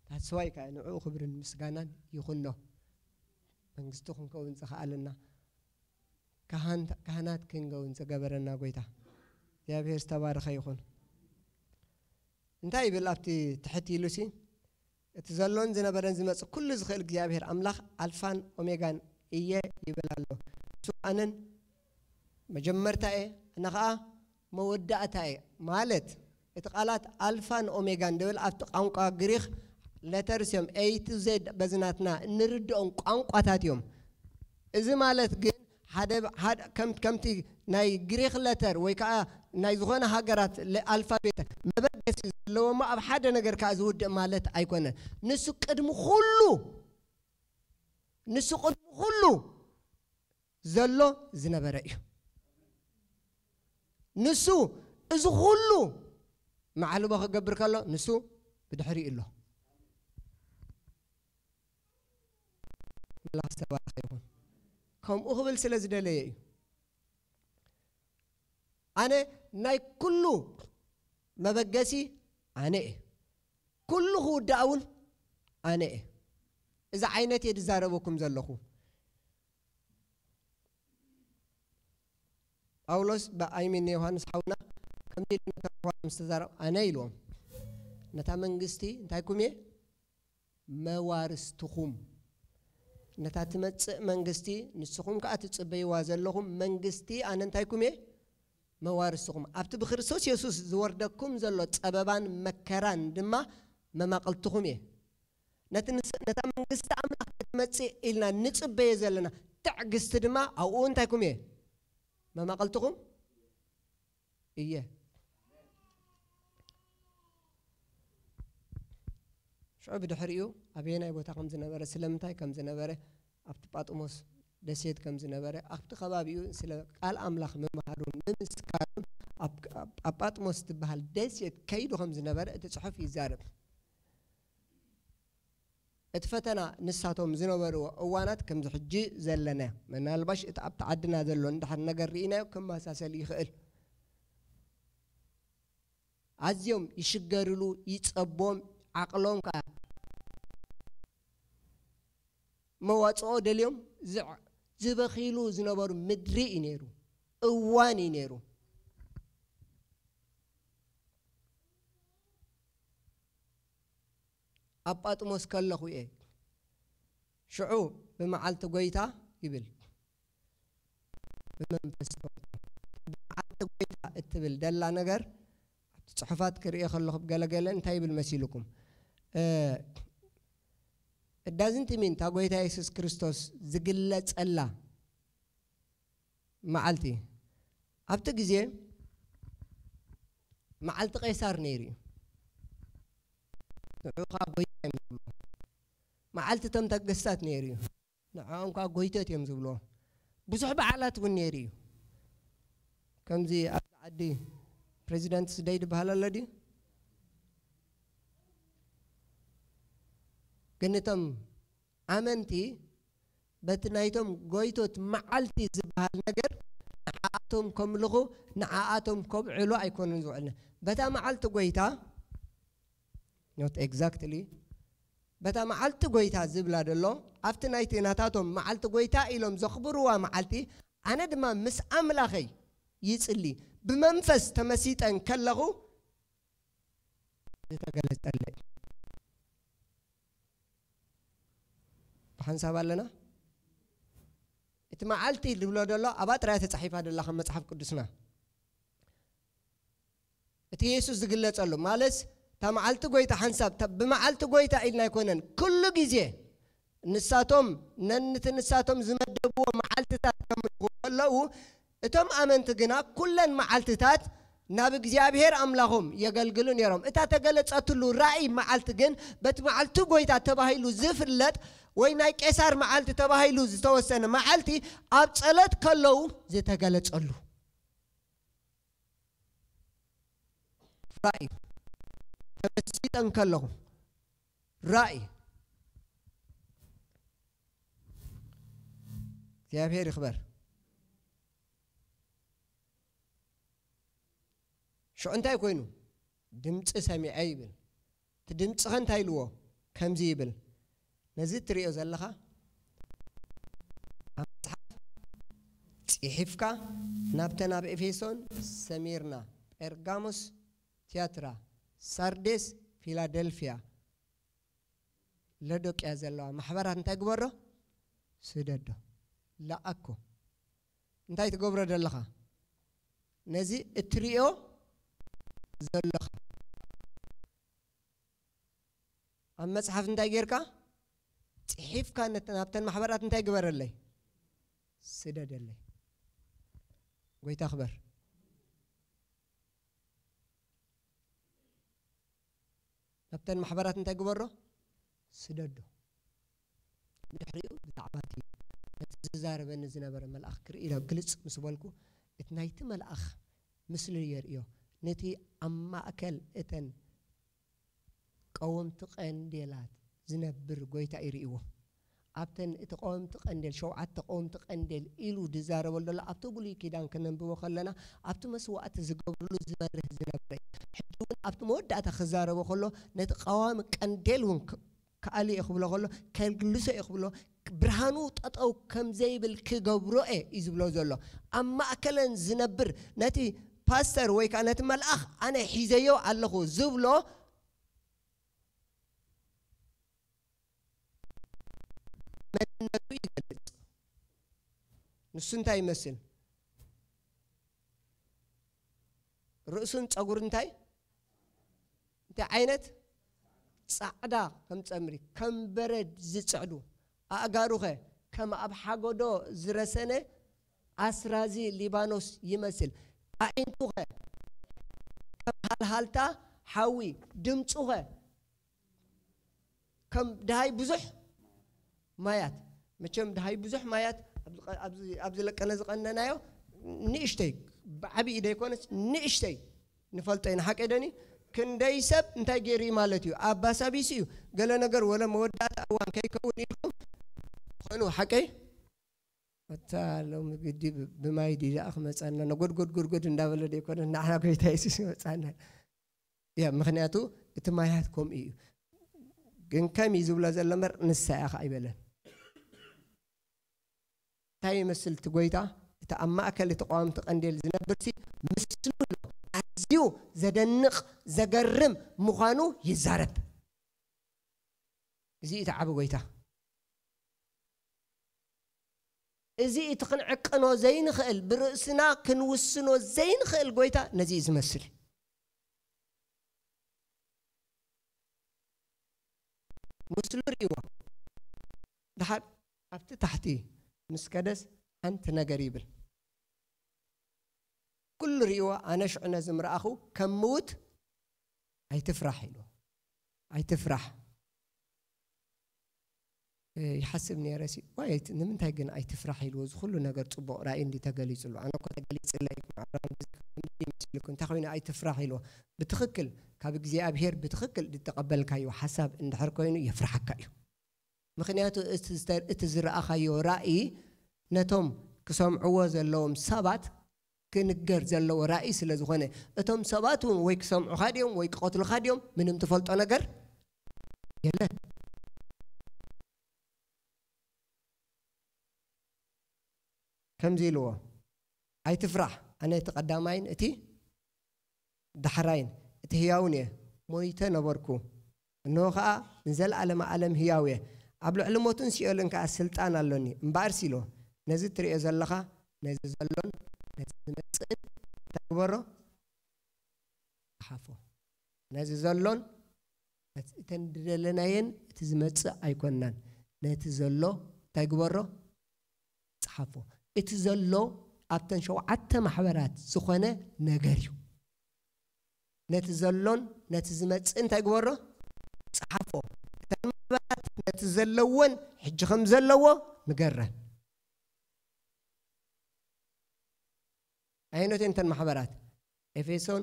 ታስዋይ ከኣ ንዕኡ ክብርን ምስጋናን ይኹኖ። መንግስቱ ክንከውን ዝኸኣለና፣ ካህን-፣ ካህናት ክንከውን ዝገበረና ጎይታ እግዚኣብሔር ዝተባረኸ ይኹን። እንታይ ይብል ኣብቲ ትሕት ኢሉሲ? እቲ ዘሎን ዝነበረን ዝመጽእ ኩሉ ዝኽእል እግዚኣብሔር ኣምላኽ ኣልፋን ኦሜጋን እየ ይብል ኣሎ። ንሱ ኣነን መጀመርታ እየ፣ ኣነ ኸኣ መወዳእታ እየ። ማለት እቲ ቃላት ኣልፋን ኦሜጋን ዝብል ኣብቲ ቋንቋ ግሪኽ ሌተርስ እዮም፣ ኤ ቱ ዜድ በዚ ናትና እንርድኦም ቋንቋታት እዮም። እዚ ማለት ግን ሓደ፣ ሓደ፣ ከም፣ ከምቲ ናይ ግሪኽ ለተር ወይ ከዓ ናይ ዝኾነ ሃገራት ለ-፣ ኣልፋቤት መበገሲ ዘለዎ እሞ ኣብ ሓደ ነገር ከዓ ዝውድእ ማለት ኣይኮነን። ንሱ ቅድሚ ኩሉ፣ ንሱ ቅድሚ ኩሉ ዘሎ ዝነበረ እዩ። ንሱ እዚ ኩሉ መዓልቦ ክገብር ከሎ ንሱ ብድሕሪኡ ኣሎ። ኣምላኽ ዝተባረኸ ይኹን። ከምኡ ክብል ስለ ዝደለየ እዩ። ኣነ ናይ ኩሉ መበገሲ ኣነ እየ። ኩሉ ክውዳእ እውን ኣነ እየ። እዚ ዓይነት እየ ዝዛረበኩም ዘለኹ። ጳውሎስ ብ-፣ ኣይሚን ዮሃንስ ሓውና ከምዚ ኢሉ ነቶም ኣሕዋት ምስ ተዛረበ፣ ኣነ ኢልዎም፣ ነታ መንግስቲ እንታይ ኢልኩም እየ? መዋርስቱኹም። ነታ ትመጽእ መንግስቲ፣ ንስኹም ከኣ ትጽበይዋ ዘለኹም መንግስቲ፣ ኣነ እንታይ ኢልኩም እየ? መዋርስቱኹም። ኣብቲ ብክርስቶስ የሱስ ዝወርደኩም ዘሎ ጸበባን መከራን ድማ መማቕልትኹም እየ። ነቲ ንስ-፣ ነታ መንግስቲ ኣምላኽ ክትመጽእ ኢልና ንጽበዮ ዘለና ትዕግስቲ ድማ ኣብኡ እንታይ ኢልኩም እየ? መማቕልትኹም እየ። ሽዑ ብድሕሪኡ ኣበየናይ ቦታ ከም ዝነበረ፣ ስለምንታይ ከም ዝነበረ፣ ኣብቲ ጳጥሞስ ደሴት ከም ዝነበረ፣ ኣብቲ ከባቢኡ ስለ ቃል ኣምላኽ ምምሃሩን ምምስካሩን፣ ኣብ፣ ኣብ፣ ኣብ ጳጥሞስ ትበሃል ደሴት ከይዱ ከም ዝነበረ እቲ ጽሑፍ ይዛረብ። እቲ ፈተና ንሳቶም ዝነበርዎ እዋናት ከምዚ ሕጂ ዘለናዮ፣ ምናልባሽ እቲ ኣብቲ ዓድና ዘሎ እንድሕር ነገር ርኢናዮ ክመሳሰል ይኽእል። ኣዝዮም ይሽገርሉ፣ ይጸቦም፣ ዓቕሎም ከኣ መዋጽኦ ደልዮም ዝዕ-፣ ዝበኺሉ ዝነበሩ ምድሪ እዩ ነይሩ፣ እዋን እዩ ነይሩ። ኣብ ጳጥሞስ ከለኹ እየ። ሽዑ ብመዓልቲ ጐይታ ይብል፣ ብመንፈስ ጐይታ። ብመዓልቲ ጐይታ እትብል ደላ ነገር ኣብቲ ጽሑፋት ክርእዮ ከለኹ ገለገለ እንታይ ይብል መሲልኩም? እ፣ it doesn't mean እታ ጎይታ የሱስ ክርስቶስ ዝግለጸላ መዓልቲ። ኣብቲ ግዜ መዓልቲ ቄሳር ነይሩ እዩ። ንዑ ኸዓ ጎይታ እዮም ዝብልዎ። መዓልቲ እቶም ተገስታት ነይሩ እዩ። ንዕኦም ከዓ ጎይቶት እዮም ዝብልዎ። ብዙሕ በዓላት እውን ነይሩ እዩ። ከምዚ ኣብዚ ዓዲ ፕሬዚደንት ስደይ ዝበሃል ኣሎ ድዩ? ግን እቶም ኣመንቲ በቲ ናይቶም ጎይቶት መዓልቲ ዝበሃል ነገር ንዓኣቶም ከምልኹ፣ ንዓኣቶም ከብዕሉ ኣይኮኑን ዝውዕልና። በታ መዓልቲ ጎይታ፣ not exactly፣ በታ መዓልቲ ጎይታ ዝብላ ደሎ፣ ኣብቲ ናይቲ ናታቶም መዓልቲ ጎይታ ኢሎም ዘኽብርዋ መዓልቲ፣ ኣነ ድማ ምስ ኣምላኸይ ይጽሊ፣ ብመንፈስ ተመሲጠን ከለኹ ዝተገለጸለይ። ብሓንሳብ ኣለና? እቲ መዓልቲ ዝብሎ ደሎ ኣብኣ ጥራይ ተጻሒፋ ደላ ከም መጽሓፍ ቅዱስና። እቲ የሱስ ዝግለጸሉ፣ ማለትስ እታ መዓልቲ ጎይታ ሓንሳብ፣ እታ ብመዓልቲ ጎይታ ኢልና ኣይኮነን፣ ኩሉ ግዜ ንሳቶም ነንቲ ንሳቶም ዝመደብዎ መዓልትታት ከምልኹ ከለዉ፣ እቶም ኣመንቲ ግና ኩለን መዓልትታት ናብ እግዚኣብሔር ኣምላኾም የገልግሉ ነይሮም። እታ ተገለጸትሉ ራእይ መዓልቲ ግን በቲ መዓልቲ ጎይታ ተባሂሉ ዝፍለጥ ወይ ናይ ቄሳር መዓልቲ ተባሂሉ ዝተወሰነ መዓልቲ ኣብ ጸሎት ከለዉ ዝተገለጸሉ ራእይ፣ ተመሲጠን ከለኹ ራእይ። እግዚኣብሔር ይኽበር። ሽዑ እንታይ ኮይኑ? ድምፂ ሰሚዐ ይብል። እቲ ድምፂኸ እንታይ ኢልዎ? ከምዚ ይብል፣ ነዚ እትሪኦ ዘለኻ ኣብ መጽሓፍ ጽሒፍካ ናብተን ኣብ ኤፌሶን፣ ሰሚርና፣ ጴርጋሞስ፣ ትያትራ፣ ሳርዴስ፣ ፊላደልፊያ፣ ሎዶቅያ ዘለዋ ማሕበራት እንታይ ግበሮ? ስደዶ፣ ለኣኮ። እንታይ ትገብሮ ዘለኻ? ነዚ እትሪኦ ዘለኻ ኣብ መጽሓፍ እንታይ ጌርካ? ጽሒፍካ ነት-፣ ናብተን ማሕበራት እንታይ ግበረለይ? ስደደለይ። ጎይታ ክበር። ናብተን ማሕበራት እንታይ ግበሮ? ስደዶ። ብድሕሪኡ ብዛዕባ እቲ ነቲ ዝዛረበኒ ዝነበረ መልኣኽ ክርኢ ኢለ ግልጽ ምስ በልኩ፣ እቲ ናይቲ መልኣኽ ምስሊ የርእዮ። ነቲ ኣብ ማእከል እተን ቀወምቲ ቀንዴላት ዝነብር ጎይታ ይርእይዎ። ኣብተን እቲ ቀወምቲ ቀንዴል፣ ሸውዓተ ቀወምቲ ቀንዴል ኢሉ ዝዛረበሉ ዘሎ፣ ኣብቲ ብሉይ ኪዳን ክነንብቦ ከለና፣ ኣብቲ መስዋእቲ ዝገብርሉ ዝበርህ ዝነበረ እዩ። ሕጂ እውን ኣብቲ መወዳእታ ክዛረቦ ከሎ፣ ነቲ ቀዋሚ ቀንዴል እውን ክ-፣ ክኣሊ እየ ክብሎ ከሎ፣ ከግልሶ እየ ክብሎ፣ ብርሃኑ ጠጠው ከም ዘይብል ክገብሮ እየ እዩ ዝብሎ ዘሎ። ኣብ ማእከለን ዝነብር ነቲ ፓስተር ወይ ከዓ ነቲ መልኣኽ ኣነ ሒዘዮ ኣለኹ ዝብሎ መንነቱ ይገልጽ። ንሱ እንታይ ይመስል? ርእሱን ጸጉሩ እንታይ፣ እንታይ ዓይነት? ጻዕዳ ከም ጸምሪ፣ ከም በረድ ዝጽዕዱ። ኣእጋሩኸ ከም ኣብ ሓጎዶ ዝረሰነ ኣስራዚ ሊባኖስ ይመስል። ኣዒንቱኸ ከም ሃልሃልታ ሓዊ፣ ድምፁኸ ከም ድሃይ ብዙሕ ማያት። መቸም ድሃይ ብዙሕ ማያት ኣብዚ ቀ-፣ ኣብዚ፣ ኣብዚ ለቀነ ዝቐነናዮ ንእሽተይ፣ ብዓብዪ ደይኮነስ ንእሽተይ ንፈልጦ ኢና። ሓቀይ ደኒ? ክንደይ ሰብ እንታይ ገይሩ እዩ ማለት እዩ? ኣባሳቢሱ እዩ። ገለ ነገር ወለ መወዳእታ እዋን ከይከውን ኢልኩም ኾኑ። ሓቀይ? ኣታ ሎሚ ግዲ ብ-፣ ብማይ ድዩ ደኣ ክመጻና? ነጎድጎድ ጎድጎድ እንዳበለ ደይኮነ ንዓና ጎይታ የሱስ ይመጻና። ያ፣ ምኽንያቱ እቲ ማያት ከምኡ እዩ። ግን ከም እዩ ዝብሎ ዘሎ እምበር ንሳ እያ ኸዓ ኣይበለን። እንታይ ይመስል እቲ ጎይታ? እቲ ኣብ ማእከል እቲ ቀዋምቲ ቀንዴል ዝነብርሲ ምስሉ ኣሎ። ኣዝዩ ዘደንቕ፣ ዘገርም ምዃኑ ይዛረብ። እዚ እዩ እቲ ዓቢ ጎይታ። እዚ እቲ ክንዕቅኖ ዘይንኽእል፣ ብርእስና ክንውስኖ ዘይንኽእል ጎይታ ነዚ እዩ ዝመስል። ምስሉ ርእይዎ። ድሓር ኣብቲ ታሕቲ ምስ ከደስ ሓንቲ ነገር ይብል። ኩሉ ርእይዎ፣ ኣነ ሽዑ ነዚ ምረኣኹ ከም ምውት ኣይትፍራሕ ኢልዎ። ኣይትፍራሕ። እ፣ ይሓስብ ነይረ ሲ፣ ዋይ፣ ኣይቲ-፣ ንምንታይ ግን ኣይትፍራሕ ኢልዎ? እዚ ኩሉ ነገር ጽቡቕ ራእይ እንዲ ተገሊጹሉ። ኣነ እኮ ተገሊጽለይ፣ ማዕረ እንዲ መሲሉኩ፣ እንታይ ኮይኑ ኣይትፍራሕ ኢልዎ? ብትኽክል ካብ እግዚኣብሔር ብትኽክል ዝተቐበልካዮ ሓሳብ እንድሕር ኮይኑ የፍርሓካ እዩ። ምኽንያቱ እቲ ዝተ-፣ እቲ ዝረኣኻዮ ራእይ ነቶም ክሰምዕዎ ዘለዎም ሰባት ክንገር ዘለዎ ራእይ ስለ ዝኾነ፣ እቶም ሰባት እውን ወይ ክሰምዑኻ ድዮም ወይ ክቐትሉኻ ድዮም፣ ምንም ትፈልጦ ነገር የለን። ከምዚ ኢልዎ፣ "ኣይትፍራሕ፣ ኣነ እቲ ቀዳማይን እቲ ዳሕራይን እቲ ህያውን እየ። ሞይተ ነበርኩ፣ እንሆ ኸኣ ንዘለኣለመ ዓለም ህያው እየ። ኣብ ልዕሊ ሞትን ሲኦልን ከኣ ስልጣን ኣሎኒ። እምበኣርሲ" ኢልዎ፣ "ነዚ እትርእዮ ዘለኻ፣ ነዚ ዘሎን ነዚ ዝመጽእን እንታይ ግበሮ? ጸሓፎ። ነዚ ዘሎን ነቲ፣ እተን ዝደለናየን እቲ ዝመጽእ ኣይኮናን። ነቲ ዘሎ እንታይ ግበሮ? ጸሓፎ።" እቲ ዘሎ ኣብተን ሸውዓተ ማሕበራት ዝኾነ ነገር እዩ። ነቲ ዘሎን ነቲ ዝመጽእ እንታይ ግበሮ? ጸሓፎ። እተን ማሕበራት ነቲ ዘለወን ሕጂ ከም ዘለዎ ንገረን። ኣየኖት እየን እተን ማሕበራት? ኤፌሶን፣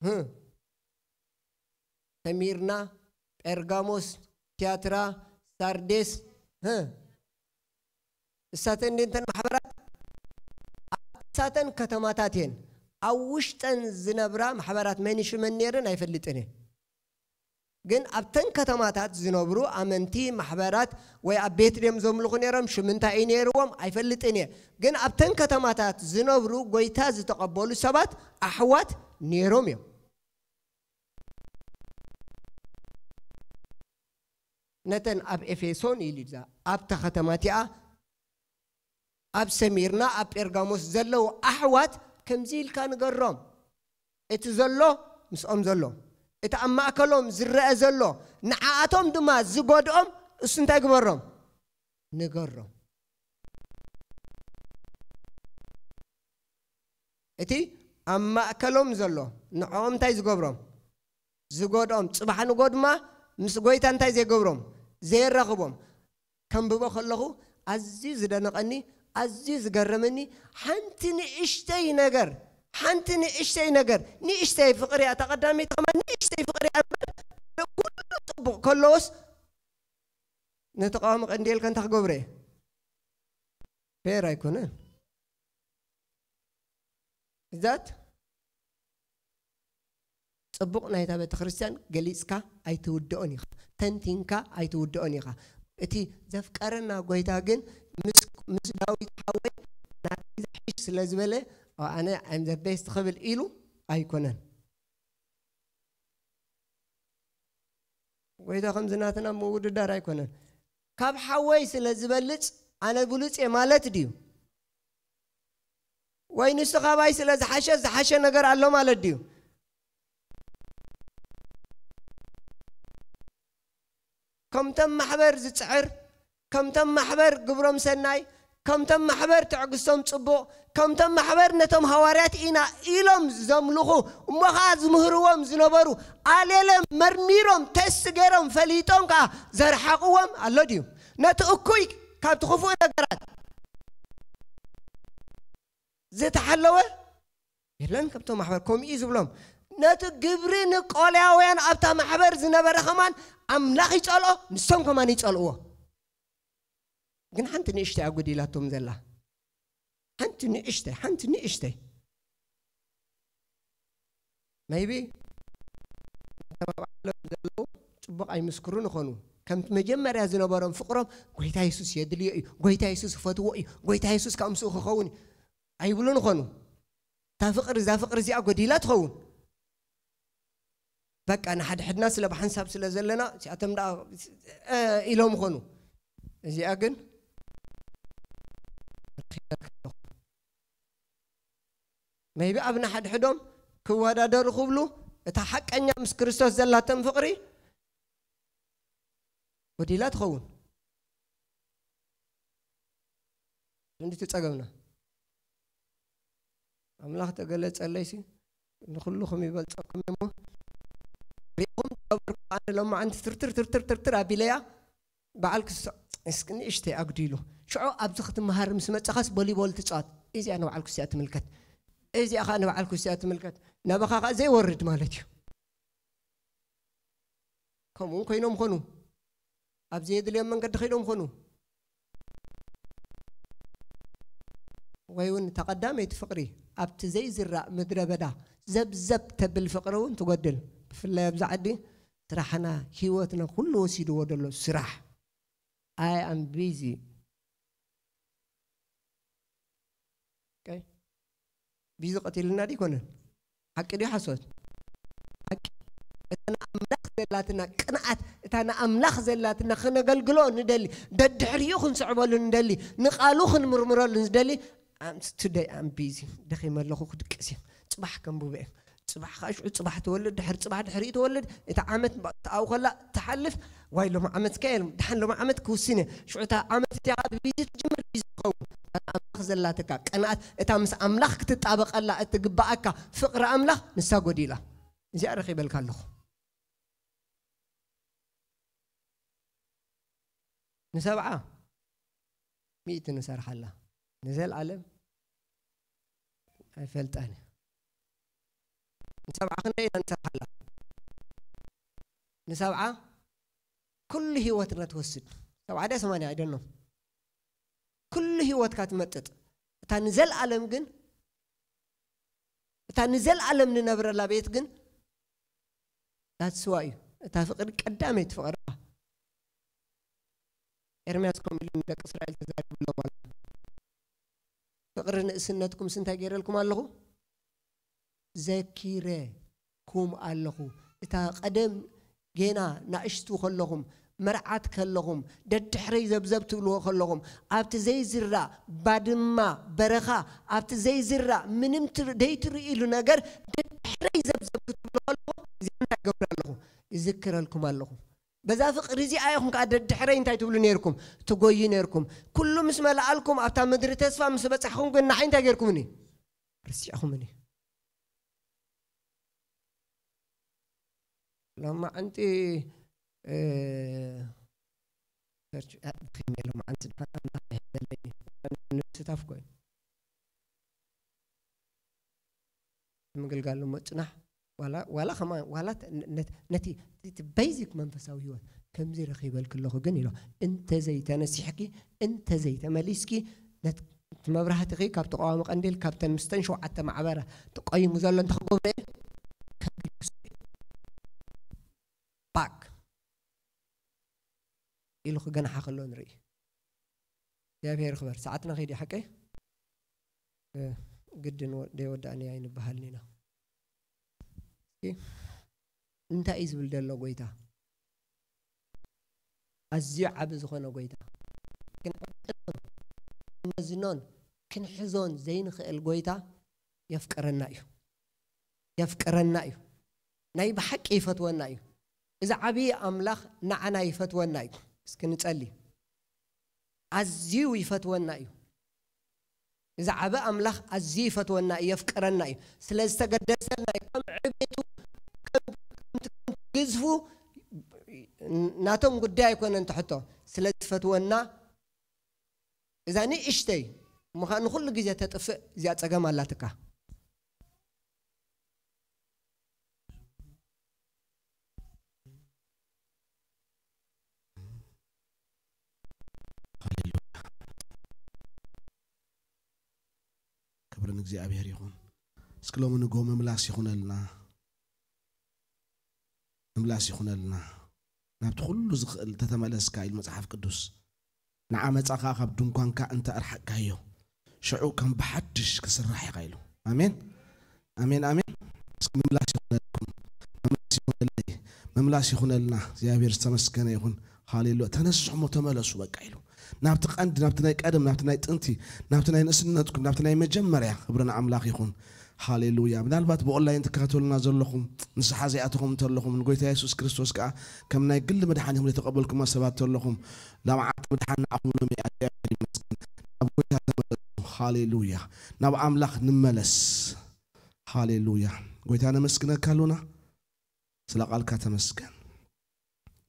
ህ፣ ሰሚርና፣ ጴርጋሞስ፣ ቲያትራ፣ ሳርዴስ፣ ህ፣ እሳተን እንዴ እንተን ማሕበራት እሳተን ከተማታት እየን። ኣብ ውሽጠን ዝነብራ ማሕበራት መን ሽመን ነይረን ኣይፈልጥን እየ። ግን ኣብተን ከተማታት ዝነብሩ ኣመንቲ ማሕበራት ወይ ኣብ ቤት ድዮም ዘምልኹ ነይሮም፣ ሽም እንታይ እዩ ነይርዎም ኣይፈልጥን እየ። ግን ኣብተን ከተማታት ዝነብሩ ጎይታ ዝተቐበሉ ሰባት ኣሕዋት ነይሮም እዮም። ነተን ኣብ ኤፌሶን ኢሉ እዛ ኣብታ ከተማ እቲኣ ኣብ ሰሚርና ኣብ ጴርጋሞስ ዘለዉ ኣሕዋት ከምዚ ኢልካ ንገሮም። እቲ ዘሎ ምስኦም ዘሎ፣ እቲ ኣብ ማእከሎም ዝረአ ዘሎ፣ ንዓኣቶም ድማ ዝጎድኦም እሱ እንታይ ግበሮም? ንገሮም። እቲ ኣብ ማእከሎም ዘሎ ንዕኦም እንታይ ዝገብሮም? ዝጎድኦም። ጽባሕ ንጎ ድማ ምስ ጎይታ እንታይ ዘይገብሮም? ዘየራኽቦም። ከንብቦ ከለኹ ኣዝዩ ዝደነቐኒ፣ ኣዝዩ ዝገረመኒ፣ ሓንቲ ንእሽተይ ነገር፣ ሓንቲ ንእሽተይ ነገር፣ ንእሽተይ ፍቕሪ እያ፣ እታ ቀዳመይቲ ከማን ንእሽተይ ፍቕሪ እያ እምበር፣ ኩሉ ጽቡቕ ከሎስ፣ ነቲ ቀዋሚ ቀንዲ ኢልካ እንታይ ክገብሮ እየ? ፌር ኣይኮነን። ብዛት ጽቡቕ ናይታ ቤተ ክርስቲያን ገሊጽካ ኣይትውድኦን ኢኻ፣ ተንቲንካ ኣይትውድኦን ኢኻ። እቲ ዘፍቀረና ጎይታ ግን ምስ፣ ምስ ዳዊት ሓወይ ናተይ ዝሕሽ ስለ ዝበለ፣ "ኦ፣ ኣነ I'm the best" ክብል ኢሉ ኣይኮነን። ጎይታ ከምዚ ናትና ምውድዳር ኣይኮነን። ካብ ሓወይ ስለ ዝበልጽ ኣነ ብሉጽ እየ ማለት ድዩ? ወይ ንሱ ካባይ ስለ ዝሓሸ ዝሓሸ ነገር ኣሎ ማለት ድዩ? ከምቶም ማሕበር ዝጽዕር፣ ከምቶም ማሕበር ግብሮም ሰናይ፣ ከምቶም ማሕበር ትዕግስቶም ጽቡቕ፣ ከምቶም ማሕበር ነቶም ሃዋርያት ኢና ኢሎም ዘምልኹ፣ እሞ ኸዓ ዝምህርዎም ዝነበሩ፣ ኣለሎም መርሚሮም፣ ተስት ገይሮም፣ ፈሊጦም ከኣ ዘርሓቕዎም ኣሎ ድዩ? ነቲ እኩይ ካብቲ ክፉእ ነገራት ዝተሓለወ የለን። ከምቶም ማሕበር ከምኡ እዩ ዝብሎም። ነቲ ግብሪ ንቆልያውያን ኣብታ ማሕበር ዝነበረ ከማን ኣምላኽ ይጸልኦ፣ ንሶም ከማን ይጸልእዎ። ግን ሓንቲ ንእሽተይ ኣጎዲላቶም ዘላ። ሓንቲ ንእሽተይ፣ ሓንቲ ንእሽተይ። ሜይቢ ተባብዓሎም ዘለዉ ጽቡቕ ኣይምስክሩን ይኾኑ። ከምቲ መጀመርያ ዝነበሮም ፍቕሮም፣ "ጎይታ የሱስ የድልዮ እዩ፣ ጎይታ የሱስ ይፈትዎ እዩ፣ ጎይታ የሱስ ካብ ምስኡ ክኸውን እዩ" ኣይብሉን ይኾኑ። እታ ፍቕሪ፣ እዛ ፍቕሪ እዚኣ ጎዲላ ትኸውን። በቃ ንሓድሕድና ስለ ብሓንሳብ ስለ ዘለና፣ እዚኣቶም ደኣ፣ እ፣ ኢሎም ይኾኑ። እዚኣ ግን ሜይቢ ኣብ ንሓድሕዶም ክወዳደሩ ክብሉ፣ እታ ሓቀኛ ምስ ክርስቶስ ዘላቶም ፍቕሪ ጎዲላ ትኸውን። ክንዲ ትጸገምና ኣምላኽ ተገለጸለይሲ ንኹልኹም ይበልጸኩም እሞ ሪኹም ተገብርኩ ኣነ ሎማዓንቲ ትርትር ትርትር ትርትር ኣቢለያ በዓል ክስዕ እስኪ ንእሽተይ ኣጉዲሉ ሽዑ ኣብዚ ክትመሃር ምስ መጻኻስ ቦሊቦል ትጻወት እዚኣ ንባዕል ኩስያ ትምልከት እዚኣ ኸዓ ንባዕል ኩስያ ትምልከት ናባኻ ኸዓ ዘይወርድ ማለት እዩ ከምኡ እውን ኮይኖም ኾኑ ኣብ ዘየድልዮም መንገዲ ኸይዶም ኾኑ ወይ እውን ተቐዳመይቲ ፍቕሪ ኣብቲ ዘይዝራእ ምድረ በዳ ዘብዘብ ተብል ፍቕሪ እውን ትጎድል ብፍላይ ኣብዚ ዓዲ ስራሕና ህይወትና ኩሉ ወሲድዎ ዘሎ ስራሕ I am busy ቢዚ ቀቲልና ዲ ይኮነን ሓቂ ድዩ ሓሶት ሓቂ እታ ንኣምላኽ ዘላትና ቅንኣት እታ ንኣምላኽ ዘላትና ክነገልግሎ ንደሊ ደድሕሪኡ ክንስዕበሉ ንደሊ ንቃሉ ክንምርምረሉ ንደሊ I'm today I'm busy ደኺመ ኣለኹ ክድቅስ እየ ጽባሕ ከንብበ እየ ጽባሕ ከዓ ሽዑ ጽባሕ ትወልድ ድሕሪ ጽባሕ ድሕሪኡ ትወልድ እታ ዓመት ትኣው ከላ ትሓልፍ ዋይ ሎም ዓመት ከ ድሓን ሎም ዓመት ክውስን እየ ሽዑ እታ ዓመት እቲኣ ከዓ ብቢዚ ትጅምር ቢዚ ትኸውን ኣምላኽ ዘላትካ ቅንኣት እታ ምስ ኣምላኽ ክትጣበቀላ እትግባኣካ ፍቅሪ ኣምላኽ ንሳ ጎዲላ እዚኣ ረኺበልካ ኣለኹ ንሰብዓ ሚእቲ ንሰርሓላ ንዘልኣለም ኣይፈልጣን ንሰብዓ ክንደይ ኢና ንሰርሓላ ንሰብዓ ኩሉ ህይወትና ትወስድ ሰብዓ ድያ ሰማንያ ኣይደኖ ኩሉ ህይወትካ ትመጥጥ እታ ንዘልኣለም ግን እታ ንዘልኣለም ንነብረላ ቤት ግን that's why እዩ እታ ፍቅሪ ቀዳመይቲ ፍቅሪ እያ ኤርምያስ ከምኡ ኢሉ ንደቂ እስራኤል ተዛሪብሎም ኣሎ ፍቅሪ ንእስነትኩም እንታይ ገይረልኩም ኣለኹ ዘኪረ ኩም ኣለኹ እታ ቀደም ጌና ናእሽቱ ከለኹም መርዓት ከለኹም ደድሕረይ ዘብዘብ ትብልዎ ከለኹም ኣብቲ ዘይዝራእ ባድማ በረኻ ኣብቲ ዘይዝራእ ምንም ደይትርእይሉ ነገር ደድሕረይ ዘብዘብ ክትብሉ ከለኹም እዚኣ እንታይ ገብረ ኣለኹ ይዝክረልኩም ኣለኹ በዛ ፍቅሪ እዚኣ ኢኹም ከዓ ደድሕረይ እንታይ ትብሉ ነርኩም ትጎዩ ነርኩም ኩሉ ምስ መላኣልኩም ኣብታ ምድሪ ተስፋ ምስ በጻሕኩም ግን ንዓይ እንታይ ገርኩምኒ ርሲዕኹምኒ ሎማዓንቲ ሎማዓንቲ ስታፍ ኮይኑ ምግልጋል እሞ ፅናሕ ዋላ ከማ ዋላ ነቲ ቤዚክ መንፈሳዊ ህይወት ከምዚ ረኺበልክ ኣለኹ ግን ኢሎ እንተዘይተነሲሕኪ እንተዘይተመሊስኪ እቲ መብራህትኺ ካብ ተቃዋሚ ቀንዲል ካብተን ምስተን ሸውዓተ ማዕበራ ተቆይሙ ዘሎ እንተክገብረ ከግድሱ ባክ ኢሉ ክገንሓ ከሎ ንርኢ እግዚኣብሔር ክበር ሰዓትና ከይዲ ሓቀይ ግድን ደይወዳእኒ ኣይንበሃልን ኢና እንታይ እዩ ዝብል ዘሎ ጎይታ ኣዝዩ ዓቢ ዝኾነ ጎይታ ክንዕቅኖን ክንመዝኖን ክንሕዞን ዘይንኽእል ጎይታ የፍቅረና እዩ የፍቅረና እዩ ናይ ብሓቂ ይፈትወና እዩ እዚ ዓብዪ ኣምላኽ ንዓና ይፈትወና እዩ እስኪ ንጸሊ ኣዝዩ ይፈትወና እዩ እዚ ዓቢ ኣምላኽ ኣዝዩ ይፈትወና እዩ የፍቅረና እዩ ስለ ዝተገደሰልና እዩ ከም ዕቤቱ ግዝፉ ናቶም ጉዳይ ኣይኮነን ትሕቶ ስለ ዝፈትወና እዛ ንእሽተይ ምዃን ንኹሉ ግዜ ተጥፍእ እዚኣ ጸገም ኣላትካ ክብሪ ንእግዚኣብሔር ይኹን እስኪ ሎሚ ንጎ ምምላስ ይኹነልና ምምላስ ይኹነልና ናብቲ ኩሉ ዝኽእል ተተመለስካ ኢሉ መጽሓፍ ቅዱስ ንዓመፃ ከዓ ካብ ድንኳንካ እንተ ኣርሓቅካዮ ሽዑ ከም ብሓድሽ ክስራሕ ኢኻ ኢሉ ኣሜን ኣሜን ኣሜን እስኪ ምምላስ ይኹነልኩም ምምላስ ይኹነለይ ምምላስ ይኹነልና እግዚኣብሔር ዝተመስገነ ይኹን ሃሌሉያ ተነስሑ ሞ ተመለሱ በቃ ኢሉ ናብቲ ቀንዲ ናብቲ ናይ ቀደም ናብቲ ናይ ጥንቲ ናብቲ ናይ ንእስነትኩም ናብቲ ናይ መጀመርያ ክብሪ ንኣምላኽ ይኹን ሃሌሉያ ምናልባት ብኦንላይን ትከታተሉና ዘለኹም ንስሓ ዘይኣተኹም እንተለኹም ንጎይታ የሱስ ክርስቶስ ከዓ ከም ናይ ግሊ መድሓኒኹም ዘይተቐበልኩማ ሰባት እንተለኹም ላምዓት ምድሓን ንዓኹም ሎሚ ኣድያት ይመስገን ናብ ጎይታ ተመለሱ ሃሌሉያ። ናብ ኣምላኽ ንመለስ። ሃሌሉያ። ጎይታ ነመስግነካ ኣሉና። ስለ ቃልካ ተመስገን።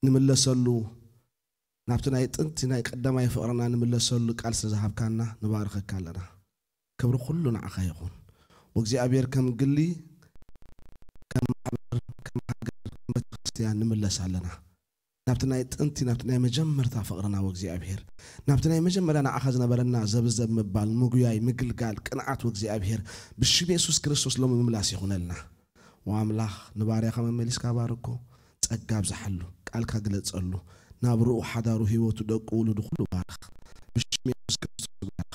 ንምለሰሉ ናብቲ ናይ ጥንቲ ናይ ቀዳማይ ፍቕርና ንምለሰሉ ቃል ስለ ዝሃብካና ንባርኸካ ኣለና። ክብሪ ኩሉ ንዓኻ ይኹን። ወእግዚኣብሔር ከም ግሊ ከም ማሕበር ከም ሃገር ከም ቤተክርስትያን ንምለስ ኣለና። ናብቲ ናይ ጥንቲ ናብቲ ናይ መጀመርታ ፍቕርና ወእግዚኣብሔር ናብቲ ናይ መጀመርያ ንዓኻ ዝነበረና ዘብዘብ ምባል ምጉያይ ምግልጋል ቅንዓት ወእግዚኣብሔር ብሽም የሱስ ክርስቶስ ሎሚ ምምላስ ይኹነልና። ወኣምላኽ ንባርያኻ መመሊስካ ባርኮ፣ ጸጋ ኣብዝሓሉ፣ ቃልካ ግለጸሉ፣ ናብርኡ ሓዳሩ ህይወቱ ደቁ ውሉዱ ኩሉ ባርኽ። ብሽም የሱስ ክርስቶስ ባርኽ።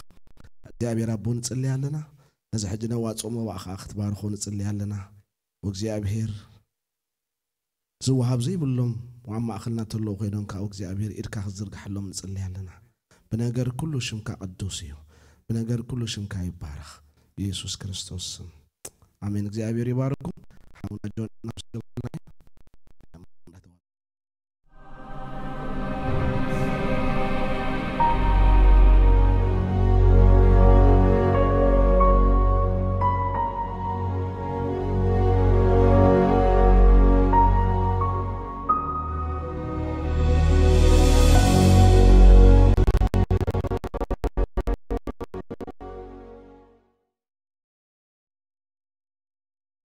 እግዚኣብሔር ኣቦ ንጽልይ ኣለና። ነዚ ሕጂ ነዋጽኦ መባእ ከኣ ክትባርኾ ንጽልይ ኣለና። ወእግዚኣብሔር ዝወሃብ ዘይብሎም ኣብ ማእኸልና ተለዉ ኮይኖም ከዓ እግዚኣብሔር ኢድካ ክትዝርግሓሎም ንጽልይ ኣለና። ብነገር ኩሉ ሽምካ ቅዱስ እዩ። ብነገር ኩሉ ሽምካ ይባረኽ። ብየሱስ ክርስቶስ ስም ኣሜን። እግዚኣብሔር ይባርኩም። ሓውና ጆን ናብ